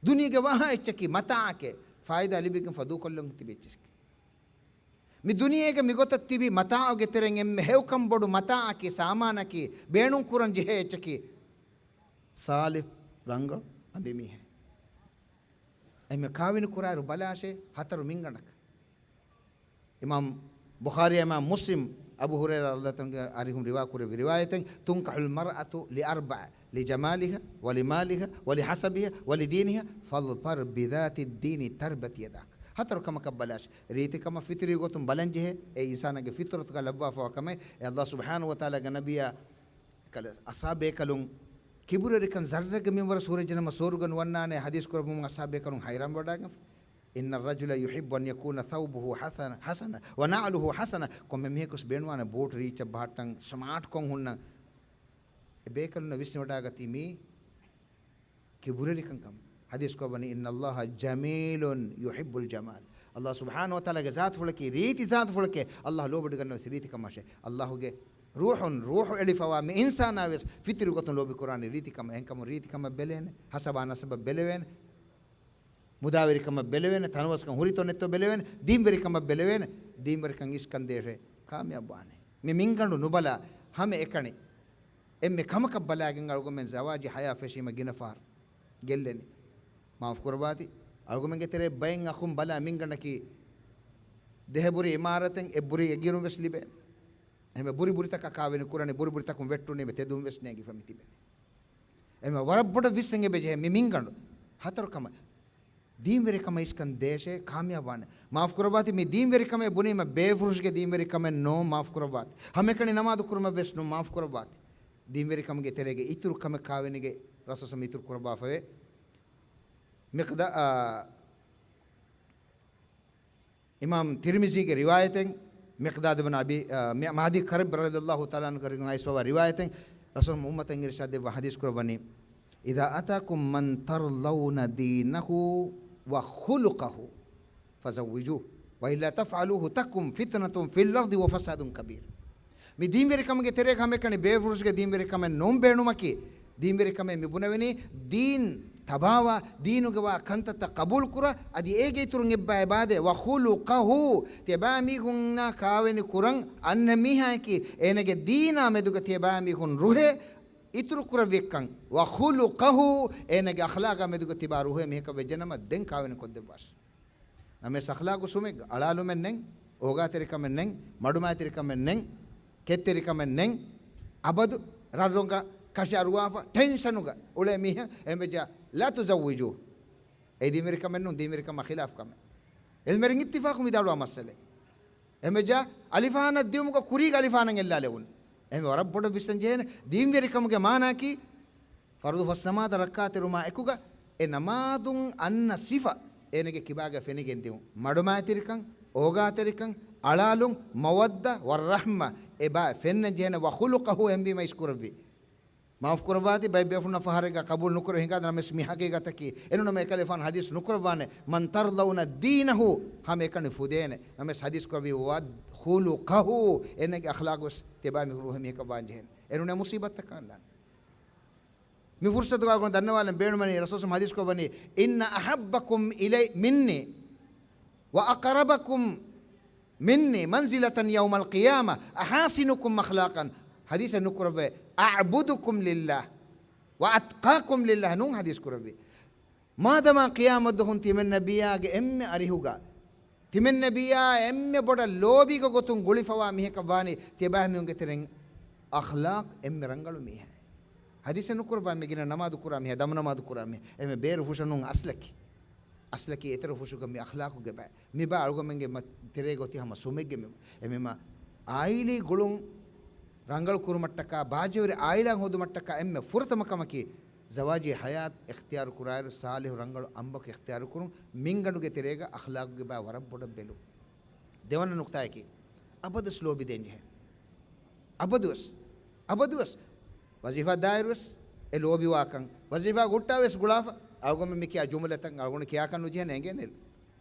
ދުނިޔޭގެ ވާހާ އެއްޗަކީ މަތާޢަކޭ، ފާއިދާ ލިބިގެންފަ ދޫކޮށްލަން ތިބި އެއްޗެކޭ. މި ދުނިޔޭގަ މިގޮތަށް ތިބި މަތާޢުގެ ތެރެއިން އެންމެ ހެޔޮކަން ބޮޑު މަތާޢަކީ، ސާމާނަކީ، ބޭނުން ކުރަން ޖެހޭ އެއްޗަކީ، ޞާލިޙު ރަނގަޅު އަނބިމީހެއް. އެންމެ ކާވެނި ކުރާއިރު ބަލާށޭ ހަތަރު މިންގަނޑަކަށް. އިމާމް ބުޚާރީ، އިމާމް މުސްލިމް، އަބޫ ހުރައިރާ ރަޟިޔަﷲ ޢަންހު އަރިހުން ރިވާ ކުރެއްވި ރިވާޔަތެއް، تنكح المرأة لأربع، لجمالها ولمالها ولحسبها ولدينها، فاظفر بذات الدين تربت يداك. ހަތަރު ކަމަކަށް ބަލާށޭ. ރީތިކަމަށް ފިޠުރީ ގޮތުން ބަލަން ޖެހޭ، އެ އިންސާނާގެ ފިޠުރަތުގަ ލައްވާފަވާ ކަމެއް. އެ ﷲ ސުބްޙާނަހޫ ވަތަޢާލާގެ ނަބިއްޔާ ކަލަ އަސާބޭކަލުން ކިބުރުވެރިކަން ޒައްރެއްގެ މިންވަރަށް ހުރެއްޖެނަމަ ސުވަރުގަ ނުވަންނާނޭ ޙަދީޘް ކުރެއްވުމުން އަސާބޭކަލުން ޙައިރާން ވަޑާގެންފަ. إن الرجل يحب أن يكون ثوبه حسن، حسن، ونعله حسن. ކޮންމެ މީހަކުވެސް ބޭނުންވާނެ ބޫޓް ރީއްޗަށް ބަހައްޓަން، ސްމާޓްކޮށް ހުންނަން. އެ ބޭކަލުންނަށް ވިސްނިވަޑާގަތީ މީ ކިބުރުވެރިކަން ކަމަށް. ޙަދީޘް ކޮށްވަނީ، إن الله جميل يحب الجمال. ﷲ ސުބްޙާނަހޫ ވަތަޢާލާގެ ޒާތުފުޅަކީ ރީތި ޒާތުފުޅެކޭ. ﷲ ލޯބިވެގަންނަވަސް ރީތިކަމަށޭ. ﷲގެ ރޫޙުން، ރޫޙު އެޅިފަވާ މި އިންސާނާވެސް ފިޠުރީ ގޮތުން ލޯބިކުރާނީ ރީތިކަމަށް. އެހެންކަމުން ރީތިކަމަށް ބެލޭނެ، ހަސަބާ ނަސަބަށް ބެލެވޭނެ، މުދާވެރިކަމަށް ބެލެވޭނެ، ތަނަވަސްކަން ހުރިތޯ ނެތްތޯ ބެލެވޭނެ، ދީންވެރިކަމަށް ބެލެވޭނެ. ދީންވެރިކަން އިސްކަންދޭށޭ ކާމިޔާބުވާނެ. މި މިންގަނޑު ނުބަލާ ހަމަ އެކަނި އެންމެ ކަމަކަށް ބަލާގެން އަޅުގަނޑުމެން ޒަވާޖީ ޙަޔާތް ފެށީމަ ގިނަ ފަހަރު ގެއްލެނީ. މާފު ކުރައްވާތި. އަޅުގަނޑުމެންގެ ތެރޭ ބައެއް އަޚުން ބަލާ މިންގަނޑަކީ ދެހަ ބުރި އިމާރަތެއް އެއް ބުރި އެގިރުން ވެސް ލިބޭނެ. އެހެންވެ ބުރި ބުރިތަކަށް ކާވެނި ކުރަނީ، ބުރި ބުރިތަކުން ވެއްޓުނީމަ ތެދުން ވެސް ނޭނގިފަ މި ތިބެނީ. އެމެ ވަރަށް ބޮޑަށް ވިސްނަން އެބަޖެހޭ މި މިންގަނޑު. ހަތަރު ކަމަށް. ދީންވެރިކަމަށް އިސްކަން ދޭށޭ ކާމިޔާބުވާނެ. މާފު ކުރައްވާތި، މި ދީންވެރިކަމޭ ބުނީމަ ބޭފުރުށުގެ ދީންވެރިކަމެއް ނޫން، މާފު ކުރައްވާތި. ހަމައެކަނި ނަމާދު ކުރުމަށް ވެސް ނޫން، މާފު ކުރައްވާތި. ދީންވެރިކަމުގެ ތެރޭގެ އިތުރު ކަމެއް ކާވެނީގެ ރަސޫލު ސަމް އިތުރު ކުރައްވާފަވޭ. މިޤްދާ-، އާ، އިމާމް ތިރްމިޒީގެ ރިވާޔަތެއް، މިޤްދާދު ބިން އަބީ، އާ، މި-، މައްދީ ކަރްބް ރަޟިޔަﷲ ތަޢާލާ ޢަންހު ކަރިން އައިސްފަވާ ރިވާޔަތެއް، ރަސޫލު އުއްމަތަށް އިރުޝާދު ދެއްވާ ޙަދީޘް ކުރައްވަނީ، إذا أتاكم من ترضون دينه وخلقه فزوجوه، وإلا تفعلوه تكن فتنة في الأرض وفساد كبير. މި ދީންވެރިކަމުގެ ތެރޭގަ ހަމައެކަނި ބޭފުރުށުގެ ދީންވެރިކަމެއް ނޫން ބޭނުމަކީ، ދީންވެރިކަމެއް މި ބުނެވެނީ، ދީން ތަބާވާ، ދީނުގަ ވާ ކަންތައްތައް ޤަބޫލުކުރާ، އަދި އޭގެ އިތުރުން އެއްބައި އެބާދޭ، ވަޚުލުޤަހު، ތިޔަބައިމީހުންނާ ކާވެނި ކުރަން އަންނަ މީހާއަކީ، އޭނަގެ ދީނާ މެދުގަ ތިޔަބައިމީހުން ރުހޭ އިތުރު ކުރެއްވިއްކަން، ވަޚުލުޤަހު، އޭނަގެ އަޚްލާޤާ މެދުގަ ތިބާ ރުހޭ މީހަކަށް ވެއްޖެނަމަ ދެން ކާވެނި ކޮށްދެއްވާށި. ނަމަވެސް އަޚްލާޤު ސުމެއްގަ އަޅާލުމެއް ނެތް، އޯގާތެރިކަމެއް ނެތް، މަޑުމައިތިރިކަމެއް ނެތް، ކެތްތެރިކަމެއް ނެތް، އަބަދު ރަށްރޮނގަށް ކަށި އަރުވާފަ ޓެންޝަނުގަ އުޅޭ މީހެއް އެނބެޖާ، لا تزوجوه. އެ ދީންވެރިކަމެއް ނޫން، ދީންވެރިކަމާ ޚިލާފު ކަމެއް. ޢިލްމުވެރިން އިއްތިފާޤު ވިދާޅުވާ މައްސަލައެއް. އެނބެޖާ، އަލިފާނަށް ދިއުމުގަ ކުރީގަ އަލިފާނަށް އެއްލާލެވުނު. އެމެ ވަރަށް ބޮޑަށް ވިސްނަން ޖެހޭނެ. ދީންވެރިކަމުގެ މާނައަކީ، ފަރުޟު ފަސް ނަމާދަށް ރައްކާތެރިވުމާ އެކުގަ އެ ނަމާދުން އަންނަ ސިފަ އޭނަގެ ކިބާގަ ފެނިގެން ދިއުން. މަޑުމައިތިރިކަން، އޯގާތެރިކަން، އަޅާލުން، މަވައްދަ، ވައްރަޙްމަ، އެބާ ފެންނަން ޖެހޭނެ. ވަޚުލުޤަހު އެނބީމަ އިސްކުރެއްވި. މާފު ކުރައްވާތި، ބައެއް ބޭފުޅުންނަށް ފަހަރެއްގަ ޤަބޫލު ނުކުރެވޭ ހިނގާދެ، ނަމަވެސް މި ޙަޤީޤަތަކީ. އެނޫނަމަ އެކަލޭފާނު ޙަދީޘް ނުކުރައްވާނެ، من ترضون دينه، ހަމައެކަނި ފުދޭނެ. ނަމަވެސް ޙަދީޘް ކުރެއްވީ، وخلقه، އޭނަގެ އަޚްލާޤު ވެސް ތިޔަބައިމީހުން ރުހޭ މީހަކަށް ވާން ޖެހޭނެ. އެނޫނޭ މުޞީބަތްތައް ކާންދާނެ. މި ފުރުޞަތުގަ އަޅުގަނޑު ދަންނަވާލަން ބޭނުމަނީ، ރަސޫލު ޙަދީޘް ކުރައްވަނީ، إن أحبكم إلي مني وأقربكم مني منزلة يوم القيامة أحاسنكم أخلاقا. ޙަދީޘެއް ނުކުރެއްވޭ، أعبدكم لله وأتقاكم لله ނޫން ޙަދީޘް ކުރެއްވީ. މާދަމާ ޤިޔާމަތްދުވަހުން ތިމަން ނަބިއްޔާގެ އެންމެ އަރިހުގަ، ތިމަން ނަބިއްޔާ އެންމެ ބޮޑަށް ލޯބީގެ ގޮތުން ގުޅިފަވާ މީހަކަށް ވާނީ ތިޔަބައިމީހުންގެ ތެރެއިން އަޚްލާޤް އެންމެ ރަނގަޅު މީހާ. ޙަދީޘެއް ނުކުރައްވާ އެންމެ ގިނަ ނަމާދު ކުރާ މީހާ، ދަމު ނަމާދު ކުރާ މީހާ. އެންމެ ބޭރު ފުށަ ނޫން އަސްލަކީ. އަސްލަކީ އެތެރެ ފުށުގަ މި އަޚްލާޤުގެ ބައި. މި ބާ އަޅުގަމެންގެ މަ-، ތެރޭގަ އޮތީ ހަމަ ސުމެއްގެ މި-، އެމެމަ އާއިލީ ގުޅުން ރަނގަޅު ކުރުމަށްޓަކާ، ބާއްޖަވެރި އާއިލާ ހޯދުމަށްޓަކާ އެންމެ ފުރަތަމަ ކަމަކީ، ޒަވާޖީ ޙަޔާތް އިޚްތިޔާރު ކުރާއިރު، ޞާލިޙު ރަނގަޅު އަނބަކު އިޚްތިޔާރު ކުރުން، މިންގަނޑުގެ ތެރޭގަ އަޚްލާޤުގެ ބައި ވަރަށް ބޮޑަށް ބެލުން. ދެވަނަ ނުކުތާއަކީ، އަބަދުވެސް ލޯބި ދޭން ޖެހޭ. އަބަދުވެސް، އަބަދުވެސް. ވަޒީފާ ދާއިރުވެސް އެ ލޯބިވާކަން، ވަޒީފާ ހުއްޓާވެސް ގުޅާފަ، އަޅުގަނޑު މި ކިޔާ ޖުމުލަތައް އަޅުގަނޑު ކިޔާކަށް ނުޖެހޭނެ އެނގޭނެ.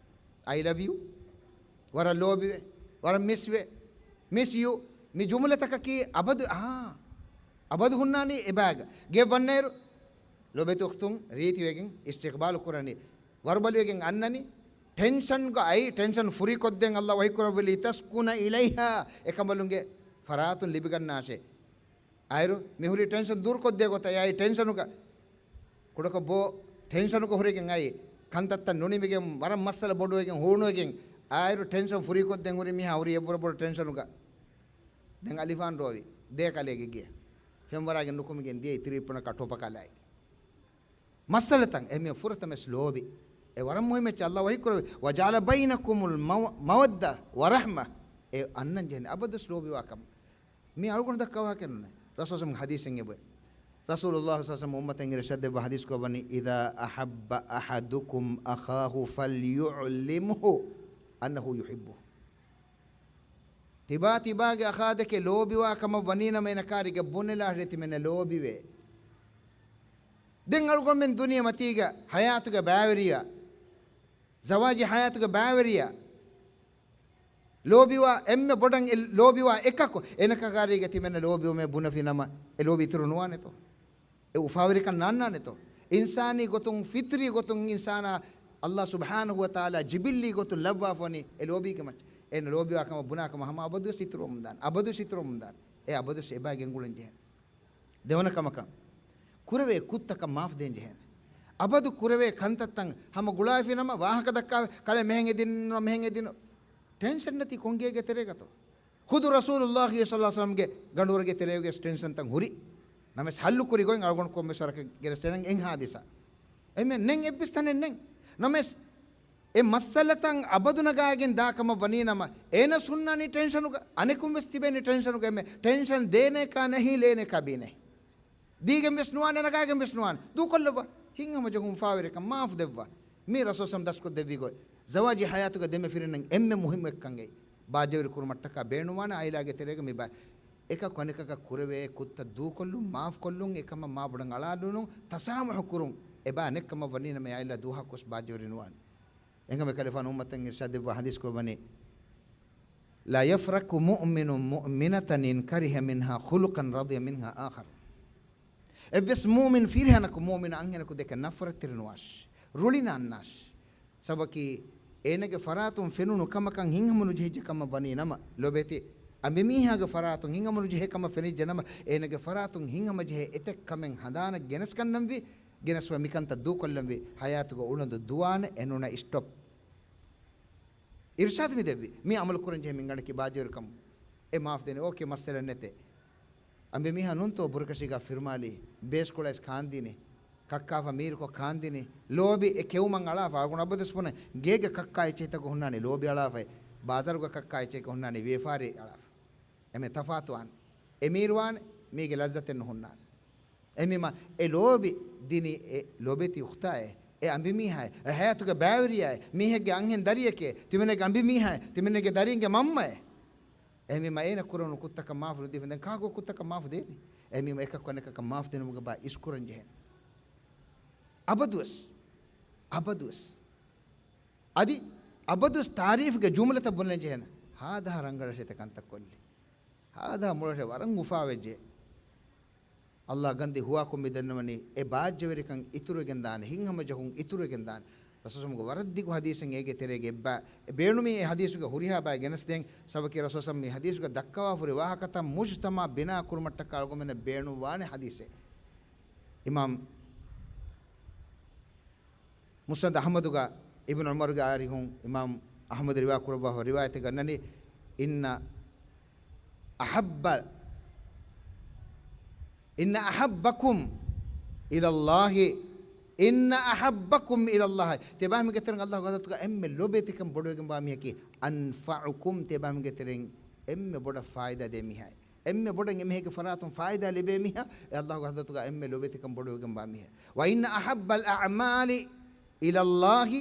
I love you. ވަރަށް ލޯބިވޭ. ވަރަށް މިސްވޭ. މިސް ޔޫ. މި ޖުމުލަތަކަކީ އަބަދު، އާ، އަބަދު ހުންނާނީ އެބާގަ. ގެ ވަންނައިރު، ލޮބެތި އުޚްތުން ރީތިވެގެން އިސްތިޤްބާލު ކުރަނީ. ވަރުބަލިވެގެން އަންނަނީ. ޓެންޝަންގަ އައި، ޓެންޝަން ފުރީކޮށްދޭން އައްލާ ވަޙީ ކުރައްވި، لتسكن إليها. އެކަނބަލުންގެ ފަރާތުން ލިބިގަންނާށޭ. އާއިރު މި ހުރީ ޓެންޝަން ދޫރުކޮށްދޭ ގޮތަށް އެ އައި ޓެންޝަނުގަ. ކުޑަކޮށް ބޯ ޓެންޝަނުގަ ހުރެގެން އައި، ކަންތައްތައް ނުނިމިގެން ވަރަށް މައްސަލަ ބޮޑުވެގެން ހޫނުވެގެން، އާއިރު ޓެންޝަން ފުރީކޮށްދޭން ހުރި މީހާ ހުރީ އެއްވުރެ ބޮޑު ޓެންޝަނުގަ. ދެން އަލިފާން ރޯވި، ދޭ ކަލޭގެ ގެ. ފެންވަރާގެން ނުކުމެގެން ދިޔައީ ތިރީއްޕުނަކާ ޓޮޕަކާ ލާއިގެ. މައްސަލަތައް އެހެން ފުރަތަމަވެސް ލޯބި. އެ ވަރަށް މުހިއްމު އެއްޗެއް އައްލާ ވަޙީ ކުރެއްވި، وجعل بينكم المو-، مودة ورحمة. އެ އަންނަން ޖެހެނީ އަބަދުވެސް ލޯބިވާ ކަމަށް. މީ އަޅުގަނޑު ދައްކާ ވާހަކައެއް ނޫނޭ. ރަސޫލު ޙަދީޘެއް އެބައޮތް. ރަސޫލުﷲ ޞައްލަﷲު ޢަލައިހި ވަސައްލަމަ އުއްމަތަށް އިރުޝާދު ދެއްވާ ޙަދީޘް ކުރައްވަނީ، إذا أحب أحدكم أخاه فليعلمه أنه يحبه. ތިބާ ތިބާގެ އަޚާ ދެކެ ލޯބިވާ ކަމަށް ވަނީނަމަ އޭނަ ކާރިގަ ބުނެލާށޭ ތިމެންނަށް ލޯބިވޭ. ދެން އަޅުގަނޑުމެން ދުނިޔެ މަތީގަ ޙަޔާތުގެ ބައިވެރިޔާ، ޒަވާޖީ ޙަޔާތުގެ ބައިވެރިޔާ، ލޯބިވާ އެންމެ ބޮޑަށް އެ ލޯބިވާ އެކަކު އޭނަ ކާރީގަ ތިމެންނަށް ލޯބިވުމޭ ބުނެފިނަމަ، އެ ލޯބި އިތުރު ނުވާނެތޯ؟ އެ އުފާވެރިކަން ނާންނާނެތޯ؟ އިންސާނީ ގޮތުން، ފިޠްރީ ގޮތުން އިންސާނާ އައްލާ ސުބްޙާނަހޫ ވަތަޢާލާ ޖިބިއްލީ ގޮތުން ލައްވާފަވަނީ އެ ލޯބީގެ މައްޗަށް. އޭނަ ލޯބިވާ ކަމަށް ބުނާ ކަމަށް ހަމަ އަބަދުވެސް އިތުރުވަމުންދާނެ. އަބަދުވެސް އިތުރުވަމުންދާނެ. އެ އަބަދުވެސް އެބައި ގެންގުޅެން ޖެހޭނެ. ދެވަނަ ކަމަކަށް، ކުރެވޭ ކުށްތަކަށް މާފު ދޭން ޖެހޭނެ. އަބަދު ކުރެވޭ ކަންތައްތައް ހަމަ ގުޅާފިނަމަ ވާހަކަ ދައްކާ، ކަލޭ މެހެން އެދިން، މެހެން އެދިން. ޓެންޝަން ނެތި ކޮން ގޭގެ ތެރޭގަތޯ؟ ޚުދު ރަސޫލުﷲ ޞައްލަﷲު ޢަލައިހި ވަސައްލަމަގެ ގަނޑުވަރުގެ ތެރޭގަވެސް ޓެންޝަންތައް ހުރި. ނަމަވެސް ހައްލު ކުރި ގޮތް އަޅުގަނޑު ކޮންމެސް ވަރަކަށް ގެނެސްދޭނަން އެއް ހާދިސާ. އެމެ ނެން އެއްވެސް ތަނެއް ނެން. ނަމަވެސް އެ މައްސަލަތައް އަބަދު ނަގާގެން ދާ ކަމަށް ވަނީ ނަމަ، އޭނަ ހުންނާނީ ޓެންޝަނުގަ، އަނެކުން ވެސް ތިބޭނީ ޓެންޝަނުގަ. އެމެ ޓެންޝަން ދޭނޭކާ ނެހީ ލޭނޭކާ ބީނޭ. ދީގެން ވެސް ނުވާނެ، ނަގާގެން ވެސް ނުވާނެ. ދޫކޮށްލައްވާ. ހިތްހަމަޖެހުން އުފާވެރިކަން މާފު ދެއްވާ. މީ ރަސޫލު ސަމް ދަސްކޮށް ދެއްވި ގޮތް. ޒަވާޖީ ހަޔާތުގަ ދެމެފިރިންނަށް އެންމެ މުހިއްމު އެއްކަން އެއީ. ބާއްޖަވެރި ކުރުމަށްޓަކާ ބޭނުންވާނެ އާއިލާގެ ތެރޭގަ މި ބާ. އެކަކު އަނެކަކަށް ކުރެވޭ ކުށްތައް ދޫކޮށްލުން، މާފުކޮށްލުން، އެކަމަށް މާބޮޑަށް އަޅާލުނުން، ތަސާމުޙު ކުރުން. އެބާ ނެއްކަމަށް ވަނީ ނަމަ އާއިލާ ދުވަހަކުވެސް ބާއްޖަވެރި ނުވާނެ. އެންމެ ކަލޭފާނު އުއްމަތަށް އިރްޝާދު ދެއްވާ ޙަދީޘް ކުރައްވަނީ، لا يفرق مؤمن مؤمنة إن كره منها خلقا رضي منها آخر. އެއްވެސް މުއުމިން ފިރިހެނަކު މުއުމިން އަންހެނަކު ދެކެ ނަފްރަތްތެރި ނުވާށި، ރުޅި ނާންނާށި. ސަބަބަކީ އޭނަގެ ފަރާތުން ފެނުނު ކަމަކަށް ހިތްހަމަ ނުޖެހިއްޖެ ކަމަށް ވަނީ ނަމަ، ލޯބިވެތި އަނބިމީހާގެ ފަރާތުން ހިތްހަމަ ނުޖެހޭ ކަމަށް ފެނިއްޖެ ނަމަ، އޭނަގެ ފަރާތުން ހިތްހަމަ ޖެހޭ އެތައް ކަމެއް ހަނދާނަށް ގެނެސްގަންނަންވީ، ގެނެސްވާ މިކަންތައް ދޫކޮށްލަންވީ، ހަޔާތުގަ އުޅަނދު ދުވާނެ އެނޫނަ ސްޓޮޕް. އިރްޝާދު މި ދެއްވި. މީ އަމަލު ކުރަން ޖެހޭ މިންގަނޑަކީ ބާއްޖަވެރިކަމު. އެ މާފް ދޭނެ. އޯކޭ، މައްސަލައެއް ނެތޭ. އަނބިމީހާ ނޫންތޯ ބުރަކަށީގާ ފިރުމާލީ، ބޭސްކޮޅަސް ކާންދިނީ، ކައްކާފަ މީރުކޮށް ކާންދިނީ، ލޯބި އެ ކެއުމަށް އަޅާފަ. އަޅުގަނޑު އަބަދުވެސް ބުނޭ، ގޭގެ ކައްކާ އެއްޗެހިތަކު ހުންނާނީ ލޯބި އަޅާފައި، ބާޒާރުގެ ކައްކާ އެއްޗެހިތަކު ހުންނާނީ ވިޔަފާރި އަޅާފަ. އެމެ ތަފާތުވާނެ. އެ މީރުވާނެ، މީގެ ލައްޒަތެއް ނުހުންނާނެ. އެހެންވީމަ އެ ލޯބި ދިނީ އެ ލޯބިވެތި އުޚްތާއޭ، އެ އަނބިމީހާއޭ، އެ ހަޔާތުގެ ބައިވެރިޔާއޭ، މީހެއްގެ އަންހެން ދަރިއެކޭ، ތިމަންނަގެ އަނބިމީހާއޭ، ތިމަންނަގެ ދަރިންގެ މަންމައޭ. އެހެންވީމަ އޭނަ ކުރެވުނު ކުށްތަކަށް މާފު ނުދީފަ ދެން ކާކު ކުށްތަކަށް މާފު ދޭނީ؟ އެހެންވީމަ އެކަކު އަނެކަކަށް މާފު ދިނުމުގެ ބާ އިސްކުރަން ޖެހޭނެ. އަބަދުވެސް، އަބަދުވެސް. އަދި އަބަދުވެސް ތާރީފްގެ ޖުމްލަތައް ބުނެން ޖެހޭނެ. ހާދަހާ ރަނގަޅަށޭ ތަ ކަންތައް ކޮށްލީ. ހާދަހާ މޮޅަށޭ ވަރަށް އުފާވެއްޖެ. އައްލާ ގަންދީ ހުވާކޮށް މި ދަންނަވަނީ އެ ބާއްޖަވެރިކަން އިތުރުވެގެން ދާނެ، ހިތްހަމަޖެހުން އިތުރުވެގެން ދާނެ. ރަސޫލު ސަމްގެ ވަރަށް ދިގު ޙަދީޘެއް އޭގެ ތެރޭގަ އެއްބަ އެ ބޭނުމީ އެ ޙަދީޘުގެ ހުރިހާ ބައި ގެނެސްދޭން. ސަބަބަކީ ރަސޫލު ސަމް މި ޙަދީޘުގަ ދައްކަވާފަ ހުރި ވާހަކަތައް މުޖުތަމަޢަށް ބިނާ ކުރުމަށްޓަކާ އަޅުގަނޑުމެންނަށް ބޭނުންވާނެ ޙަދީޘެއް. އިމާމް މުސްނަދު އަޙްމަދުގަ އިބްނު ޢުމަރުގެ އާރިހުން އިމާމް އަޙްމަދު ރިވާ ކުރައްވާފަ ރިވާޔަތެއް ގަންނަނީ، إن أحب، إن أحبكم إلى الله، إن أحبكم إلى الله، ތިޔަބައިމީހުންގެ ތެރެއިން އައްލާހުގެ ޙަޟްރަތުގަ އެންމެ ލޯބިވެތިކަން ބޮޑުވެގެންވާ މީހަކީ، أنفعكم، ތިޔަބައިމީހުންގެ ތެރެއިން އެންމެ ބޮޑަށް ފާއިދާ ދޭ މީހާ. އެންމެ ބޮޑަށް އެމީހެއްގެ ފަރާތުން ފާއިދާ ލިބޭ މީހާ، އެ އައްލާހުގެ ޙަޟްރަތުގަ އެންމެ ލޯބިވެތިކަން ބޮޑުވެގެންވާ މީހާ. وإن أحب الأعمال إلى الله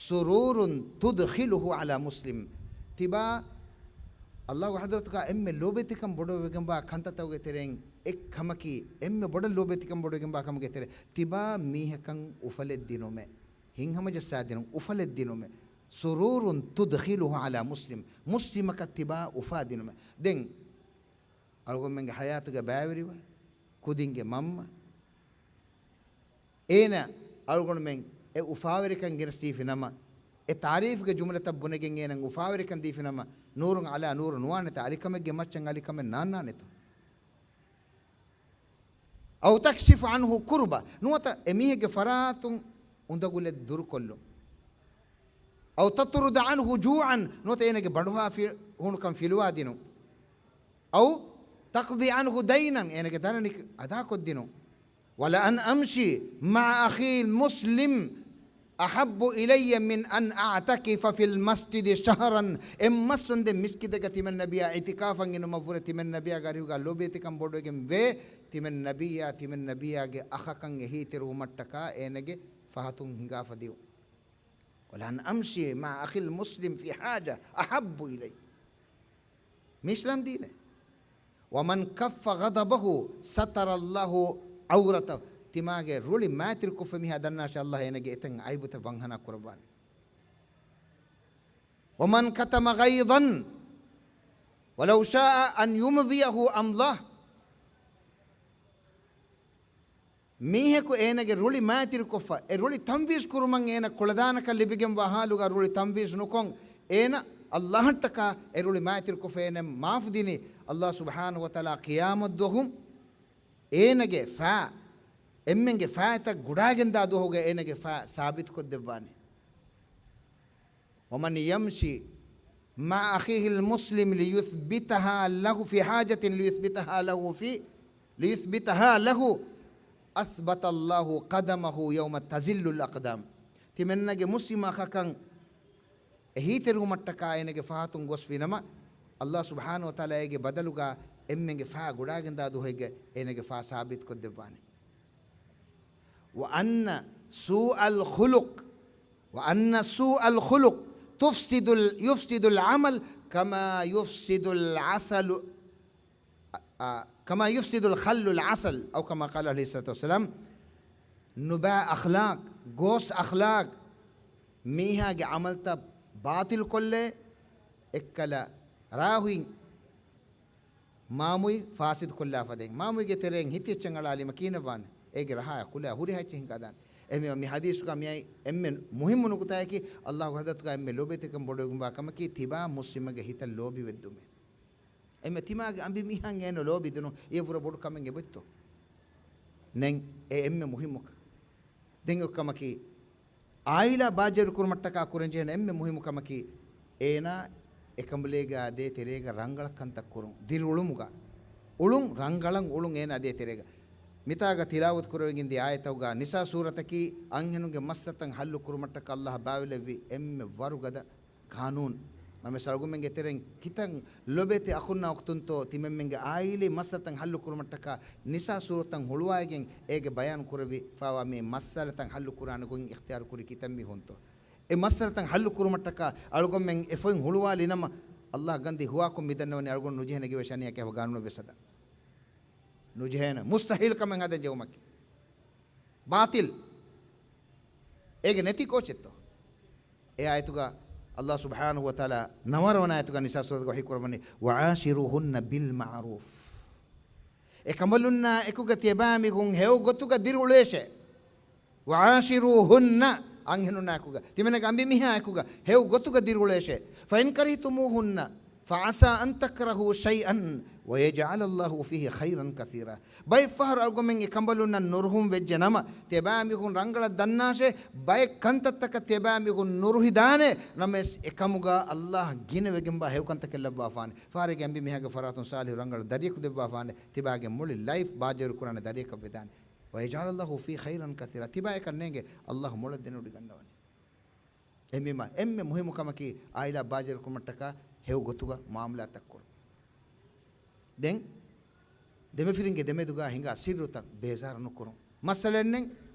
سرور تدخله على مسلم. ތިބާ އައްލާހުގެ ޙަޟްރަތުގަ އެންމެ ލޯބިވެތިކަން ބޮޑުވެގެންވާ ކަންތައްތަކުގެ ތެރެއިން އެއް ކަމަކީ، އެންމެ ބޮޑަށް ލޯބިވެތިކަން ބޮޑުވެގެންވާ ކަމުގެ ތެރެ، ތިބާ މީހަކަށް އުފަލެއް ދިނުމެއް. ހިތްހަމަޖައްސާދިނުން، އުފަލެއް ދިނުމެއް. سرور تدخله على مسلم، މުސްލިމަކަށް ތިބާ އުފާދިނުމެއް. ދެން އަޅުގަނޑުމެންގެ ޙަޔާތުގެ ބައިވެރިވާ، ކުދިންގެ މަންމަ، އޭނަ އަޅުގަނޑުމެން އެ އުފާވެރިކަން ގެނެސްދީފި ނަމަ، އެ ތާރީފްގެ ޖުމްލަތައް ބުނެގެން އޭނަ އުފާވެރިކަން ދީފި ނަމަ، نور على نور ނުވާނެތަ؟ އަލިކަމެއްގެ މައްޗަށް އަލިކަމެއް ނާންނާނެތަ؟ أو تكشف عنه كربة، ނުވަތަ އެމީހެއްގެ ފަރާތުން އުނދަގުލެއް ދުރުކޮށްލުން. أو تطرد عنه جوعا، ނުވަތަ އޭނަގެ ބަނޑުހާ ފި-، ހޫނުކަން ފިލުވާދިނުން. أو تقضي عنه دينا، އޭނަގެ ދަރަނިކަން އަދާކޮށްދިނުން. ولأن أمشي مع أخي المسلم أحب إلي من أن أعتكف في المسجد شهرا. އެއްމަސްވަންދެން މިސްކިތެއްގަ ތިމަން ނަބިޔާ އިތިކާފަށް އިނުމަށްވުރެ ތިމަން ނަބިޔާގެ އަރިހުގަ ލޯބިވެތިކަން ބޮޑުވެގެން ވޭ. ތިމަން ނަބިއްޔާ، ތިމަން ނަބިއްޔާގެ އަޚަކަށް އެހީތެރިވުމަށްޓަކާ އޭނަގެ ފަހަތުން ހިނގާފަ ދިއުން. ولأن أمشي مع أخي المسلم في حاجة أحب إلي. މި އިސްލާމް ދީނޭ. ومن كف غضبه ستر الله عورته. ތިމާގެ ރުޅި މާތިރިކޮށްފަ މީހާ ދަންނާށޭ، އައްލާހު އޭނަގެ އެތައް އައިބުތައް ވަންހަނާ ކުރައްވާނެ. ومن كتم غيظا ولو شاء أن يمضيه أمضاه. މީހަކު އޭނަގެ ރުޅި މާތިރިކޮށްފަ، އެ ރުޅި ތަންވީސް ކުރުމަށް އޭނަ ކުޅަދާނަކަން ލިބިގެންވާ ހާލުގަ ރުޅި ތަންވީސް ނުކޮށް، އޭނަ އައްލާހަށްޓަކާ އެ ރުޅި މާތިރިކޮށްފަ އޭނަ މާފު ދިނީ. އައްލާހު ސުބްޙާނަހު ވަތަޢާލާ ޤިޔާމަތްދުވަހު އޭނަގެ ފާ، އެންމެންގެ ފާތައް ގުޑާގެންދާ ދުވަހުގަ އޭނަގެ ފާ ސާބިތުކޮށްދެއްވާނެ. ومن يمش مع أخيه المسلم ليثبتها له في حاجة ليثبتها له في ليثبتها له أثبت الله قدمه يوم تزل الأقدام. ތިމަންނަގެ މުސްލިމް އަޚަކަށް އެހީތެރިވުމަށްޓަކާ އޭނަގެ ފަހަތުން ގޮސްފިނަމަ، ﷲ ސުބްޙާނަހޫ ވަތަޢާލާ އޭގެ ބަދަލުގަ އެންމެންގެ ފާ ގުޑާގެންދާ ދުވަހެއްގަ އޭނަގެ ފާ ސާބިތުކޮށްދެއްވާނެ. وأن سوء الخلق، وأن سوء الخلق تفسد ال-، يفسد العمل كما يفسد العسل، އަ، كما يفسد الخل العسل، أو كما قال عليه الصلاة والسلام. ނުބައި އަޚްލާޤް، ގޯސް އަޚްލާޤް، މީހާގެ ޢަމަލްތައް ބާޠިލް ކޮށްލޭ، އެއްކަލަ ރާހުތް މާމުއި ފާސިދު ކޮށްލާ ފަދައިން، މާމުއިގެ ތެރެއިން ހިތި އެއްޗެއް އަޅާލީމަ ކިހިނެއްވާނެ؟ އޭގެ ރަހާ ކުލަ ހުރިހާ އެއްޗެއް ހިނގާދާނެ. އެހެންވީމަ މި ޙަދީޘުގަ މިއައި އެންމެ މުހިއްމު ނުކުތާއަކީ، ﷲގެ ޙަޟްރަތުގަ އެންމެ ލޯބިވެތިކަން ބޮޑުވެގެންވާ ކަމަކީ ތިބާ މުސްލިމެއްގެ ހިތަށް ލޯބިވެއްދުމޭ. އެންމެ ތިމާގެ އަނބިމީހާ އޭނަ ލޯބިދިނު އެއަށްވުރެ ބޮޑު ކަމެއް އެބައޮތްތޯ؟ ނެތް. އެ އެންމެ މުހިއްމު ކަމެއް. ދެން އޮތް ކަމަކީ، ޢާއިލާ ބާއްޖަވެރި ކުރުމަށްޓަކާ ކުރަންޖެހޭނެ އެންމެ މުހިއްމު ކަމަކީ، އޭނާ އެކަނބަލޭގެ އާ ދޭތެރޭގަ ރަނގަޅަށް ކަންތައް ކުރުން. ދިރިއުޅުމުގަ އުޅުން، ރަނގަޅަށް އުޅުން އޭނާ ދޭތެރޭގަ. މިތާގަ ތިލާވަތު ކުރެވިގެން ދިޔަ އާޔަތުގަ ނިސާ ސޫރަތަކީ އަންހެނުންގެ މައްސަލަތައް ޙައްލު ކުރުމަށްޓަކާ ﷲ ބާވައިލެއްވި އެންމެ ވަރުގަދަ ޤާނޫނު. ނަމަވެސް އަޅުގަނޑުމެންގެ ތެރެއިން ކިތައް ލޮބެތި އަޚުންނާ އުޚްތުންތޯ ތިމަންމެންގެ ޢާއިލީ މައްސަލަތައް ޙައްލު ކުރުމަށްޓަކާ ނިސާ ސޫރަތަށް ހުޅުވައިގެން އޭގެ ބަޔާން ކުރެވިފައިވާ މި މައްސަލަތައް ޙައްލު ކުރާނެ ގޮތް އިޚްތިޔާރު ކުރި ކިތައް މީހުންތޯ؟ އެ މައްސަލަތައް ޙައްލު ކުރުމަށްޓަކާ އަޅުގަނޑުމެން އެ ފޮތް ހުޅުވާލި ނަމަ، ﷲ ގަންދީ ހުވާކޮށް މިދަންނަވަނީ އަޅުގަނޑު ނުޖެހޭނެ ގެވެ ޝަނިޔަކަށް ގާނޫނެއް ވެސް ހަދާ. ނުޖެހޭނެ. މުސްތަޙީލް ކަމެއް ހަދަން ޖެހުމަކީ. ބާޠިލް. އޭގެ ނެތި ކޯޗެއްތޯ؟ އެ އާޔަތުގަ ﷲ ސުބްޙާނަހޫ ވަތަޢާލާ ނަވަރަ ވަނަ އާޔަތުގަ ނިސާ ސޫރަތުގަ ވަޙީ ކުރައްވަނީ، "وعاشروهن بالمعروف." އެކަނބަލުންނާ އެކުގަ ތިޔަބައިމީހުން ހެޔޮ ގޮތުގަ ދިރިއުޅޭށޭ. "وعاشروهن" އަންހެނުންނާ އެކުގަ، ތިމަންނަގެ އަނބިމީހާ އެކުގަ ހެޔޮ ގޮތުގަ ދިރިއުޅޭށޭ. "فإن كرهتموهن فعسى أن تكرهوا شيئا ويجعل الله فيه خيرا كثيرا." ބައެއްފަހަރު އަޅުގަމެން އެ ކަނބަލުންނަށް ނުރުހުން ވެއްޖެ ނަމަ، ތިޔަބައިމީހުން ރަނގަޅަށް ދަންނާށޭ، ބައެއް ކަންތައްތަކަށް ތިޔަބައިމީހުން ނުރުހިދާނެ، ނަމަވެސް އެކަމުގަ ﷲ ގިނަވެގެންވާ ހެޔޮކަންތަކެއް ލައްވާފާނެ. ފަހަރެއްގެ އަނބިމީހާގެ ފަރާތުން ޞާލިޙު ރަނގަޅު ދަރިޔަކު ދެއްވާފާނެ، ތިބާގެ މުޅި ލައިފް ބާޖަރު ކުރާނެ ދަރިޔަކަށް ވެދާނެ. "ويجعل الله فيه خيرا كثيرا." ތިބާއަކަށް ނޭނގެ ﷲ މޮޅަށް ދެނެވޮޑިގަންނަވަނީ. އެހެންވީމަ، އެންމެ މުހިއްމު ކަމަކީ ޢާއިލާ ބާޖަރުކުރުމަށްޓަކާ ހެޔޮ ގޮތުގަ މުޢާމަލާތްތައް ކުރުން. ދެން ދެމަފިރިންގެ ދެމެދުގަ ހިނގާ ސިއްރުތައް ބޭޒާރު ނުކުރުން. މައްސަލައެއްނެތް،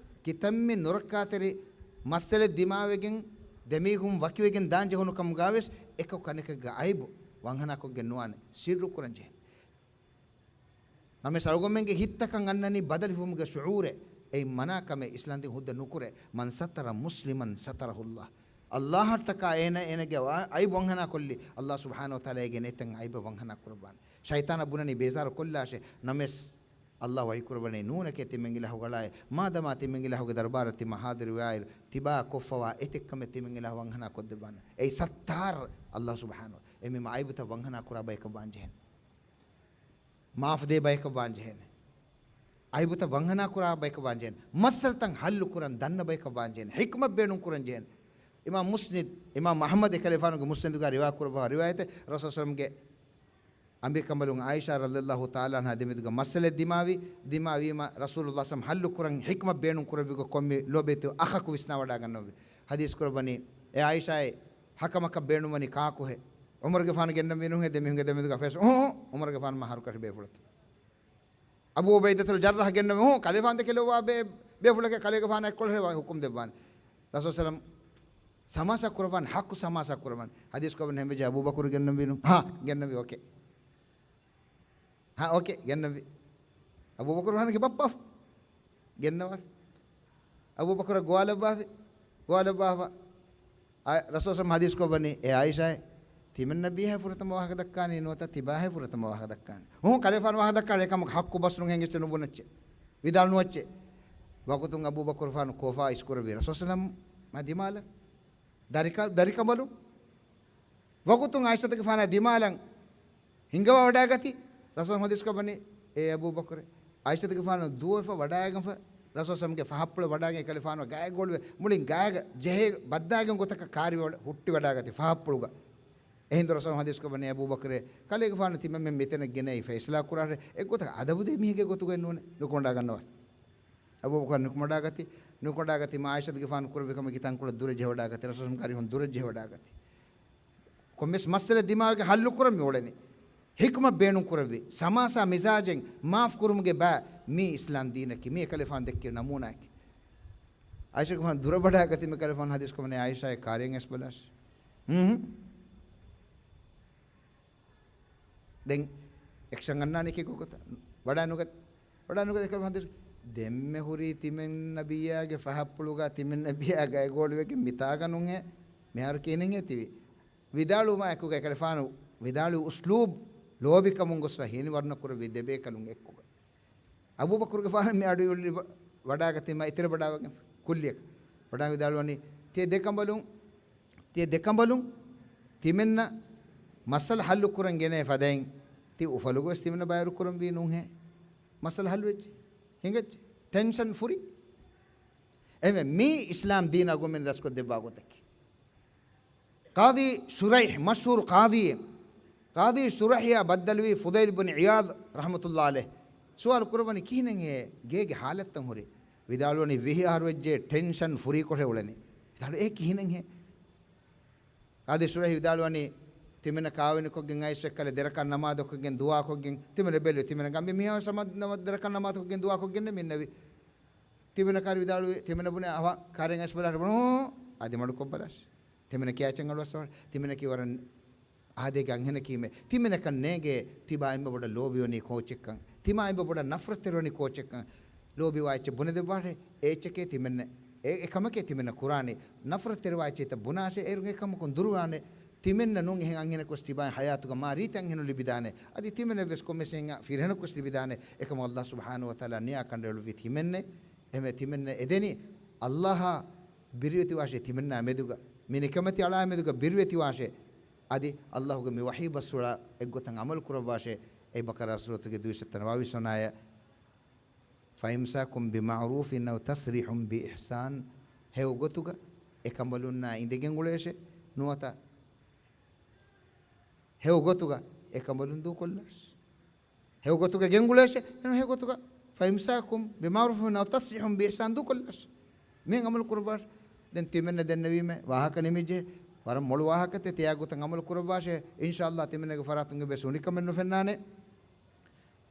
ކިތަންމެ ނުރައްކާތެރި މައްސަލައެއް ދިމާވެގެން ދެމީހުން ވަކިވެގެން ދާން ޖެހުނު ކަމުގަވެސް އެކަކު އަނެކެއްގެ އައިބު ވަންހަނާކޮށްގެން ނުވާނެ، ސިއްރު ކުރަން ޖެހޭނެ. ނަމަވެސް އަޅުގަމެންގެ ހިތްތަކަށް އަންނަނީ ބަދަލު ހިފުމުގެ ޝުޢޫރެއް. އެއީ މަނާ ކަމެއް، އިސްލާމްދީން ހުއްދަ ނުކުރޭ. "من ستر مسلما ستره الله." ﷲއަށްޓަކާ އޭނަ އޭނަގެ ވާ-، އައިބު ވަންހަނާ ކޮށްލި، ﷲ ސުބްޙާނަހޫ ވަތަޢާލާ އޭގެ ނެތިތަން އައިބެއް ވަންހަނާ ކުރައްވާނެ. ޝައިޠާނާ ބުނަނީ ބޭޒާރު ކޮށްލާށޭ. ނަމަވެސް ﷲ ވަޙީ ކުރައްވަނީ ނޫނެކޭ ތިމަން އިލާހުގެ އަޅާއޭ، މާދަމާ ތިމަން އިލާހުގެ ދަރުބާރަށް ތިމަ ޙާޟިރުވެއާއިރު، ތިބާ ކޮށްފަވާ އެތެއް ކަމެއް ތިމަން އިލާހު ވަންހަނާ ކޮށްދެއްވާނެ. އެއީ ސައްތާރު ﷲ ސުބްޙާނަހޫ. އެހެންވީމަ އައިބުތައް ވަންހަނާ ކުރާ ބަޔަކަށް ވާން ޖެހޭނެ. މާފުދޭ ބަޔަކަށް ވާން ޖެހޭނެ. އައިބުތައް ވަންހަނާ ކުރާ ބަޔަކަށް ވާން ޖެހޭނެ. މައްސަލަތައް ޙައްލު ކުރަން ދަންނަ ބަޔަކަށް ވާން ޖެހޭނެ. ޙިކްމަތް ބޭނުން ކުރަން ޖެހޭނެ. އިމާމް މުސްނަދު، އިމާމް އަޙްމަދު އެކަލޭގެފާނުގެ މުސްނަދުގަ ރިވާ ކުރައްވާ ރިވާޔަތެއް، ރަސޫލު ޞައްލަﷲު ޢަލައިހި ވަސައްލަމްގެ އަނބިކަނބަލުން ޢާއިޝާ ރަޟިޔަﷲ ތަޢާލާ ޢަންހާ ދެމެދުގަ މައްސަލައެއް ދިމާވި، ދިމާވީމަ ރަސޫލުﷲ ޞައްލަﷲު ޢަލައިހި ވަސައްލަމް ޙައްލު ކުރަން ޙިކްމަތް ބޭނުން ކުރެއްވި ގޮތް ކޮންމެ ލޯބިވެތި އަޚަކު ވިސްނާވަޑާގަންނަވި. ޙަދީޘް ކުރައްވަނީ، އޭ ޢާއިޝާއޭ، ޙަކަމަކަށް ބޭނުންވަނީ ކާކުހޭ؟ ޢުމަރުގެފާނު ގެންނަންވީ ނޫންހޭ؟ ދެމީހުންގެ ދެމެދުގަ ފެށި، އުނހު، އުމަރުގެފާނު މާ ހަރުކަށި ބޭފުޅަކީ. އަބޫ ޢުބައިދަތުލް ޖައްރާޙް ގެންނަންވީ، އުނހު، ކަލޭގެފާނު ދެކެ ލޮބުވާ ބޭ-، ބޭފުޅެކޭ، ކަލޭގެފާނާ އެއްކޮޅަށް ހުކުމް ދެއްވާނެ. ރަސޫލު ޞައްލަﷲު ޢަލައިހި ވަސައްލަމް ސަމާސާ ކުރައްވާނެ، ޙައްޤު ސަމާސާ ކުރައްވާނެ. ޙަދީޘް ކުރައްވަނީ ހަމަޖެހި އަބޫބަކުރު ގެންނަންވީ ނޫން. ހާ، ގެންނަންވީ، އޯކޭ. ހާ، އޯކޭ، ގެންނަންވީ. އަބޫބަކުރު ވަންހަނާކީ ބައްޕަ. ގެންނަވާފި. އަބޫބަކުރަށް ގޮވާލައްވާފި. ގޮވާލައްވާފަ. އަ، ރަސޫލު ޞައްލަﷲު ޢަލައިހި ވަސައްލަމް ޙަދީޘް ކުރައްވަނީ، އޭ ޢާއިޝާއޭ، ތިމަންނަ ބީހޭ ފުރަތަމަ ވާހަކަ ދައްކާނީ ނުވަތަ ތިބާހޭ ފުރަތަމަ ވާހަކަ ދައްކާނީ؟ އުނހު، ކަލޭގެފާނު ވާހަކަ ދައްކާނީ އެކަމަކު ޙައްޤު ބަސްނު ހެނގިއްޖެ ނުބުނައްޗޭ. ވިދާޅު ނުވައްޗޭ. ވަގުތުން އަބޫބަކުރުފާނު ކޯފާ އިސްކުރެއްވި ރަސޫލު ޞައްލަﷲު ޢަލައިހި ވަސައްލަމް މާ ދިމާލަށް. ދަރިކަ-، ދަރިކަނބަލުން. ވަގުތުން ޢާއިޝަތުގެފާނާ ދިމާލަށް ހިނގަވާ ވަޑާގަތީ. ރަސޫލު ޙަދީޘް ކުރައްވަނީ، އޭ އަބޫބަކުރޭ، ޢާއިޝަތުގެފާނު ދުވެފަ ވަޑާގެންފަ، ރަސޫލު ޞައްލަﷲު ޢަލައިހި ވަސައްލަމްގެ ފަހަށްޕުޅަށް ވަޑާގެން އެކަލޭގެފާނު ގާތްގޮޅުވެ، މުޅިން ގާތްގަ ޖެހޭ ބައްދާގެން ގޮތަކަށް ކާރިވެ ހުއްޓި ވަޑާގަތީ ފަހަށްޕުޅުގަ. އެހިނދު ރަސޫލު ޙަދީޘް ކޮށް ވަނީ އަބޫބަކުރޭ، ކަލޭގެފާނު ތިމަންމެން މިތަނަށް ގެނައީ ފައިސަލާ ކުރާށޭ، އެއްގޮތަށް އަދަބު ދޭ މީހެއްގެ ގޮތުގައެއް ނޫނޭ. ނުކުމަޑާ ގަންނަވާ. އަބޫބަކުރު ނުކުމަޑާގަތީ، ނުކުމަޑާގަތީ މާ ޢާއިޝަތުގެފާނު ކުރެއްވި ކަމަކީ ތަންކޮޅެއް ދުރަށް ޖެހިވަޑާގަތީ، ރަސޫލު ގާރިހުން ދުރަށް ޖެހިވަޑާގަތީ. ކޮންމެސް މައްސަލަ ދިމާވެގެން ޙައްލު ކުރަން މި އުޅެނީ. ޙިކްމަތް ބޭނުން ކުރެއްވި، ސަމާސާ މިޒާޖެއް މާފް ކުރުމުގެ ބައި މީ އިސްލާމް ދީނަކީ، މީ އެކަލޭފާނު ދެއްކި ނަމޫނާއަކީ. ޢާއިޝަގެފާނު ދުރަށް ވަޑާގަތީ މިކަލޭފާނު ޙަދީޘް ކޮށް ވަނީ ޢާއިޝާއޭ ކާރިއަށް އައިސް ބަލާށޭ. ހުން. ދެން އެކްޝަން އަންނާނީ ކި ގޮތަށް؟ ވަޑާ ނުގަތް، ވަޑާ ނުގަތް އެކަލޭފާނު ޙަދީޘް. ދެންމެ ހުރީ ތިމަން ނަބިއްޔާގެ ފަހަށްޕުޅުގަ ތިމަން ނަބިއްޔާ ގައިގޯޅިވެގެން މިތާގަ ނޫންހޭ، މިހާރު ކިހިނެއްހޭ ތިވީ؟ ވިދާޅުވުމާ އެކުގަ އެކަލޭފާނު ވިދާޅުވި އުސްލޫބް ލޯބިކަމުން ގޮސްފަ ހިނިވަރުނަ ކުރެއްވި ދެބޭކަލުން އެއްކުގަ. އަބޫބަކުރުގެފާނު މި އަޑު އިވުނު ވަޑާގަތީމާ އިތުރަށް ވަޑާވެގެން ކުއްލިއަކަށް ވަޑާ ވިދާޅުވަނީ، ތިޔަ ދެކަނބަލުން، ތިޔަ ދެކަނބަލުން ތިމަންނަ މައްސަލަ ޙައްލު ކުރަން ގެނައި ފަދައިން ތި އުފަލުގަވެސް ތިމަންނަ ބައިވެރި ކުރަންވީ ނޫންހޭ. މައްސަލަ ޙައްލުވެއްޖެ. ހިނގައްޖެ. ޓެންޝަން ފުރި. އެހެންވެ މީ އިސްލާމް ދީނާ ގުޅުމެއް ދަސްކޮށްދެއްވާ ގޮތަކީ. ޤާޟީ ޝުރައިޙް، މަޝްހޫރު ޤާޟީއެއް. ޤާޟީ ޝުރައިޙްއާ ބައްދަލުވީ ފުޟައިލް ބުން ޢިޔާޟް ރަޙްމަތުﷲ ޢަލައިހި. ސުވާލު ކުރައްވަނީ ކިހިނެއްހޭ ގޭގެ ޙާލަތްތައް ހުރީ؟ ވިދާޅުވަނީ ވިހި އަހަރު ވެއްޖެ، ޓެންޝަން ފުރީކޮށެ އުޅެނީ. ވިދާޅު އޭ ކިހިނެއްހޭ؟ ޤާޟީ ޝުރައިޙް ވިދާޅުވަނީ، ތިމަންނަ ކާވެނިކޮށްގެން އައިސް އެއްކަލަ ދެރަކާ ނަމާދުކޮށްގެން ދުޢާކޮށްގެން ތިމަންނަ ބެލުވި. ތިމަންނަ ގަނބި މިހާވެސް ހަމަ ދެރަކާ ނަމާދުކޮށްގެން ދުޢާކޮށްގެންނެއް މިންނެވި. ތިމަންނަ ކާރި ވިދާޅުވި، ތިމަންނަ ބުނެ އަވަ ކާރިއަށް އައިސް ބަލާށޭ ބުނު، އަދި މަޑުކޮށްބަލާށޭ. ތިމަންނަ ކިޔާ އެއްޗެއް އަޑުއައްސަވާ. ތިމަންނަކީ ވަރަށް އާދޭގެ އަންހެނަކީމެ. ތިމަންނަކަށް ނޭނގޭ ތިބާ އެންމެ ބޮޑަށް ލޯބިވަނީ ކޯޗެއްކަން. ތިމާ އެންމެ ބޮޑަށް ނަފްރަތްތެރިވަނީ ކޯޗެއްކަން. ލޯބިވާ އެއްޗެއް ބުނެދެއްވާށޭ. އެ އެއްޗެކޭ ތިމަންނަ، އެ، އެ ކަމަކޭ ތިމަންނަ ކުރާނީ. ނަފްރަތްތެރިވާ އެއްޗެއްތަ ބުނާށޭ. އޭރުން އެކަމަކުން ދުރުވާނެ. ތިމަންނަ ނޫން އެހެން އަންހެނަކުވެސް ތިބާ ހަޔާތުގަ މާ ރީތި އަންހެނުން ލިބިދާނެ. އަދި ތިމަންނަވެސް ކޮންމެސް އެހެން ފިރިހެނަކުވެސް ލިބިދާނެ. އެކަމަކު ﷲ ސުބްޙާނަހޫ ވަތަޢާލާ ނިޔާ ކަނޑައެޅުއްވީ ތިމަންނަ. އެހެންވެ ތިމަންނަ އެދެނީ ﷲ އާ ބިރުވެތިވާށޭ ތިމަންނާ މެދުގަ، މި ނިކަމެތި އަޅާ މެދުގަ ބިރުވެތިވާށޭ. އަދި ﷲގެ މި ވަޙީ ބަސްފުޅާ އެއްގޮތަށް ޢަމަލު ކުރައްވާށޭ. އެ ބަޤަރާ ސޫރަތުގެ ދުއިސައްތަ ނަވާވީސް ވަނަ އާޔަތް. فإمساك بمعروف أو تسريح بإحسان. ހެޔޮ ގޮތުގަ އެކަނބަލުންނާ އިނދެގެން އުޅޭށޭ. ނުވަތަ ހެޔޮ ގޮތުގަ އެކަނބަލުން ދޫކޮށްލާށޭ. ހެޔޮ ގޮތުގަ ގެންގުޅޭށޭ. އެން ހެޔޮ ގޮތުގަ فإمساك بمعروف أو تسريح بإحسان ދޫކޮށްލާށޭ. މިހެން ޢަމަލު ކުރައްވާށޭ. ދެން ތިމަންނަ ދެންނެވީމޭ ވާހަކަ ނިމިއްޖެ. ވަރަށް މޮޅު ވާހަކަތައް ތިޔާ ގޮތަށް ޢަމަލު ކުރައްވާށޭ. އިންޝާﷲ ތިމަންނަގެ ފަރާތުން އެއްވެސް އުނިކަމެއް ނުފެންނާނެ.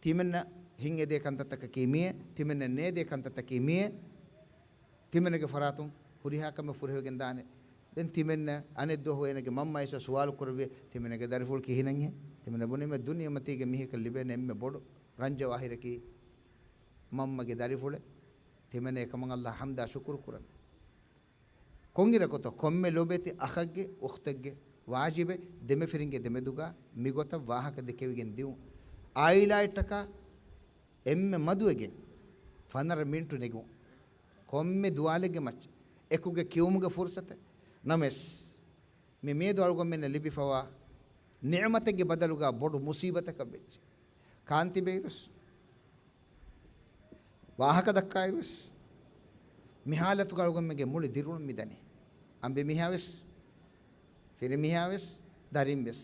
ތިމަންނަ ހިތް އެދޭ ކަންތައްތަކަކީ މިއޭ، ތިމަންނަ ނޭދޭ ކަންތައްތަކީ މިއޭ، ތިމަންނަގެ ފަރާތުން ހުރިހާ ކަމެއް ފުރިހަވަގެން ދާނެ. ދެން ތިމަންނަ އަނެއް ދުވަހު އޭނަގެ މަންމަ އައިސް ސުވާލު ކުރެއްވި، ތިމަންނަގެ ދަރިފުޅު ކިހިނެއްހޭ؟ ތިމަންނަ ބުނީމޭ ދުނިޔެމަތީގަ މީހަކަށް ލިބޭނެ އެންމެ ބޮޑު ރަންޖަވާހިރަކީ މަންމަގެ ދަރިފުޅޭ. ތިމަންނަ އެކަމަށް ﷲ އަށް ޙަމްދާ ޝުކުރު ކުރަން. ކޮންއިރަކުތޯ ކޮންމެ ލޯބިވެތި އަޚެއްގެ، އުޚްތެއްގެ ވާޖިބެއް ދެމަފިރިންގެ ދެމެދުގަ މިގޮތަށް ވާހަކަ ދެކެވިގެން ދިއުން. އާއިލާއަށްޓަކާ އެންމެ މަދުވެގެން ފަނަރަ މިނިޓު ނެގުން. ކޮންމެ ދުވާލެއްގެ މައްޗަށް އެކުގަ ކިޔުމުގެ ފުރުސަތެއް. ނަމަވެސް، މި މިއަދު އަޅުގަނޑުމެންނަށް ލިބިފަވާ ނިޢުމަތެއްގެ ބަދަލުގަ ބޮޑު މުސީބަތަކަށް ވެއްޖެ. ކާން ތިބޭއިރުވެސް، ވާހަކަ ދައްކާއިރުވެސް، މި ޙާލަތުގަ އަޅުގަނޑުމެންގެ މުޅި ދިރިއުޅުން މިދަނީ. އަނބިމީހާވެސް، ފިރިމީހާވެސް، ދަރިންވެސް.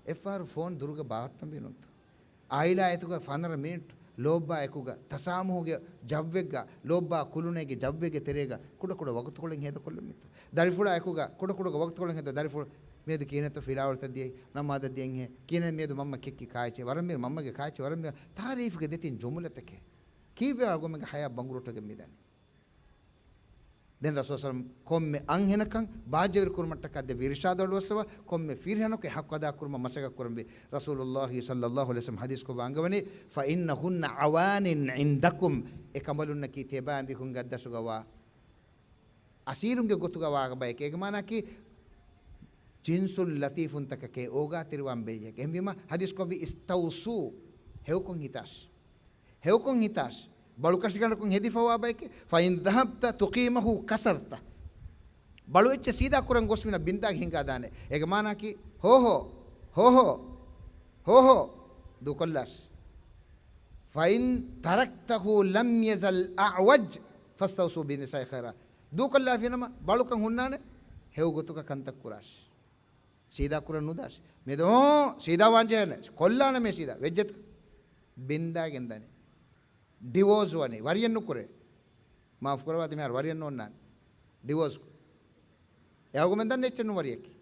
އެއްފަހަރު ފޯން ދުރުގަ ބާއްޓަންވީ ނޫންތޯ؟ އާއިލާ އެތުގަ ފަނަރަ މިނިޓް ލޯބިވާ އެކުގަ، ތަސާމުހުގެ ޖައްވެއްގަ، ލޯބިވާ ކުލުނޭގެ ޖައްވެއްގެ ތެރޭގަ ކުޑަކުޑަ ވަގުތުކޮޅެއް ހޭދަކޮށްލަން މިތޯ؟ ދަރިފުޅާ އެކުގަ ކުޑަކުޑަ ވަގުތުކޮޅެއް ހޭދަ ދަރިފުޅު މިއަދު ކިހިނެއްތޯ ފިލާވަޅުތައް ދިޔައީ، ނަމާދަށް ދިޔައީ، ކިހިނެއް މިއަދު މަންމަ ކެއްކި ކާއެއްޗޭ، ވަރަށް މި މަންމަގެ ކާއެއްޗޭ، ވަރަށް މި ތާރީފުގެ ދެތިން ޖުމުލަތަކެއް. ކީއްވެ އަޅުގަނޑުމެންގެ ޙަޔާތް ބަނގުރޫޓުވެގެން މިދަނީ؟ ދެން ރަސޫލު ސަލަމް ކޮންމެ އަންހެނަކަށް ބާއްޖަވެރި ކުރުމަށްޓަކާ ދެއްވި އިރުޝާދު އަޑުއައްސަވާ، ކޮންމެ ފިރިހެނަކު އެ ޙައްޤު އަދާ ކުރުމަށް މަސައްކަތް ކުރަންވީ. ރަސޫލުﷲ ޞައްލަﷲ ޢަލައިހި ވަސައްލަމް ޙަދީޘްކޮށް ވާންގަވަނީ، فإنهن عوان عندكم، އެ ކަނބަލުންނަކީ ތިޔަބާ އެނބިކުންގެ އަތްދަށުގަ ވާ އަސީރުންގެ ގޮތުގަ ވާ ބަޔެކޭ. އޭގެ މާނައަކީ ޖިންސުލް ލަތީފުންތަކެކޭ، އޯގާތެރިވާން ބޭއްޔެކޭ. އެހެންވީމަ ޙަދީޘްކޮށްވީ، اسْتَوْصُوا، ހެޔޮކޮށް ހިތާށޭ. ހެޔޮކޮށް ހިތާށޭ. ބަޅުކަށިގަނޑަކުން ހެދިފަވާ ބަޔެކޭ. فإن ذهبت تقيمه كسرته. ބަޅު އެއްޗެއް ސީދާ ކުރަން ގޮސް މިނަ ބިންދާގެ ހިނގާދާނެ. އޭގެ މާނައަކީ، ހޯ ހޯ، ހޯ ހޯ، ހޯ ހޯ، ދޫކޮށްލާށޭ. فإن تركته لم يزل أعوج فاستوصوا بالنساء خيرا. ދޫކޮށްލާފިނަމަ ބަޅުކަން ހުންނާނެ، ހެޔޮ ގޮތުގަ ކަންތައް ކުރާށޭ. ސީދާ ކުރަން ނުދާށި. މި ދޯ ސީދާ ވާން ޖެހޭނެ. ކޮށްލާނަމޭ ސީދާ. ވެއްޖެތަ؟ ބިންދާގެން ދަނީ. ޑިވޯސް ވަނީ. ވަރިޔެއް ނުކުރޭ. މާފު ކުރަވާތި މިހާރު ވަރިޔެއް ނޯންނާނެ. ޑިވޯސް. އެ އަޅުގަނޑުމެން ދަންނަ އެއްޗެއް ނޫން ވަރިޔަކީ.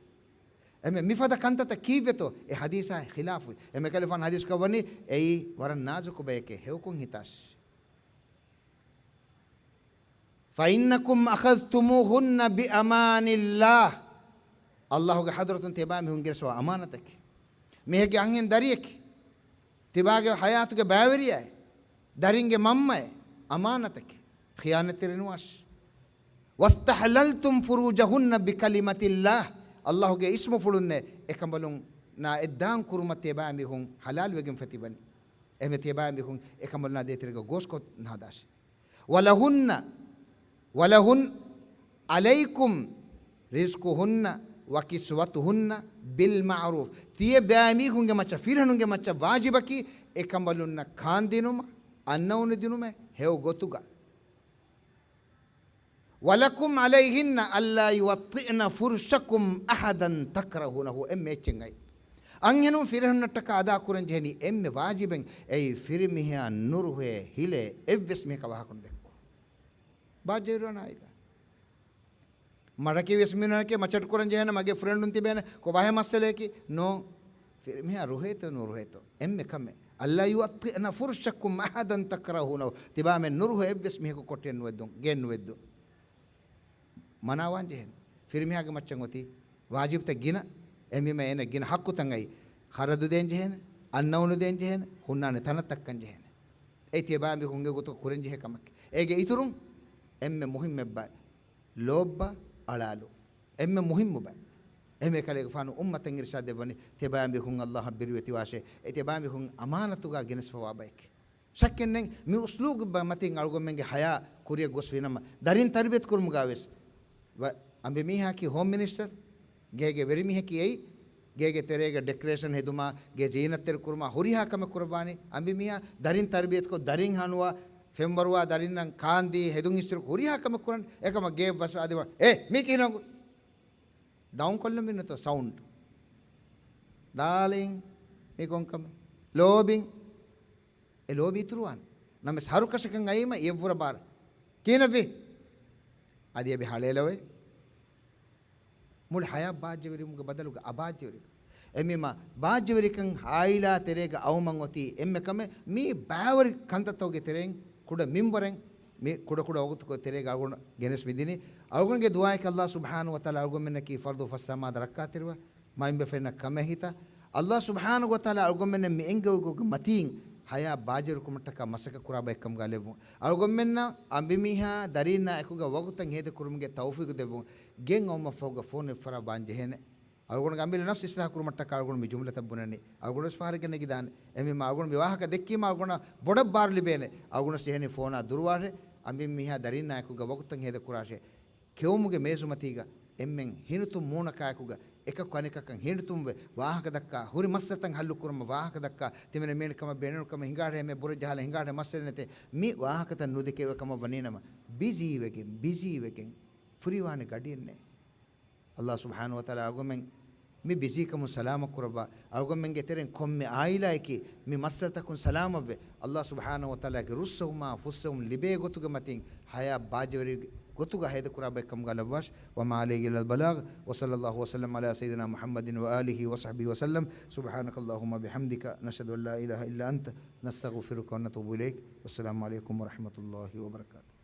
އެމެ މިފަދަ ކަންތައްތައް ކީއްވެތޯ އެ ޙަދީޘާ ޚިލާފުވި. އެމެ ކަލޭގެފާނު ޙަދީޘް ކޮށްވަނީ އެއީ ވަރަށް ނާޒުކު ބަޔެކޭ ހެޔޮކޮށް ހިތާށި. فإنكم أخذتموهن بأمان الله. ﷲގެ ޙަޟްރަތުން ތިބާ މީހުން ގެނެސްފަވާ އަމާނަތަކީ. މީހެއްގެ އަންހެން ދަރިޔަކީ. ތިބާގެ ޙަޔާތުގެ ބައިވެރިޔާއޭ. ދަރިންގެ މަންމައޭ. އަމާނަތަކީ. ޚިޔާނަތްތެރި ނުވާށި. واستحللتم فروجهن بكلمة الله. ﷲގެ އިސްމުފުޅުންނޭ އެކަނބަލުންނާ އެއްދާން ކުރުމަށް ތިބާ މީހުން ޙަލާލުވެގެންފަ ތިބަނީ. އެހެންވެ ތިބާ މީހުން އެކަނބަލުންނާ ދޭތެރޭގަ ގޯސްކޮށް ނުހަދާށި. ولهن، ولهن عليكم رزقهن وكسوتهن بالمعروف. ތިޔަބައިމީހުންގެ މައްޗަށް، ފިރިހެނުންގެ މައްޗަށް ވާޖިބަކީ އެކަނބަލުންނަށް ކާންދިނުމަށް، އަންނައުނު ދިނުމެއް ހެޔޮ ގޮތުގަ. ولكم عليهن ألا يوطئن فرشكم أحدا تكرهونه. އެންމެ އެއްޗެއް އައި. އަންހެނުން ފިރިހެނުންނަށްޓަކާ އަދާ ކުރަން ޖެހެނީ އެންމެ ވާޖިބެއް އެއީ ފިރިމީހާ ނުރުހޭ ހިލޭ އެއްވެސް މީހަކަށް ވާހަކަ ނުދެއްކުން. ބާއްޖަވެރިވާނެ އާއިލާ. މަޑަކި ވެސް މިނުނަކެ މަޗަޓް ކުރަން ޖެހޭނެ މަގޭ ފްރެންޑުން ތިބޭނެ ކޮބާހޭ މައްސަލަޔަކީ؟ ނޯ. ފިރިމީހާ ރުހޭތޯ ނުރުހޭތޯ. އެންމެ ކަމެއް. ألا يوطئن فرشكم أحدا تكرهونه. ތިބާމެން ނުރުހޭ އެއްވެސް މީހަކު ކޮޓަރިއެއް ނުވެއްދުން. ގެއެއް ނުވެއްދުން. މަނާވާން ޖެހޭނެ. ފިރިމީހާގެ މައްޗަށް އޮތީ ވާޖިބުތައް ގިނަ. އެހެންވީމަ އޭނަ ގިނަ ޙައްޤުތައް އައި. ޚަރަދު ދޭން ޖެހޭނެ. އަންނައުނު ދޭން ޖެހޭނެ. ހުންނާނެ ތަނަށް ތައްކަން ޖެހޭނެ. އެއީ ތިޔަބައިމީހުންގެ ގޮތުގަ ކުރަން ޖެހޭ ކަމެއް. އޭގެ އިތުރުން އެންމެ މުހިއްމު އެއްބައި. ލޯބި އަޅާލު. އެންމެ މުހިއްމު ބައެއް. އެހެންވެ ކަލޭގެފާނު އުއްމަތަށް އިރުޝާދު ދެއްވަނީ، ތިބާމީހުން ﷲއަށް ބިރުވެތިވާށޭ. އެ ތިބާމީހުން އަމާނަތުގަ ގެނެސްފަވާ ބައެކޭ. ޝައްކެއް ނެތް، މި އުސްލޫބު މަތިން އަޅުގަނޑުމެންގެ ޙަޔާ ކުރިއަށް ގޮސްފިނަމަ، ދަރިން ތަރުބިޔަތު ކުރުމުގަ ވެސް ވަ-، އަނބިމީހަކީ ހޯމް މިނިސްޓަރ، ގޭގެ ވެރިމީހަކީ އެއީ، ގޭގެ ތެރޭގަ ޑެކަރޭޝަން ހެދުމާ، ގޭ ޒީނަތްތެރި ކުރުމާ، ހުރިހާ ކަމެއް ކުރައްވާނީ އަނބިމީހާ. ދަރިން ތަރުބިޔަތުކޮށް، ދަރިން ހަނުވާ، ފެންވަރުވާ، ދަރިންނަށް ކާންދީ، ހެދުން އިސްތިރު ހުރިހާ ކަމެއް ކުރަން. އެކަމަށް ގޭ ބަސް އަދި ވަ-، އޭ، މީ ކިހިނެއް އަނގު؟ ޑައުން ކޮށްލަން ވީނަތޯ ސައުންޑް؟ ޑާލިން، މީ ކޮން ކަމެއް؟ ލޯބިން. އެ ލޯބި އިތުރުވާނެ. ނަމަވެސް ހަރުކަށަކަށް އައީމަ އެއްވުރަ ބާރަށް. ކިހިނެއްވީ؟ އަދި އެބި ހަޅޭލަވޭ. މުޅި ޙަޔާތް ބާއްޖަވެރިވުމުގެ ބަދަލުގަ އަބާއްޖަވެރިވެ. އެމީމާ ބާއްޖަވެރިކަން އާއިލާ ތެރޭގަ އައުމަށް އޮތީ އެންމެ ކަމެއް. މީ ބާވަރި ކަންތައްތަކުގެ ތެރެއިން ކުޑަ މިންވަރެއް މި ކުޑަ ކުޑަ ވަގުތުކޮށް ތެރޭގަ އަޅުގަނޑު ގެނެސް މިދިނީ. އަޅުގަނޑުގެ ދުޢާއަކީ ﷲ ސުބްޙާނަހޫ ވަތަޢާލާ އަޅުގަނޑުމެންނަކީ ފަރުޟު ފަސް ނަމާދަށް ރައްކާތެރިވާ، މައިންބަފައިންނަށް ކަމެއް ހިތާ. ﷲ ސުބްޙާނަހޫ ވަތަޢާލާ އަޅުގަނޑުމެންނަށް މި އެންގެވި ގޮތުގެ މަތީން ޙަޔާތް ބާއްޖަވެރިކުރުމަށްޓަކާ މަސައްކަތް ކުރާ ބައެއްކަމުގަ ލެއްވުން. އަޅުގަނޑުމެންނަށް އަނބިމީހާ ދަރީންނާ އެކުގަ ވަގުތަށް ހޭދަކުރުމުގެ ތައުފީޤު ދެއްވުން. ގެން އައުމަށްފަހުގަ ފޯނު އެއްފަރާތް ބާން ޖެހޭނެ. އަޅުގަނޑުގެ އަނބިލަ ނަފްސު އިޞްލާޙު ކުރުމަށްޓަކާ އަޅުގަނޑު މި ޖުމްލަތައް ބުނަނީ. އަޅުގަނޑު ވެސް ފަހަރެއްގަ ނެގިދާނެ. އެހެންވީމާ އަޅުގަނޑު މި ވާހަކަ ދެއްކީމާ އަޅުގަނޑަށް ބޮޑަށް ބާރު ލިބޭނެ. އަޅުގަނޑު ވެސް ޖެހޭނީ ފޯނާ ދުރުވާށޭ، އަނބިމީހާ ދަރީންނާ އެކުގަ ވަގުތަށް ހޭދަކުރާށޭ. ކެއުމުގެ މޭޒުމަތީގަ އެންމެން ހިނިތުން މޫނަކާއެކުގަ އެކަކު އަނެކަކަށް ހިނިތުންވެ ވާހަކަ ދައްކާ، ހުރި މައްސަލަތައް ހައްލު ކުރުމަށް ވާހަކަ ދައްކާ، ތިމެން މީނަ ކަމަށް ބޭނުން ކަމަށް ހިނގާށޭ ހަމަ ބުރަ ޖަހާލަ ހިނގާށޭ މައްސަލަ ނެތޭ. މި ވާހަކަތައް ނުދެކެވޭ ކަމަށް ވަނީނަމަ، ބިޒީވެގެން، ބިޒީވެގެން ފުރިވާނެ ގަޑިއެއް ނެތް. ﷲ ސުބްޙާނަހޫ ވަތަޢާލާ އަޅުގަނޑުމެން މި ބިޒީކަމުން ސަލާމަތް ކުރައްވާ. އަޅުގަނޑުމެންގެ ތެރެއިން ކޮންމެ އާއިލާއަކީ މި މައްސަލަތަކުން ސަލާމަތްވެ، ﷲ ސުބްޙާނަހޫ ވަތަޢާލާގެ ރުއްސެވުމާ ފުއްސެވުން ލިބޭ ގޮތުގެ މަތިން ޙަޔާތް ބާއްޖަވެރި ގޮތުގަ ހޭދަކުރާ ބައެއްކަމުގަ ލައްވާށި. وما علينا إلا البلاغ، وصلى الله وسلم على سيدنا محمد وآله وصحبه وسلم. سبحانك اللهم وبحمدك، نشهد أن لا إله إلا أنت، نستغفرك ونتوب إليك. والسلام عليكم ورحمة الله وبركاته.